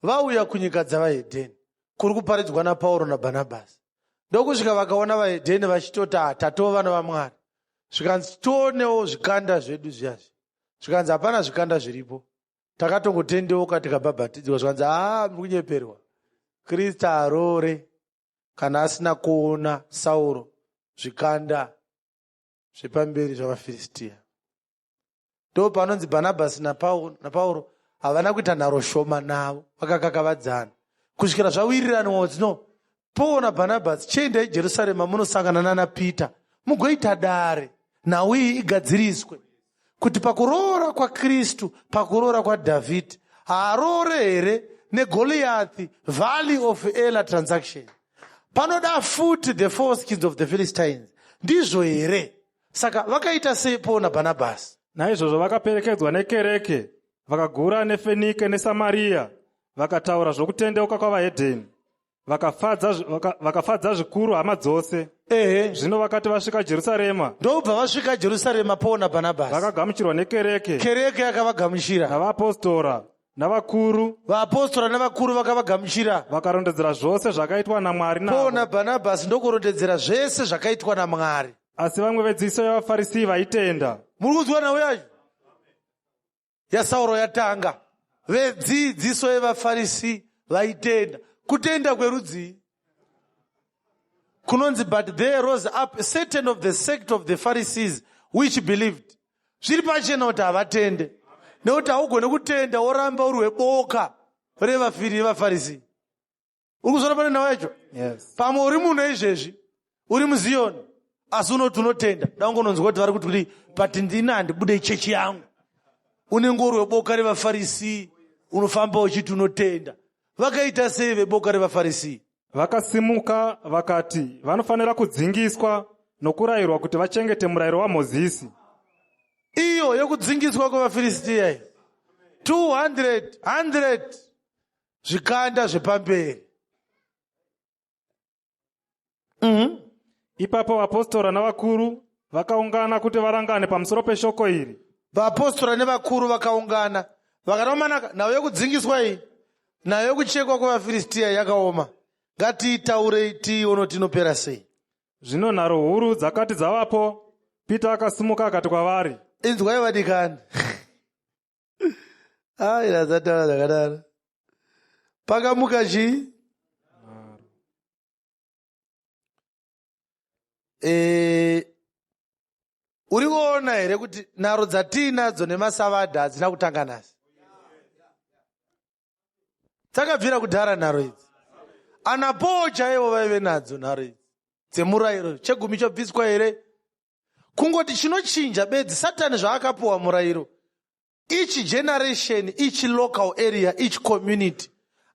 vauya kunyika dzavahedheni kuri kuparidzwa naPauro naBhanabhasi. Ndokusvika vakaona vahedheni vachitoti, ah, tatova vana vaMwari. Zvikanzi, tionewo zvikanda zvedu zviyazvi. Zvikanzi, hapana zvikanda zviripo. Takatongotendeuka tikabhabhatidzwa. Zvikanzi, haa, muri kunyeperwa. Kristu haroore kana asina kuona Sauro zvikanda zvepamberi zvavaFiristia. Ndo panonzi Bhanabhasi naPauro havana kuita nharo shoma navo, vakakakavadzana kusvikira zvawiriranwa kuti no, Paul naBhanabhasi chiendai Jerusarema munosangana nana Peter mugoita dare, nhau iyi igadziriswe kuti pakuroora kwaKristu, pakuroora kwaDhavhidhi, haaroore here neGoliathi, Valley of Ela transaction. Panoda futi the foreskins of the Philistines. Ndizvo here? Saka vakaita sei Paul naBhanabhasi? Naizvozvo vakaperekedzwa nekereke, vakagura neFenike neSamaria, vakataura zvokutendeuka kwavahedheni. Vakafadza, vakafadza zvikuru hama dzose. Ehe. Zvino vakati vasvika Jerusarema, Ndobva vasvika Jerusarema Paul naBhanabhasi. Vakagamuchirwa nekereke. Kereke yakavagamuchira. Navaapostora navakuru. Vaapostora navakuru vakavagamuchira. Vakarondedzera zvose zvakaitwa naMwari navo. Paul naBhanabhasi ndokurondedzera zvese zvakaitwa naMwari. Asi vamwe vedzidziso yavaFarisi vaitenda. Muri kunzwa nhau yacho? YaSauro yatanga. Vedzidziso yevaFarisi vaitenda. Kutenda kwerudzii? Kunonzi but there rose up certain of the sect of the Pharisees which believed. Zviri pachena kuti havatende. Nekuti haugone kutenda woramba uri weboka revafiri yevaFarisi. Uri kuzviona pane nhau yacho? Yes. Pamwe uri muno izvezvi, uri muZiyoni, asi unoti unotenda. Daungononzwa kuti vari kuti kudii, but ndini handibude chechi yangu. Unenge uri weboka revaFarisi, unofamba uchiti unotenda. Vakaita sei veboka revaFarisi? Vakasimuka vakati vanofanira kudzingiswa nokurayirwa kuti vachengete murayiro waMozisi. Iyo yekudzingiswa kwevaFiristia iyi. 200, 100 zvikanda zvepamberi. Ipapo vapostora navakuru vakaungana kuti varangane pamusoro peshoko iri. Vapostora nevakuru vakaungana vakati, vamanaka, nhau yekudzingiswa iyi, nhau yekuchekwa kwevaFiristia yakaoma, ngatiitaurei tiione kuti inopera sei. Zvino nharo huru dzakati dzavapo, Pita akasimuka akati kwavari, Inzwai vadikani. Ai, ndasataura zvakadaro. Pakamuka chii? Uri kuona here kuti nharo dzatiinadzo nemasavadha hadzina kutanga nhasi? Dzakabvira kudhara nharo idzi. Ana Paul chaivo vaive nadzo nharo idzi dzemurayiro. Chegumi chobviswa here? Kungoti chinochinja bedzi Satani zvaakapuwa murayiro. Each generation, each local area, each community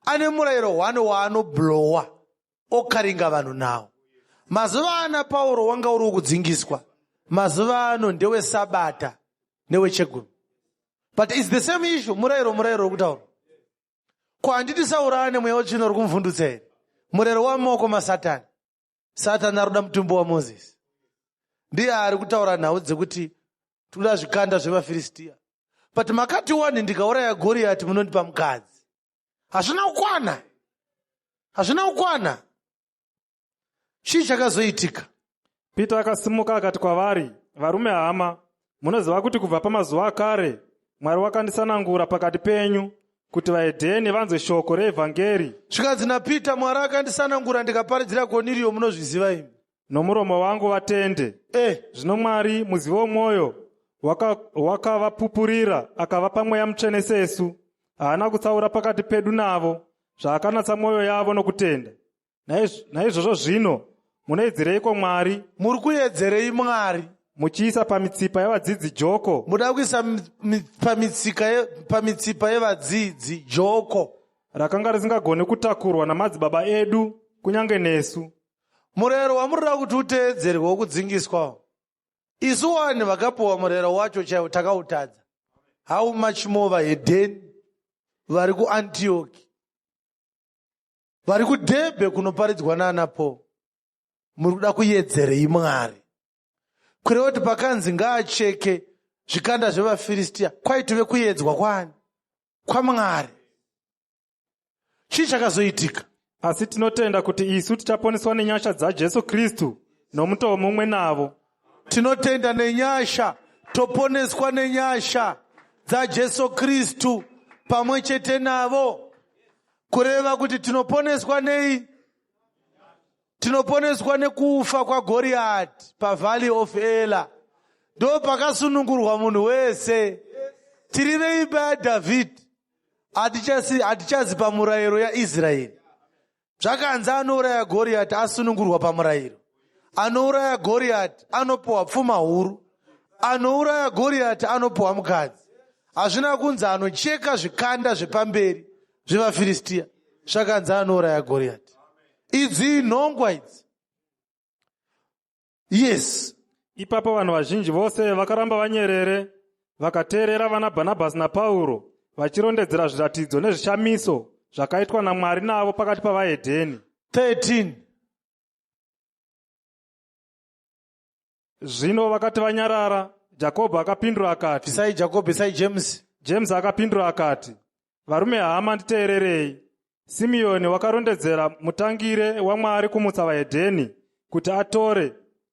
ane murayiro one waanoblowa okaringa vanhu nawo. Mazuva ana Pauro wanga uri wekudzingiswa. Mazuva ano ndewesabata newechegumi. But it's the same issue, murayiro murayiro wekutaura. Ko handiti Sauro ane mweya wetsvina uri kumuvhundutsa here? Murayiro wamaoko maSatani. Satani ari kuda mutumbi waMozisi. Ndiye ari kutaura nhau dzekuti tikuda zvikanda zvevaFiristia. But makati wani ndikauraya Goriati munondipa mukadzi. Hazvina kukwana. Hazvina kukwana. Chii chakazoitika? Pita akasimuka akati kwavari, Varume hama, munoziva kuti kubva pamazuva akare Mwari wakandisanangura pakati penyu Kuti vahedheni vanzwe shoko reevhangeri. Zvikanzi naPita, Mwari akandisanangura ndikaparidzira Korneriyo, munozviziva imi. Nomuromo wangu vatende. Zvino Mwari, muzivi womwoyo, wakavapupurira waka akavapa Mweya Mutsvene sesu. Haana kutsaura pakati pedu navo, zvaakanatsa mwoyo yavo nokutenda. Naizvozvo zvino munoedzireiko Mwari? Muri kuedzerei Mwari? Muchiisa pamitsipa yavadzidzi joko. Muda kuisa pamitsipa yevadzidzi joko. Rakanga risingagoni kutakurwa namadzibaba edu, kunyange nesu. Murayiro wamurida kuti uteedzerwe wokudzingiswa. Isu wani vakapiwa murayiro wacho chaiwo takautadza. How much more vahedheni vari kuAntioki, vari kuDhebhe kunoparidzwa naana Paul. Muri kuda kuyedzerei Mwari? Kureva kuti pakanzi ngaacheke zvikanda zvevaFiristia kwaitove kuyedzwa kwaani? KwaMwari. Chii chakazoitika? Asi tinotenda kuti isu tichaponeswa nenyasha dzaJesu Kristu nomutoo mumwe navo. Tinotenda nenyasha, toponeswa nenyasha dzaJesu Kristu pamwe chete navo. Kureva kuti tinoponeswa nei? Tinoponeswa nekufa kwaGoriati paValley of Ela. Ndo pakasunungurwa munhu wese. Tiri veimba yaDhavhidhi, hatichazi pamurayiro yaIsraeri. Zvakanzi anouraya Goriati asunungurwa pamurayiro. Anouraya Goriati anopiwa pfuma huru. Anouraya Goriati anopiwa mukadzi. Hazvina kunzi anocheka zvikanda zvepamberi zvevaFiristia. Zvakanzi anouraya Goriati. Idzi inhongwa idzi. Yes. Ipapo vanhu vazhinji vose vakaramba vanyerere, vakateerera vana Bhanabhasi naPauro vachirondedzera zviratidzo nezvishamiso zvakaitwa naMwari navo pakati pavahedheni. 13. Zvino vakati vanyarara, Jakobho akapindura akati, Isai Jakobho, isai James. James akapindura akati, Varume hama, nditeererei. Simeoni wakarondedzera mutangire waMwari kumutsa vahedheni kuti atore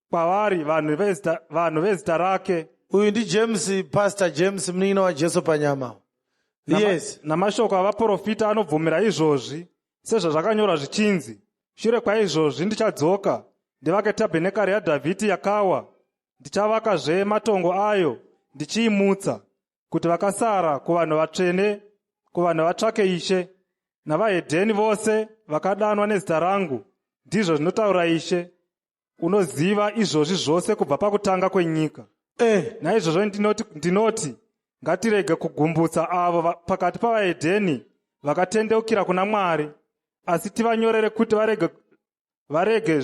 kwavari vanhu vezita rake. Uyu ndiJames, Pastor James, munin'ina waJesu panyama. Yes. Namashoko avaprofita anobvumira izvozvi, sezvazvakanyorwa zvichinzi, shure kwaizvozvi ndichadzoka, ndivake tabhenekari yaDhavhidhi yakawa, ndichavakazve matongo ayo, ndichiimutsa, kuti vakasara kuvanhu vatsvene, kuvanhu vatsvake Ishe, navahedheni vose vakadanwa nezita rangu, ndizvo zvinotaura Ishe, unoziva izvozvi zvose kubva pakutanga kwenyika. Naizvozvo ndinoti ngatirege kugumbutsa avo pakati pavahedheni vakatendeukira kuna Mwari, asi tivanyorere kuti varege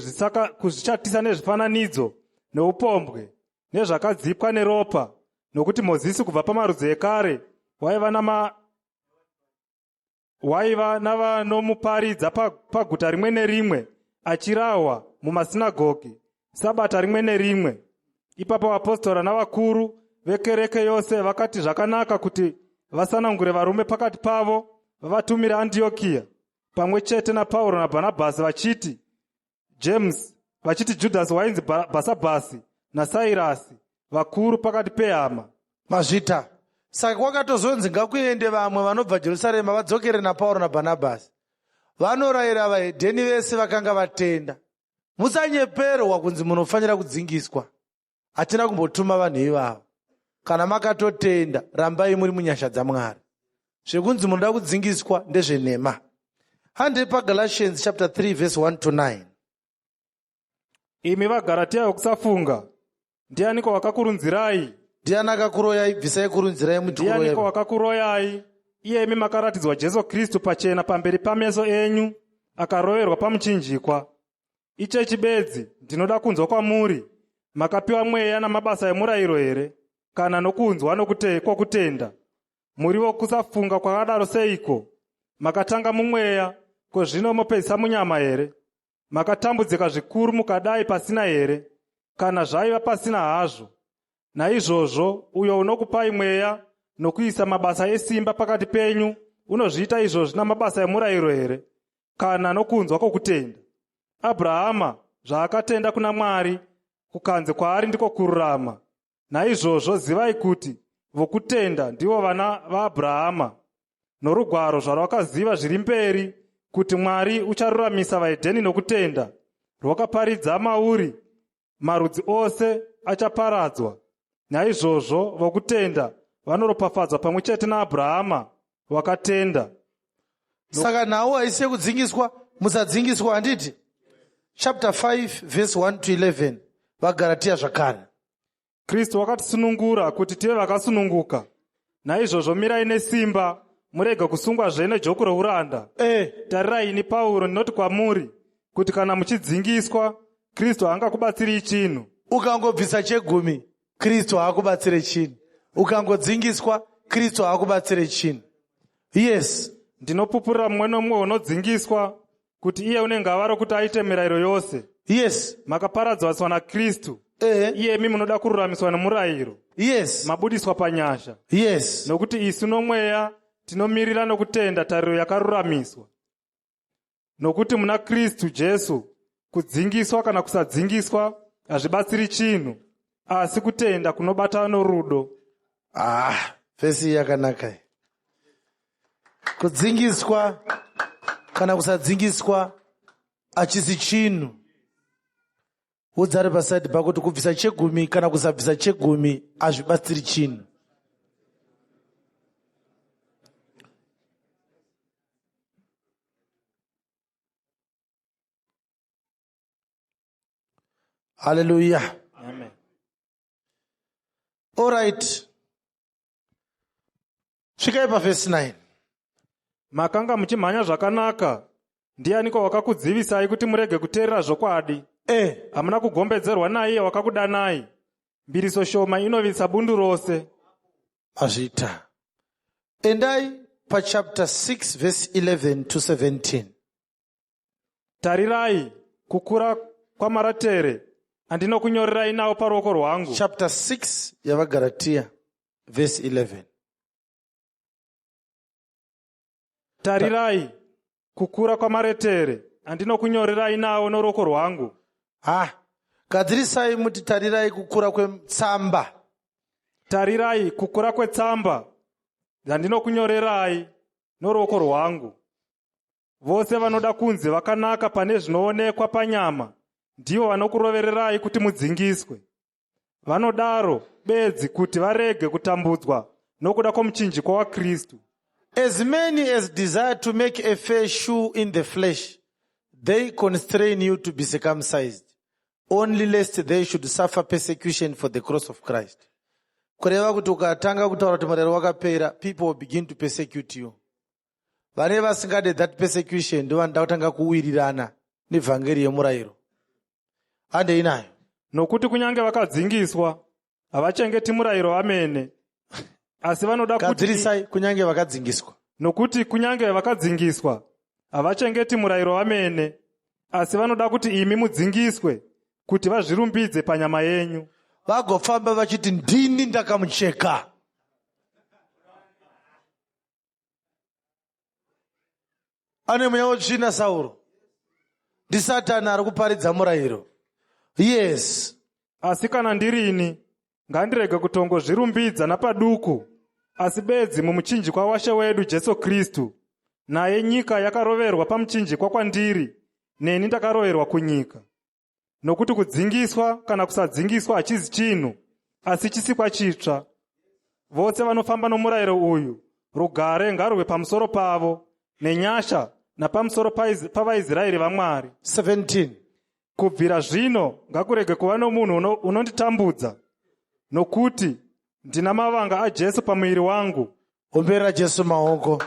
kuzvishatisa nezvifananidzo neupombwe nezvakadzipwa neropa, nokuti Mozisi kubva pamarudzi ekare waiva navanomuparidza paguta rimwe nerimwe, achirahwa mumasinagogi sabata rimwe nerimwe. Ipapo vapostora navakuru vekereke yose vakati zvakanaka kuti vasanangure varume pakati pavo vavatumire Antiokia pamwe chete naPauro naBhanabhasi, vachiti James, vachiti Judhasi wainzi Bhasabhasi naSairasi, vakuru pakati pehama. Mazvita. Saka kwakatozonzi ngakuende vamwe vanobva Jerusarema vadzokere naPauro naBhanabhasi. Vanorayira vahedheni vese vakanga vatenda. Musanyeperwa kunzi munofanira kudzingiswa. Hatina kumbotuma vanhu ivavo. Kana makatotenda, rambai muri munyasha dzaMwari. Zvekunzi munoda kudzingiswa ndezvenhema. Handei paGalatians chapter 3 verse 1 to 9. Imi vaGaratia vokusafunga, ndianiko wakakurunzirai? Ndiani akakuroyai? Bvisai kurunzirai muti Ndianiko kuroyai. wakakuroyai? Iyemi makaratidzwa Jesu Kristu pachena pamberi pameso enyu, akaroverwa pamuchinjikwa. Ichechi bedzi ndinoda kunzwa kwamuri, makapiwa mweya namabasa emurayiro here, kana nokunzwa kwokutenda? Muri vokusafunga kwakadaro seiko? Makatanga mumweya, ko zvino mopedzisa munyama here? Makatambudzika zvikuru mukadai pasina here? Kana zvaiva pasina hazvo. Naizvozvo uyo unokupai mweya nokuisa mabasa esimba pakati penyu unozviita izvozvi namabasa emurayiro here, kana nokunzwa kwokutenda? Abrahama zvaakatenda kuna Mwari, kukanzi kwaari ndiko kururama. Naizvozvo zivai kuti vokutenda ndivo vana vaAbrahama. Norugwaro zvarwakaziva zviri mberi kuti Mwari ucharuramisa vahedheni nokutenda, rwakaparidza mauri marudzi ose achaparadzwa. Naizvozvo vokutenda vanoropafadzwa pamwe chete naAbhurahama wakatenda. Saka nhau haisi yekudzingiswa, musadzingiswa handiti? Chapter 5 verse 1 to 11 vaGaratiya zvakare. Kristu wakatisunungura kuti tive vakasununguka. Naizvozvo mirai nesimba, murege kusungwazve nejoko rouranda. Eh. Tarirai ini Pauro ndinoti kwamuri kuti kana muchidzingiswa, Kristu haangakubatsirii chinhu. Ukangobvisa chegumi, Kristu haakubatsire chinhu. Ukangodzingiswa, Kristu haakubatsire chinhu. Yes. Ndinopupurira mumwe nomumwe unodzingiswa kuti iye une ngava rokuti aite mirayiro yose. Yes. Makaparadzwaniswa naKristu. Eh. Iyemi munoda kururamiswa nomurayiro. Yes. Mabudiswa panyasha. Yes. Nokuti isu nomweya tinomirira nokutenda tariro yakaruramiswa. Nokuti muna Kristu Jesu kudzingiswa kana kusadzingiswa hazvibatsiri chinhu, asi kutenda kunobata norudo. Ah, vhesi yakanaka iyi. Kudzingiswa kana kusadzingiswa hachisi chinhu. Udza ari pasaidi pako kuti kubvisa chegumi kana kusabvisa chegumi hazvibatsiri chinhu. Hallelujah. Amen. All right. Svikai pavhesi 9. Makanga muchimhanya zvakanaka. Ndianiko wakakudzivisai kuti murege kuteerera zvokwadi? Eh, Hamuna kugombedzerwa naiye wakakudanai. Mbiriso shoma inovisa bundu rose. Mazvita. Endai pachapter 6 verse 11 to 17. Tarirai kukura kwamaratere andinokunyorerai nawo paruoko rwangu. Chapter 6 yavaGaratiya verse 11. Tarirai kukura kwamaretere andinokunyorerai nawo noruoko rwangu. Ha, gadzirisai muti tarirai kukura kwetsamba. Tarirai kukura kwetsamba dzandinokunyorerai noruoko rwangu. Vose vanoda kunzi vakanaka pane zvinoonekwa panyama ndivo vanokurovererai kuti mudzingiswe. Vanodaro bedzi kuti varege kutambudzwa nokuda kwomuchinjikwa waKristu. As many as desire to make a fair shoe in the flesh, they constrain you to be circumcised, only lest they should suffer persecution for the cross of Christ. Kureva kuti ukatanga kutaura kuti murayiro wakapera, people will begin to persecute you. Vane vasingade that persecution ndovanoda kutanga kuwirirana nevhangeri yemurayiro. Handei nayo. Nokuti kunyange vakadzingiswa, havachengeti murayiro vamene, asi vanoda kuti Gadzirisai kunyange vakadzingiswa. Nokuti kunyange vakadzingiswa, havachengeti murayiro vamene, asi vanoda kuti imi mudzingiswe, kuti vazvirumbidze panyama yenyu. Vagofamba vachiti ndini ndakamucheka. Ane mweya wetsvina Sauro. NdiSatani ari kuparidza murayiro. Yes. Asi kana ndirini, ngandirege kutongozvirumbidza napaduku, asi bedzi mumuchinjikwa waShe wedu Jesu Kristu. Naye nyika yakaroverwa pamuchinjikwa kwandiri, neni ndakaroverwa kunyika. Nokuti kudzingiswa kana kusadzingiswa hachizi chinhu, asi chisikwa chitsva. Vose vanofamba nomurayiro uyu, rugare ngaruve pamusoro pavo, nenyasha napamusoro pavaIsraeri vaMwari. 17. Kubvira zvino ngakurege kuva nomunhu unonditambudza, nokuti ndina mavanga aJesu pamuviri wangu. Ombera Jesu maoko.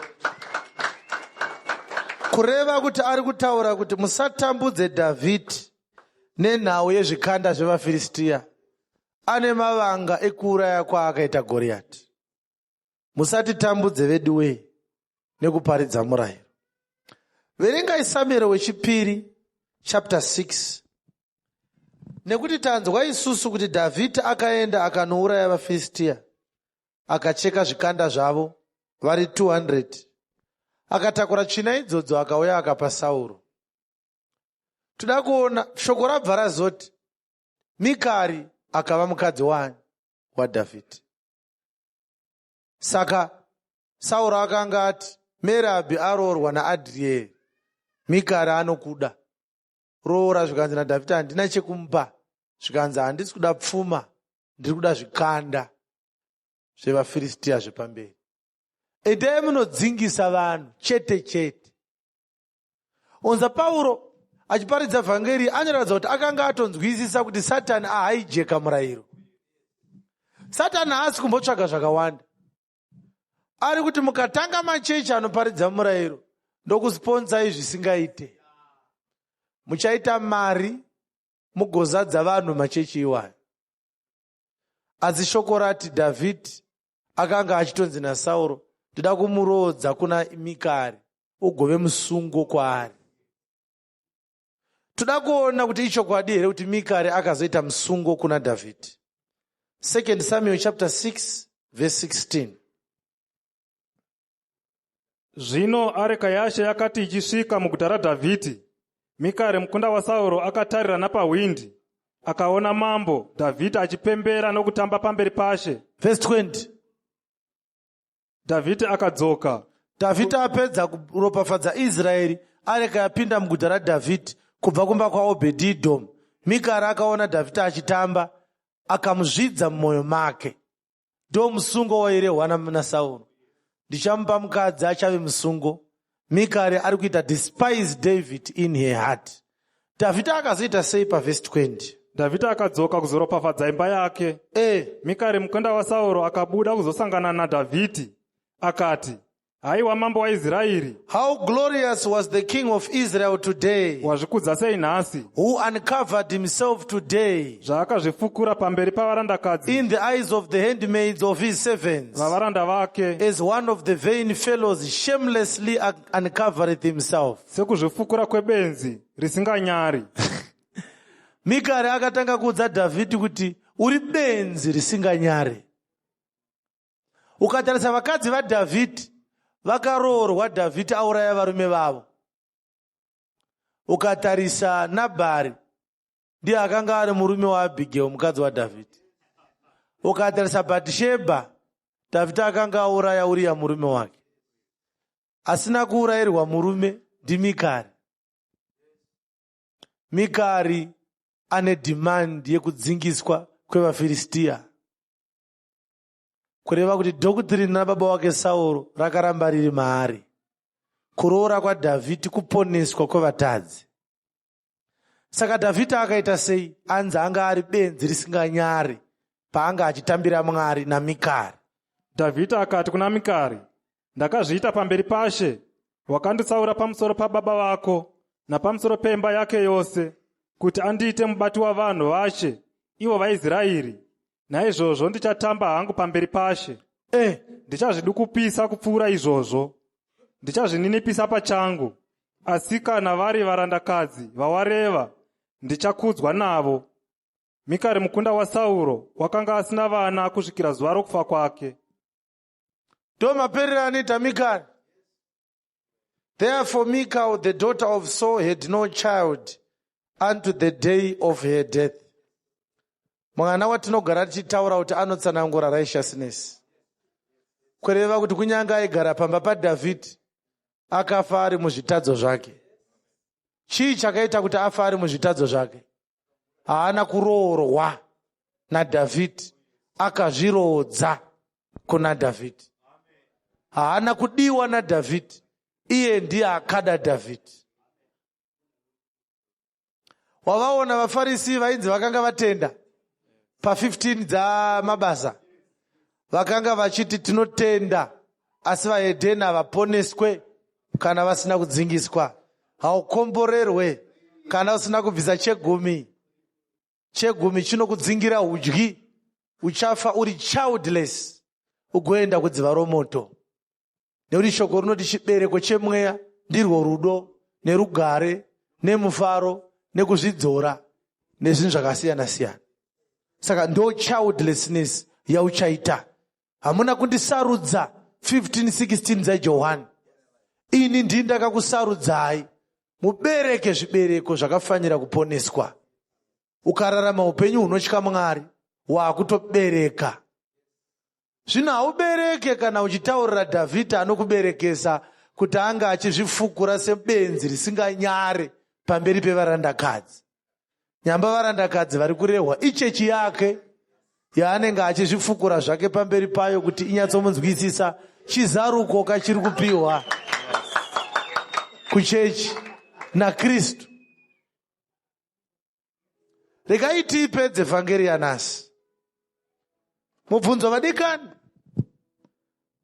Kureva kuti ari kutaura kuti musatambudze Dhavhidhi nenhau yezvikanda zvevaFiristiya. Ane mavanga ekuuraya kwaakaita Goriyati. Musatitambudze veduwee nekuparidza murayiro. Verengai Samueri wechipiri chapter 6. Nekuti tanzwa isusu kuti Dhavhidhi akaenda akanouraya vaFiristiya akacheka zvikanda zvavo vari 200 akatakura tsvina idzodzo akauya akapa Sauro. Toda kuona shoko rabva razoti Mikari akava mukadzi waani? WaDhavhidhi. Saka Sauro akanga ati Merabhi aroorwa naAdrieri. Mikari anokuda. Roora zvikanzi naDhavhidhi handina chekumupa. Zvikanzi handisi kuda pfuma, ndiri kuda zvikanda zvevaFiristiya zvepamberi. Endai munodzingisa vanhu chete chete. Onza Pauro achiparidza vhangeri anoratidza kuti akanga atonzwisisa kuti Satani ahaijeka murayiro. Satani haasi kumbotsvaga zvakawanda. Ari kuti mukatanga machechi anoparidza murayiro ndokusponsai zvisingaite. Muchaita mari mugozadza vanhu machechi iwayo. Asi shoko rati Dhavhidhi akanga achitonzi naSauro, ndoda kumuroodza kuna Mikari ugove musungo kwaari. Toda kuona kuti ichokwadi here kuti Mikari akazoita musungo kuna Dhavhidhi. 2 Samuel chapter 6 verse 16. Zvino areka yaShe yakati ichisvika muguta raDhavhidhi, Mikari mukunda waSauro akatarira napahwindi, akaona mambo Dhavhidhi achipembera nokutamba pamberi paShe. Verse 20. Dhavhidhi akadzoka. Dhavhidhi apedza kuropafadza Israeri, areka yapinda muguta raDhavhidhi kubva kumba kwaObhedhi-Edhomu. Mikari akaona Dhavhidhi achitamba, akamuzvidza mumwoyo make. Ndo musungo wairehwa naSauro. Ndichamupa mukadzi achave musungo. Mikari ari kuita despise David in her heart. Dhavhidhi akazoita sei pavhesi 20? Dhavhidhi akadzoka kuzoropafadza imba yake. E. Mikari mukunda waSauro akabuda kuzosangana naDhavhidhi akati, Haiwa mambo waIsraeri! How glorious was the king of Israel today! Wazvikudza sei nhasi! Who uncovered himself today! Zvaakazvifukura pamberi pavarandakadzi. In the eyes of the handmaids of his servants. Vavaranda vake. As one of the vain fellows shamelessly uncovereth himself. Sekuzvifukura kwebenzi risinganyari. Mikari akatanga kuudza Dhavhidhi kuti uri benzi risinganyari. Ukatarisa vakadzi vaDhavhidhi vakaroorwa Dhavhidhi auraya varume vavo. Ukatarisa Nabhari ndiye akanga ari murume waAbhigeo mukadzi waDhavhidhi. Ukatarisa Bhatishebha, Dhavhidhi akanga auraya Uriya murume wake. Asina kuurayirwa murume ndiMikari. Mikari ane demand yekudzingiswa kwevaFiristiya. Kureva kuti doctrine rababa wake Sauro rakaramba riri maari. Kuroora kwaDhavhidhi kuponeswa kwevatadzi. Saka Dhavhidhi akaita sei? Anzi anga ari benzi risinganyari paanga achitambira Mwari naMikari. Dhavhidhi akati kuna Mikari, Ndakazviita pamberi paShe, wakanditsaura pamusoro pababa vako napamusoro pemba yake yose, kuti andiite mubati wavanhu vaShe, ivo vaIsraeri. Naizvozvo ndichatamba hangu pamberi paShe. Eh. Ndichazvidukupisa kupfuura izvozvo. Ndichazvininipisa pachangu. Asi kana vari varandakadzi vawareva, ndichakudzwa navo. Mikari mukunda waSauro wakanga asina vana kusvikira zuva rokufa kwake. Ndo maperero anoita Mikari. Therefore Michal, the daughter of Saul, had no child unto the day of her death. Mwana watinogara tichitaura kuti anotsanangura righteousness. Kureva kuti kunyange aigara pamba paDhavhidhi, akafa ari muzvitadzo zvake. Chii chakaita kuti afa ari muzvitadzo zvake? Haana kuroorwa naDhavhidhi, akazviroodza kuna Dhavhidhi. Haana kudiwa naDhavhidhi, iye ndiye akada Dhavhidhi. Wavaona vaFarisi vainzi vakanga vatenda pa15 dzamabasa vakanga vachiti tinotenda asi vahedheni havaponeswe kana vasina kudzingiswa. Haukomborerwe kana usina kubvisa chegumi. Chegumi chinokudzingira udyi, uchafa uri childless ugoenda kudziva romoto. Nekuti shoko rinoti chibereko chemweya ndirwo rudo nerugare nemufaro nekuzvidzora nezvinhu zvakasiyana siyana. Saka ndo childlessness yauchaita. Hamuna kundisarudza 15 16 dzaJohani. Ini ndini ndakakusarudzai mubereke zvibereko zvakafanira kuponeswa. Ukararama upenyu hunotya Mwari wakutobereka. Zvino haubereke kana uchitaurira Dhavhidhi anokuberekesa Kuti anga achizvifukura sebenzi risinganyare pamberi pevarandakadzi. Nyamba varandakadzi vari kurehwa ichechi yake yaanenge achizvifukura zvake pamberi payo kuti inyatsomunzwisisa chizaruko kachiri kupiwa kuchechi naKristu. Regai tiipedze vhangeri yanhasi. Mubvunzo vadikani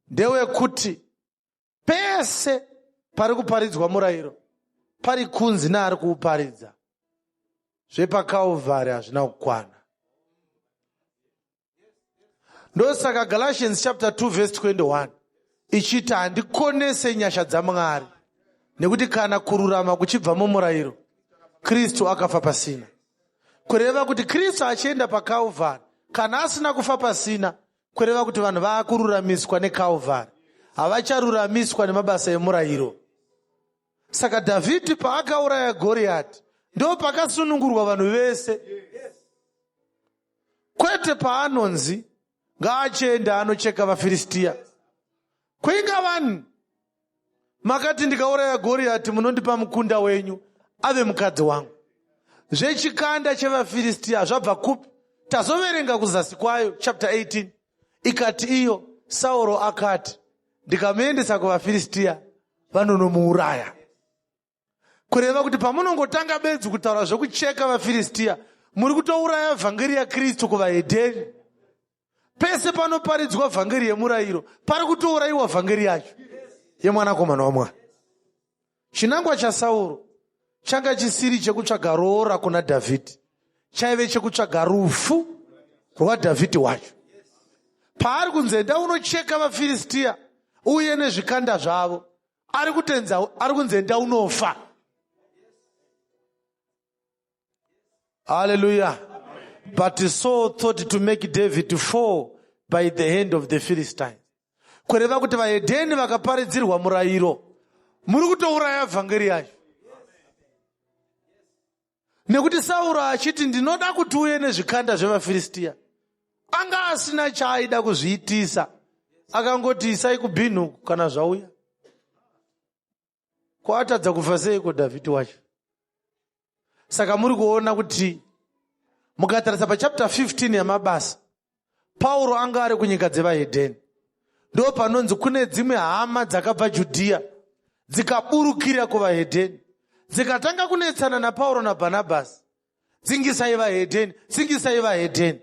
ndewekuti pese pari kuparidzwa murayiro pari kunzi neari kuuparidza zvepaKalvari hazvina kukwana. Ndosaka Galatians chapter 2 verse 21 ichiti handikonese nyasha dzaMwari, nekuti kana kururama kuchibva mumurayiro, Kristu akafa pasina. Kureva kuti Kristu achienda paKalvari, kana asina kufa pasina, kureva kuti vanhu vaakururamiswa neKalvari, havacharuramiswa nemabasa emurayiro. Saka Dhavhidhi paakauraya Goriyati, ndo pakasunungurwa vanhu vese, kwete paanonzi ngaachienda anocheka vaFiristiya. Kuinga vanhu makati ndikauraya Goriyati munondipa mukunda wenyu ave mukadzi wangu. Zvechikanda chevaFiristiya zvabva kupi? Tazoverenga kuzasi kwayo chapter 18 ikati iyo Sauro akati ndikamuendesa kuvaFiristiya vanonomuuraya. Kureva kuti pamunongotanga bedzi kutaura zvekucheka vaFiristiya, muri kutouraya vhangeri yaKristu kuvahedheni. Pese panoparidzwa vhangeri yemurayiro, pari kutourayiwa vhangeri yacho yemwanakomana waMwari. Chinangwa chaSauro changa chisiri chekutsvaga roora kuna Dhavhidhi, chaive chekutsvaga rufu rwaDhavhidhi wacho. Paari kunzi enda unocheka vaFiristiya uye nezvikanda zvavo, ari kutenza, ari kunzi enda unofa. Hallelujah. But Saul thought to make David fall by the hand of the Philistines. Kureva kuti vahedheni vakaparidzirwa murayiro, muri kutouraya vhangeri yacho. Nekuti Sauro achiti ndinoda kuti uye nezvikanda zvevaFiristiya, anga asina chaaida kuzviitisa, akangoti isai kubhinhu kana zvauya. Ko atadza kufa seiko Dhavhidhi wacho? Saka muri kuona kuti mukatarisa pachapter 15 yamabasa, Pauro anga ari kunyika dzevahedheni. Ndo panonzi kune dzimwe hama dzakabva Judhiya dzikaburukira kuvahedheni, dzikatanga kunetsana naPauro naBhanabhasi. Dzingisai vahedheni, dzingisai vahedheni.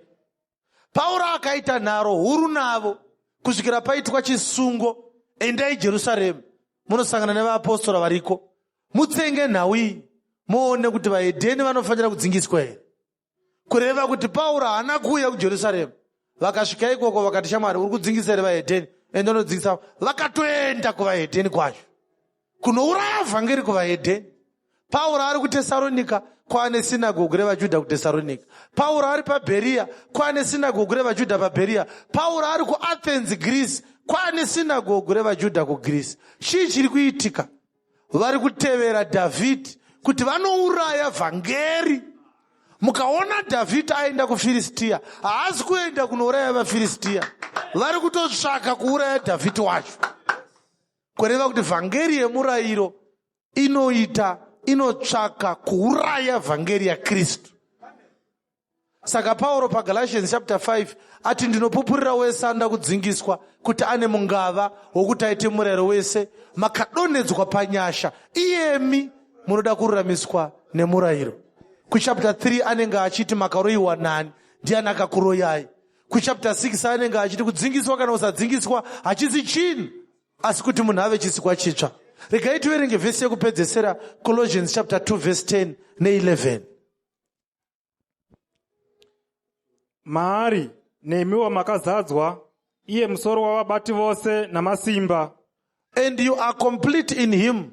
Pauro akaita nharo huru navo kusvikira paitwa chisungo, endai Jerusaremu munosangana nevaapostora variko, mutsenge nhau iyi muone kuti vahedheni vanofanira kudzingiswa here. Kureva kuti Pauro haana kuuya kuJerusaremu. Vakasvika ikoko vakati, shamwari, uri kudzingisa here vahedheni? Enda unodzingisa. Vakatoenda kuvahedheni kwacho kunouraya vhangeri kuvahedheni. Pauro ari kuTesaronika, kwaane sinagogu revaJudha kuTesaronika. Pauro ari paBheriya, kwaane sinagogu revaJudha paBheriya. Pauro ari kuAthens, Greece, kwaane sinagogu revaJudha kuGreece. Chii chiri kuitika? Vari kutevera Dhavhidhi kuti vanouraya vhangeri. Mukaona Dhavhidhi aenda kuFiristiya, haasi kuenda kunouraya vaFiristiya, vari kutotsvaka kuuraya Dhavhidhi wacho. Kureva kuti vhangeri yemurayiro inoita inotsvaka kuuraya vhangeri yaKristu. Saka Pauro paGalatians chapter 5 ati ndinopupurira wese anoda kudzingiswa kuti ane mungava wokuti aite murayiro wese, makadonhedzwa panyasha iyemi munoda kururamiswa nemurayiro. Kuchapter 3 anenge achiti makaroyiwa nani, ndiani akakuroyai. Kuchapter 6 anenge achiti kudzingiswa kana kusadzingiswa hachisi chinhu, asi kuti munhu ave chisikwa chitsva. Regai tiverenge vhesi yekupedzesera, Colossians chapter 2 verse 10 ne11. Maari nemiwo makazadzwa, iye musoro wavabati vose namasimba. And you are complete in him,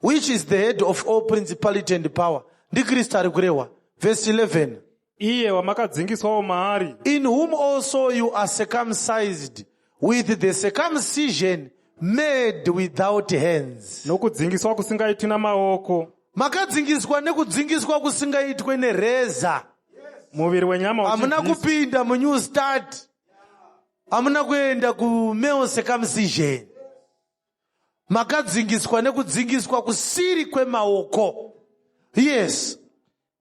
which is the head of all principality and power. NdiKristu ari kurehwa. Verse 11. Iye wamakadzingiswawo maari. In whom also you are circumcised with the circumcision made without hands. Nokudzingiswa kusingaitwi namaoko. Makadzingiswa nekudzingiswa kusingaitwe nereza. Muviri wenyama Hamuna uchibviswa. kupinda munew start. Hamuna kuenda kumale circumcision. Makadzingiswa nekudzingiswa kusiri kwemaoko. Yes.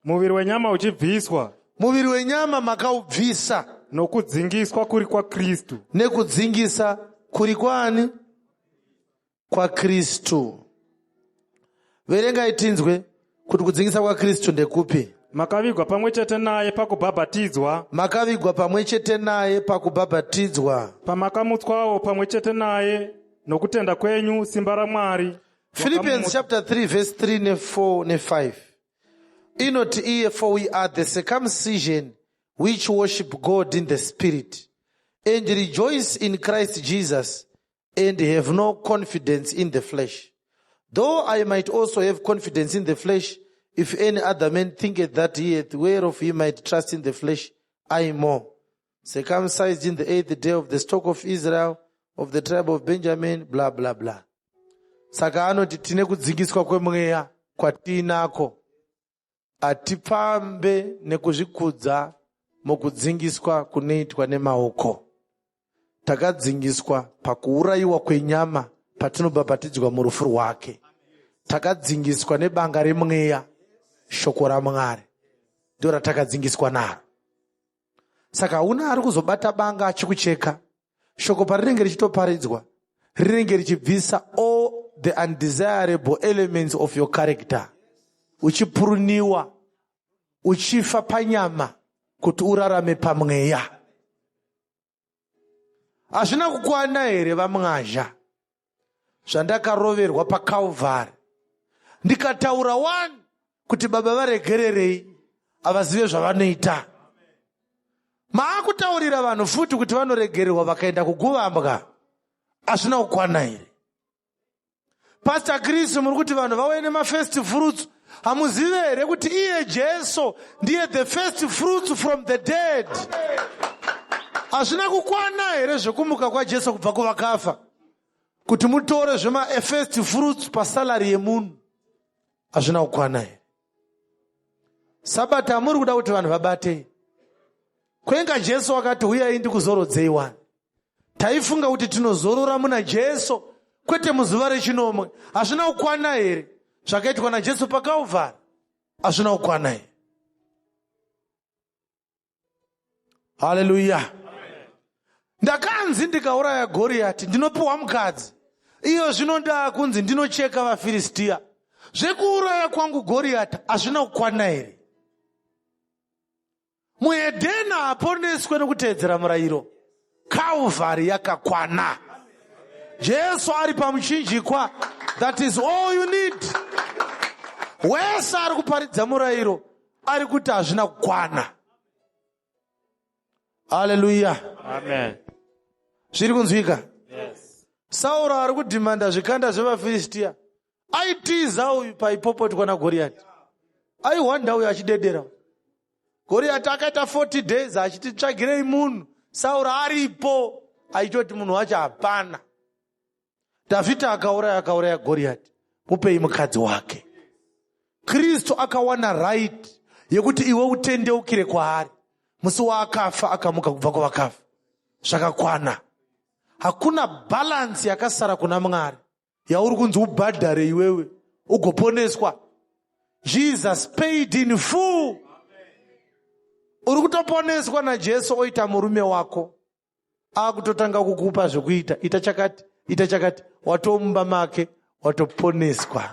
Muviri wenyama uchibviswa. Muviri wenyama makaubvisa. Nokudzingiswa kuri kwaKristu. Nekudzingisa kuri kwaani? KwaKristu. Verengai tinzwe kuti kudzingisa kwaKristu ndekupi. Makavigwa pamwe chete naye pakubhabhatidzwa. Makavigwa pamwe chete naye pakubhabhatidzwa. Pamakamutswawo pamwe chete naye nokutenda kwenyu simba raMwari. Philippians chapter 3 verse 3 ne4 ne5 inoti iye, for we are the circumcision which worship God in the spirit and rejoice in Christ Jesus and have no confidence in the flesh. Though I might also have confidence in the flesh, if any other man thinketh that he hath whereof he might trust in the flesh, I more. Circumcised in the eighth day of the stock of Israel, of the tribe of Benjamin, blah, blah, blah. Saka anoti tine kudzingiswa kwemweya kwatiinako. Hatipfambe nekuzvikudza mukudzingiswa kunoitwa nemaoko. Takadzingiswa pakuurayiwa kwenyama patinobhabhatidzwa murufu rwake. Takadzingiswa nebanga remweya, shoko raMwari ndo ratakadzingiswa naro. Saka hauna ari kuzobata banga achikucheka. Shoko parinenge richitoparidzwa rinenge richibvisa all the undesirable elements of your character, uchipuruniwa, uchifa panyama kuti urarame pamweya. Hazvina kukwana here vaMwazha zvandakaroverwa paKalvari, ndikataura wani kuti baba varegererei, havazive zvavanoita. Maakutaurira vanhu futi kuti vanoregererwa vakaenda kuguvambwa. Hazvina kukwana here? Pastor Chris, muri kuti vanhu vauye nemafirst fruits. Hamuzive here kuti iye Jesu ndiye the first fruits from the dead? Hazvina kukwana here zvekumuka kwaJesu kubva kuvakafa kuti mutore zvemafirst fruits pasalari yemunhu? Hazvina kukwana here? Sabata muri kuda kuti vanhu vabate kwenga. Jesu akati, huyai ndikuzorodzei wani. Taifunga kuti tinozorora muna Jesu, kwete muzuva rechinomwe. Hazvina kukwana here zvakaitwa naJesu paKalvari? Hazvina kukwana here? Haleluya. Ndakanzi ndikauraya Goriyati ndinopiwa mukadzi. Iyo zvino ndaakunzi ndinocheka vaFiristiya. Zvekuuraya kwangu Goriyati hazvina kukwana here? Muhedheni haaponeswe nekuteedzera murayiro. Calvary yakakwana. Jesu ari pamuchinjikwa. That is all you need. Wese ari kuparidza murayiro ari kuti hazvina kukwana. Haleluya. Amen. Zviri kunzwika? Yes. Sauro ari kudhimanda zvikanda zvevaFiristiya. Aitiza uyu paipopotwa naGoriyati. Aihwanda uyu achidedera. Goriyati akaita 40 days achiti tsvagirei munhu. Sauro aripo achitoti munhu wacho hapana. Dhavhidhi akauraya akauraya Goriyati. Mupei mukadzi wake. Kristu akawana right yekuti iwe utendeukire kwaari musi waakafa akamuka kubva kuvakafa. Zvakakwana. Hakuna balance yakasara kuna Mwari yauri kunzi ubhadhare iwewe ugoponeswa. Jesus paid in full. Uri kutoponeswa naJesu oita murume wako, akutotanga kukupa zvekuita, ita chakati, ita chakati, watomumba make, watoponeswa.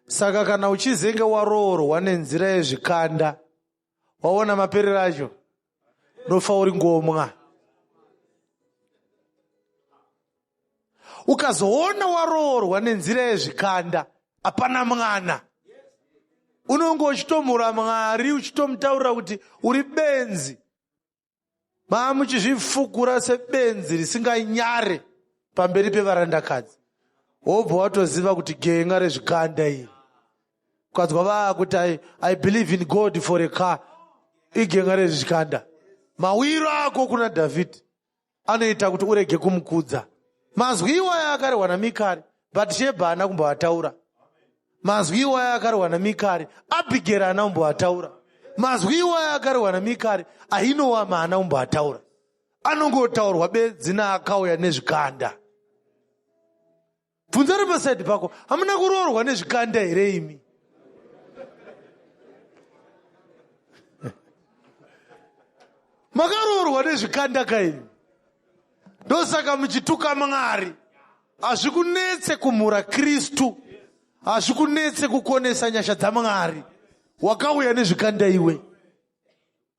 Saka kana uchizenge waroorwa nenzira yezvikanda, waona maperero acho, unofa uri ngomwa. Ukazoona waroorwa nenzira yezvikanda hapana mwana, unonge uchitomhura Mwari, uchitomutaurira kuti uri benzi. Maamuchizvifukura sebenzi risinganyare pamberi pevarandakadzi, wobva watoziva kuti genga rezvikanda iri. Ukadzwa vaakuti I believe in God for a car, igenga rezvikanda. Mawiro ako kuna Dhavhidhi anoita kuti urege kumukudza. Mazwi iwaya akarehwa naMikari, Bhatishebha haana kumboataura. Mazwi iwaya akarehwa naMikari, Abhigeri haana kumboataura. Mazwi iwaya akarehwa naMikari ahinowama haana kumboataura. Anongotaurwa bedzi naakauya nezvikanda. Bvunza ri pasaidi pako, hamuna kuroorwa nezvikanda here imi? Makaroorwa nezvikanda kaimi. Ndosaka muchituka Mwari. Hazvikunetse kumhura Kristu. Hazvikunetse kukonesa nyasha dzaMwari. Wakauya nezvikanda iwe.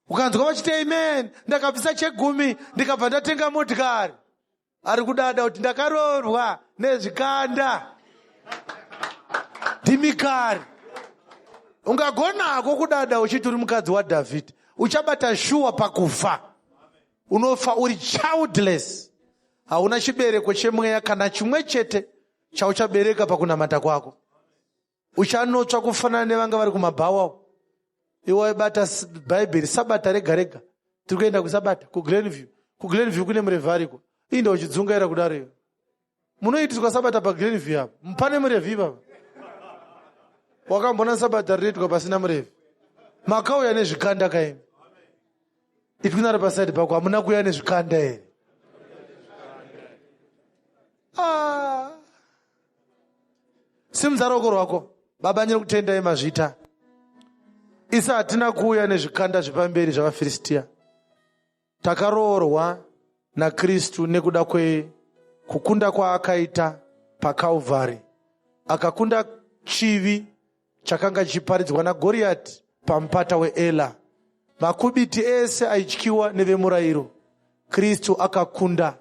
Ukanzwa vachiti amen, ndakabvisa chegumi ndikabva ndatenga motikari. Ari kudada kuti ndakaroorwa nezvikanda. Ndimikari. Ungagonako kudada uchiti uri mukadzi waDhavhidhi. Uchabata shuwa pakufa. Unofa uri childless. Hauna chibereko chemweya kana chimwe chete chauchabereka pakunamata kwako. Uchanotsva kufanana nevanga vari kumabhawa. Iwe waibata Bhaibheri sabata rega rega. Tiri kuenda kusabata kuGlenview. KuGlenview kune murevhi ariko. Inda uchidzungaira kudaro iwe. Munoitiswa sabata paGlenview apa. Pane murevhi ipapa. Wakambona sabata rinoitwa pasina murevhi. Makauya nezvikanda kaimi. Itwinari pasaidi pako hamuna kuuya nezvikanda here? Ah. Simudza ruoko rwako. Baba ndiri kutendai mazvita. Isa hatina kuuya nezvikanda zvepamberi zvavaFiristia. Takaroorwa naKristu nekuda kwekukunda kwaakaita paKalvari. Akakunda chivi chakanga chichiparidzwa naGoriati pamupata weEla. Makubiti ese aityiwa nevemurayiro. Kristu akakunda.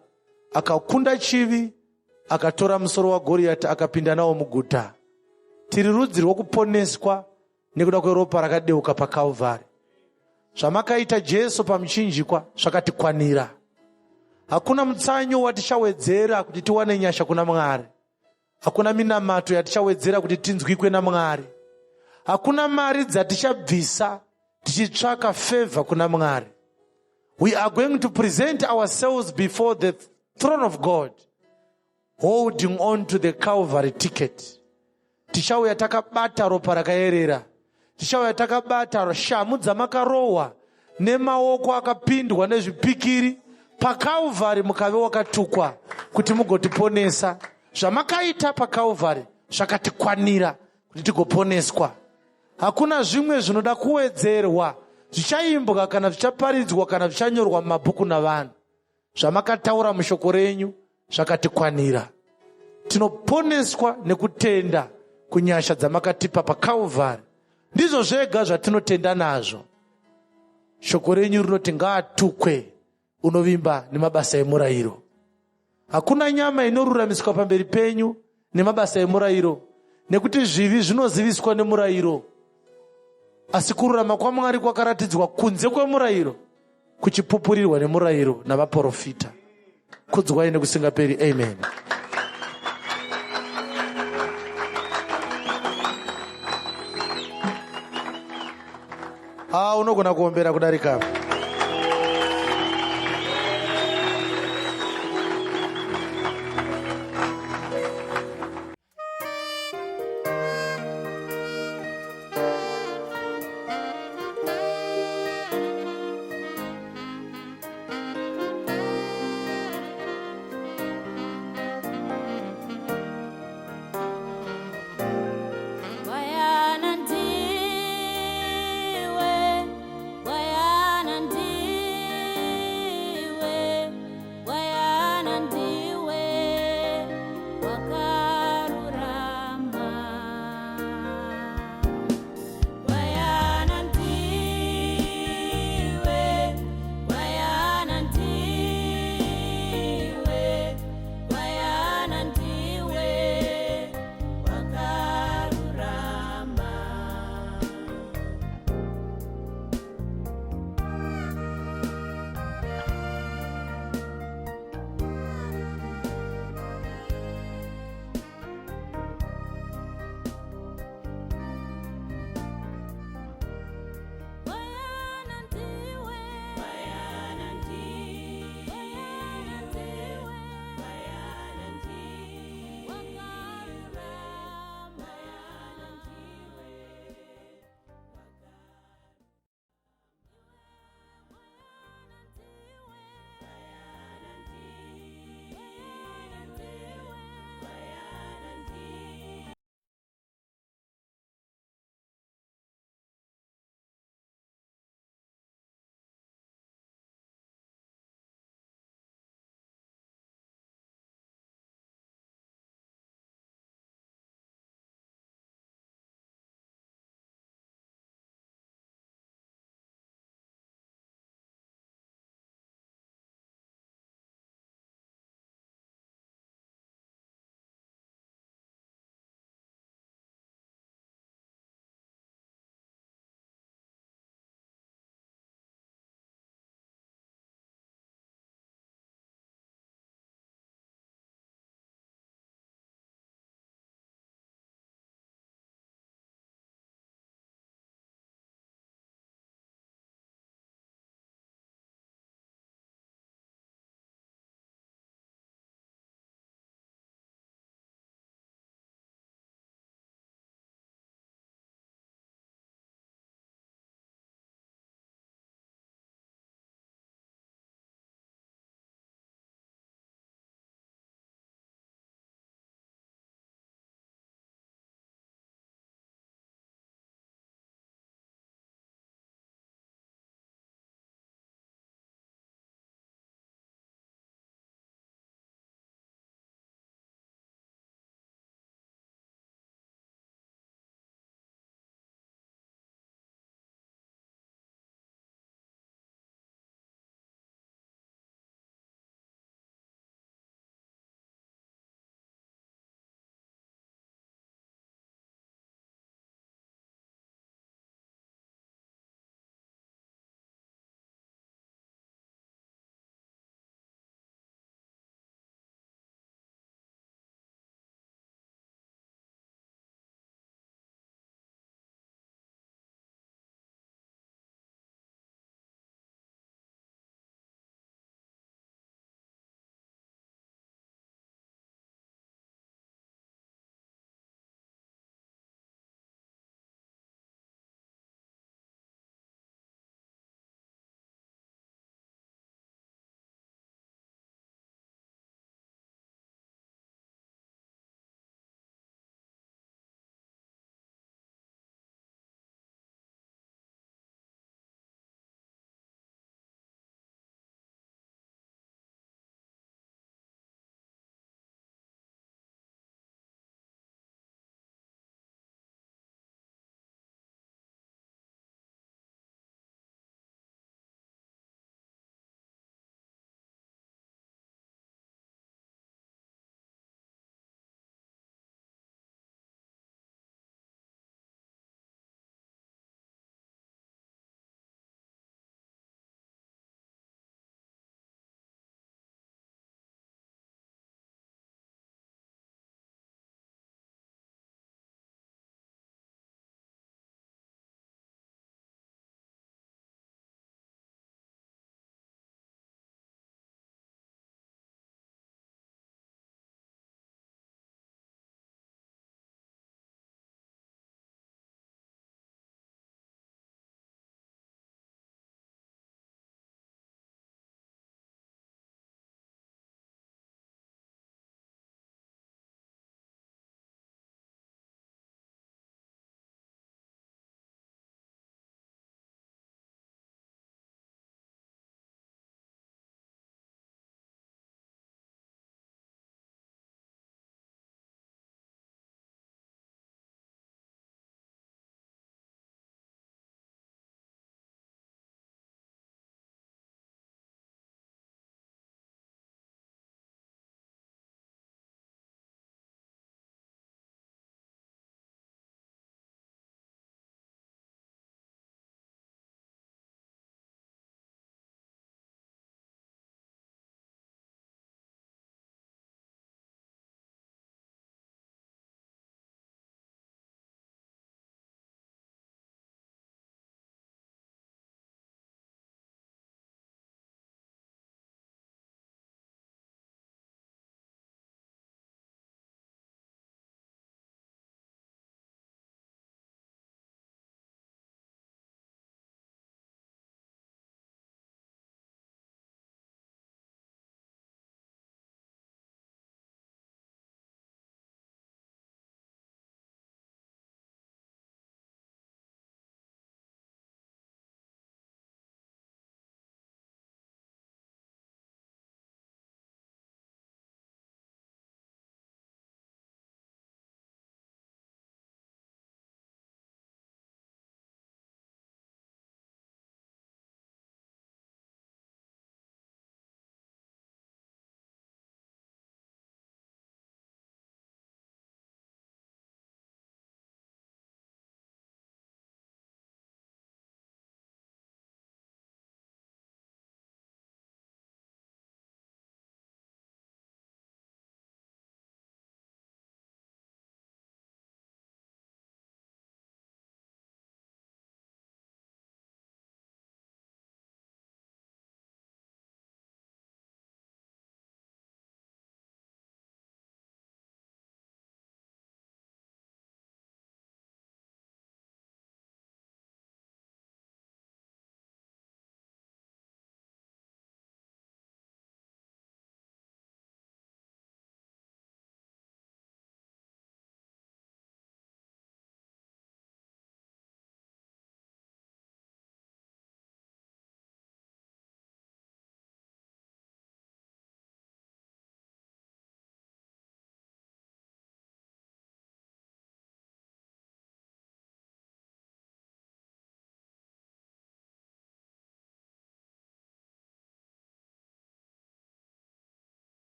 Akakunda chivi, akatora musoro waGoriati akapinda nawo muguta. Tiri rudzi rwokuponeswa nekuda kweropa rakadeuka paKalvari. Zvamakaita Jesu pamuchinjikwa zvakatikwanira. Hakuna mutsanyo watichawedzera kuti tiwane nyasha kuna Mwari. Hakuna minamato yatichawedzera kuti tinzwikwe naMwari. Hakuna mari dzatichabvisa tichitsvaka favor kuna Mwari. We are going to present ourselves before the throne of God holding on to the Calvary ticket. Tichauya takabata ropa rakayerera. Tichauya takabata shamu dzamakarohwa nemaoko akapindwa nezvipikiri paKalvari mukave wakatukwa kuti mugotiponesa. Zvamakaita paKalvari zvakatikwanira kuti tigoponeswa. Hakuna zvimwe zvinoda kuwedzerwa zvichaimbwa kana zvichaparidzwa kana zvichanyorwa mumabhuku navanhu. Zvamakataura mushoko renyu zvakatikwanira. Tinoponeswa nekutenda kunyasha dzamakatipa paKalvari. Ndizvo zvega zvatinotenda nazvo. Shoko renyu rinoti ngaatukwe unovimba nemabasa emurayiro. Hakuna nyama inoruramiswa pamberi penyu nemabasa emurayiro, nekuti zvivi zvinoziviswa nemurayiro. Asi kururama kwaMwari kwakaratidzwa kunze kwemurayiro, kuchipupurirwa nemurayiro navaporofita. Kudzwai nekusingaperi. Amen. Ah, unogona kuombera kudarika apa.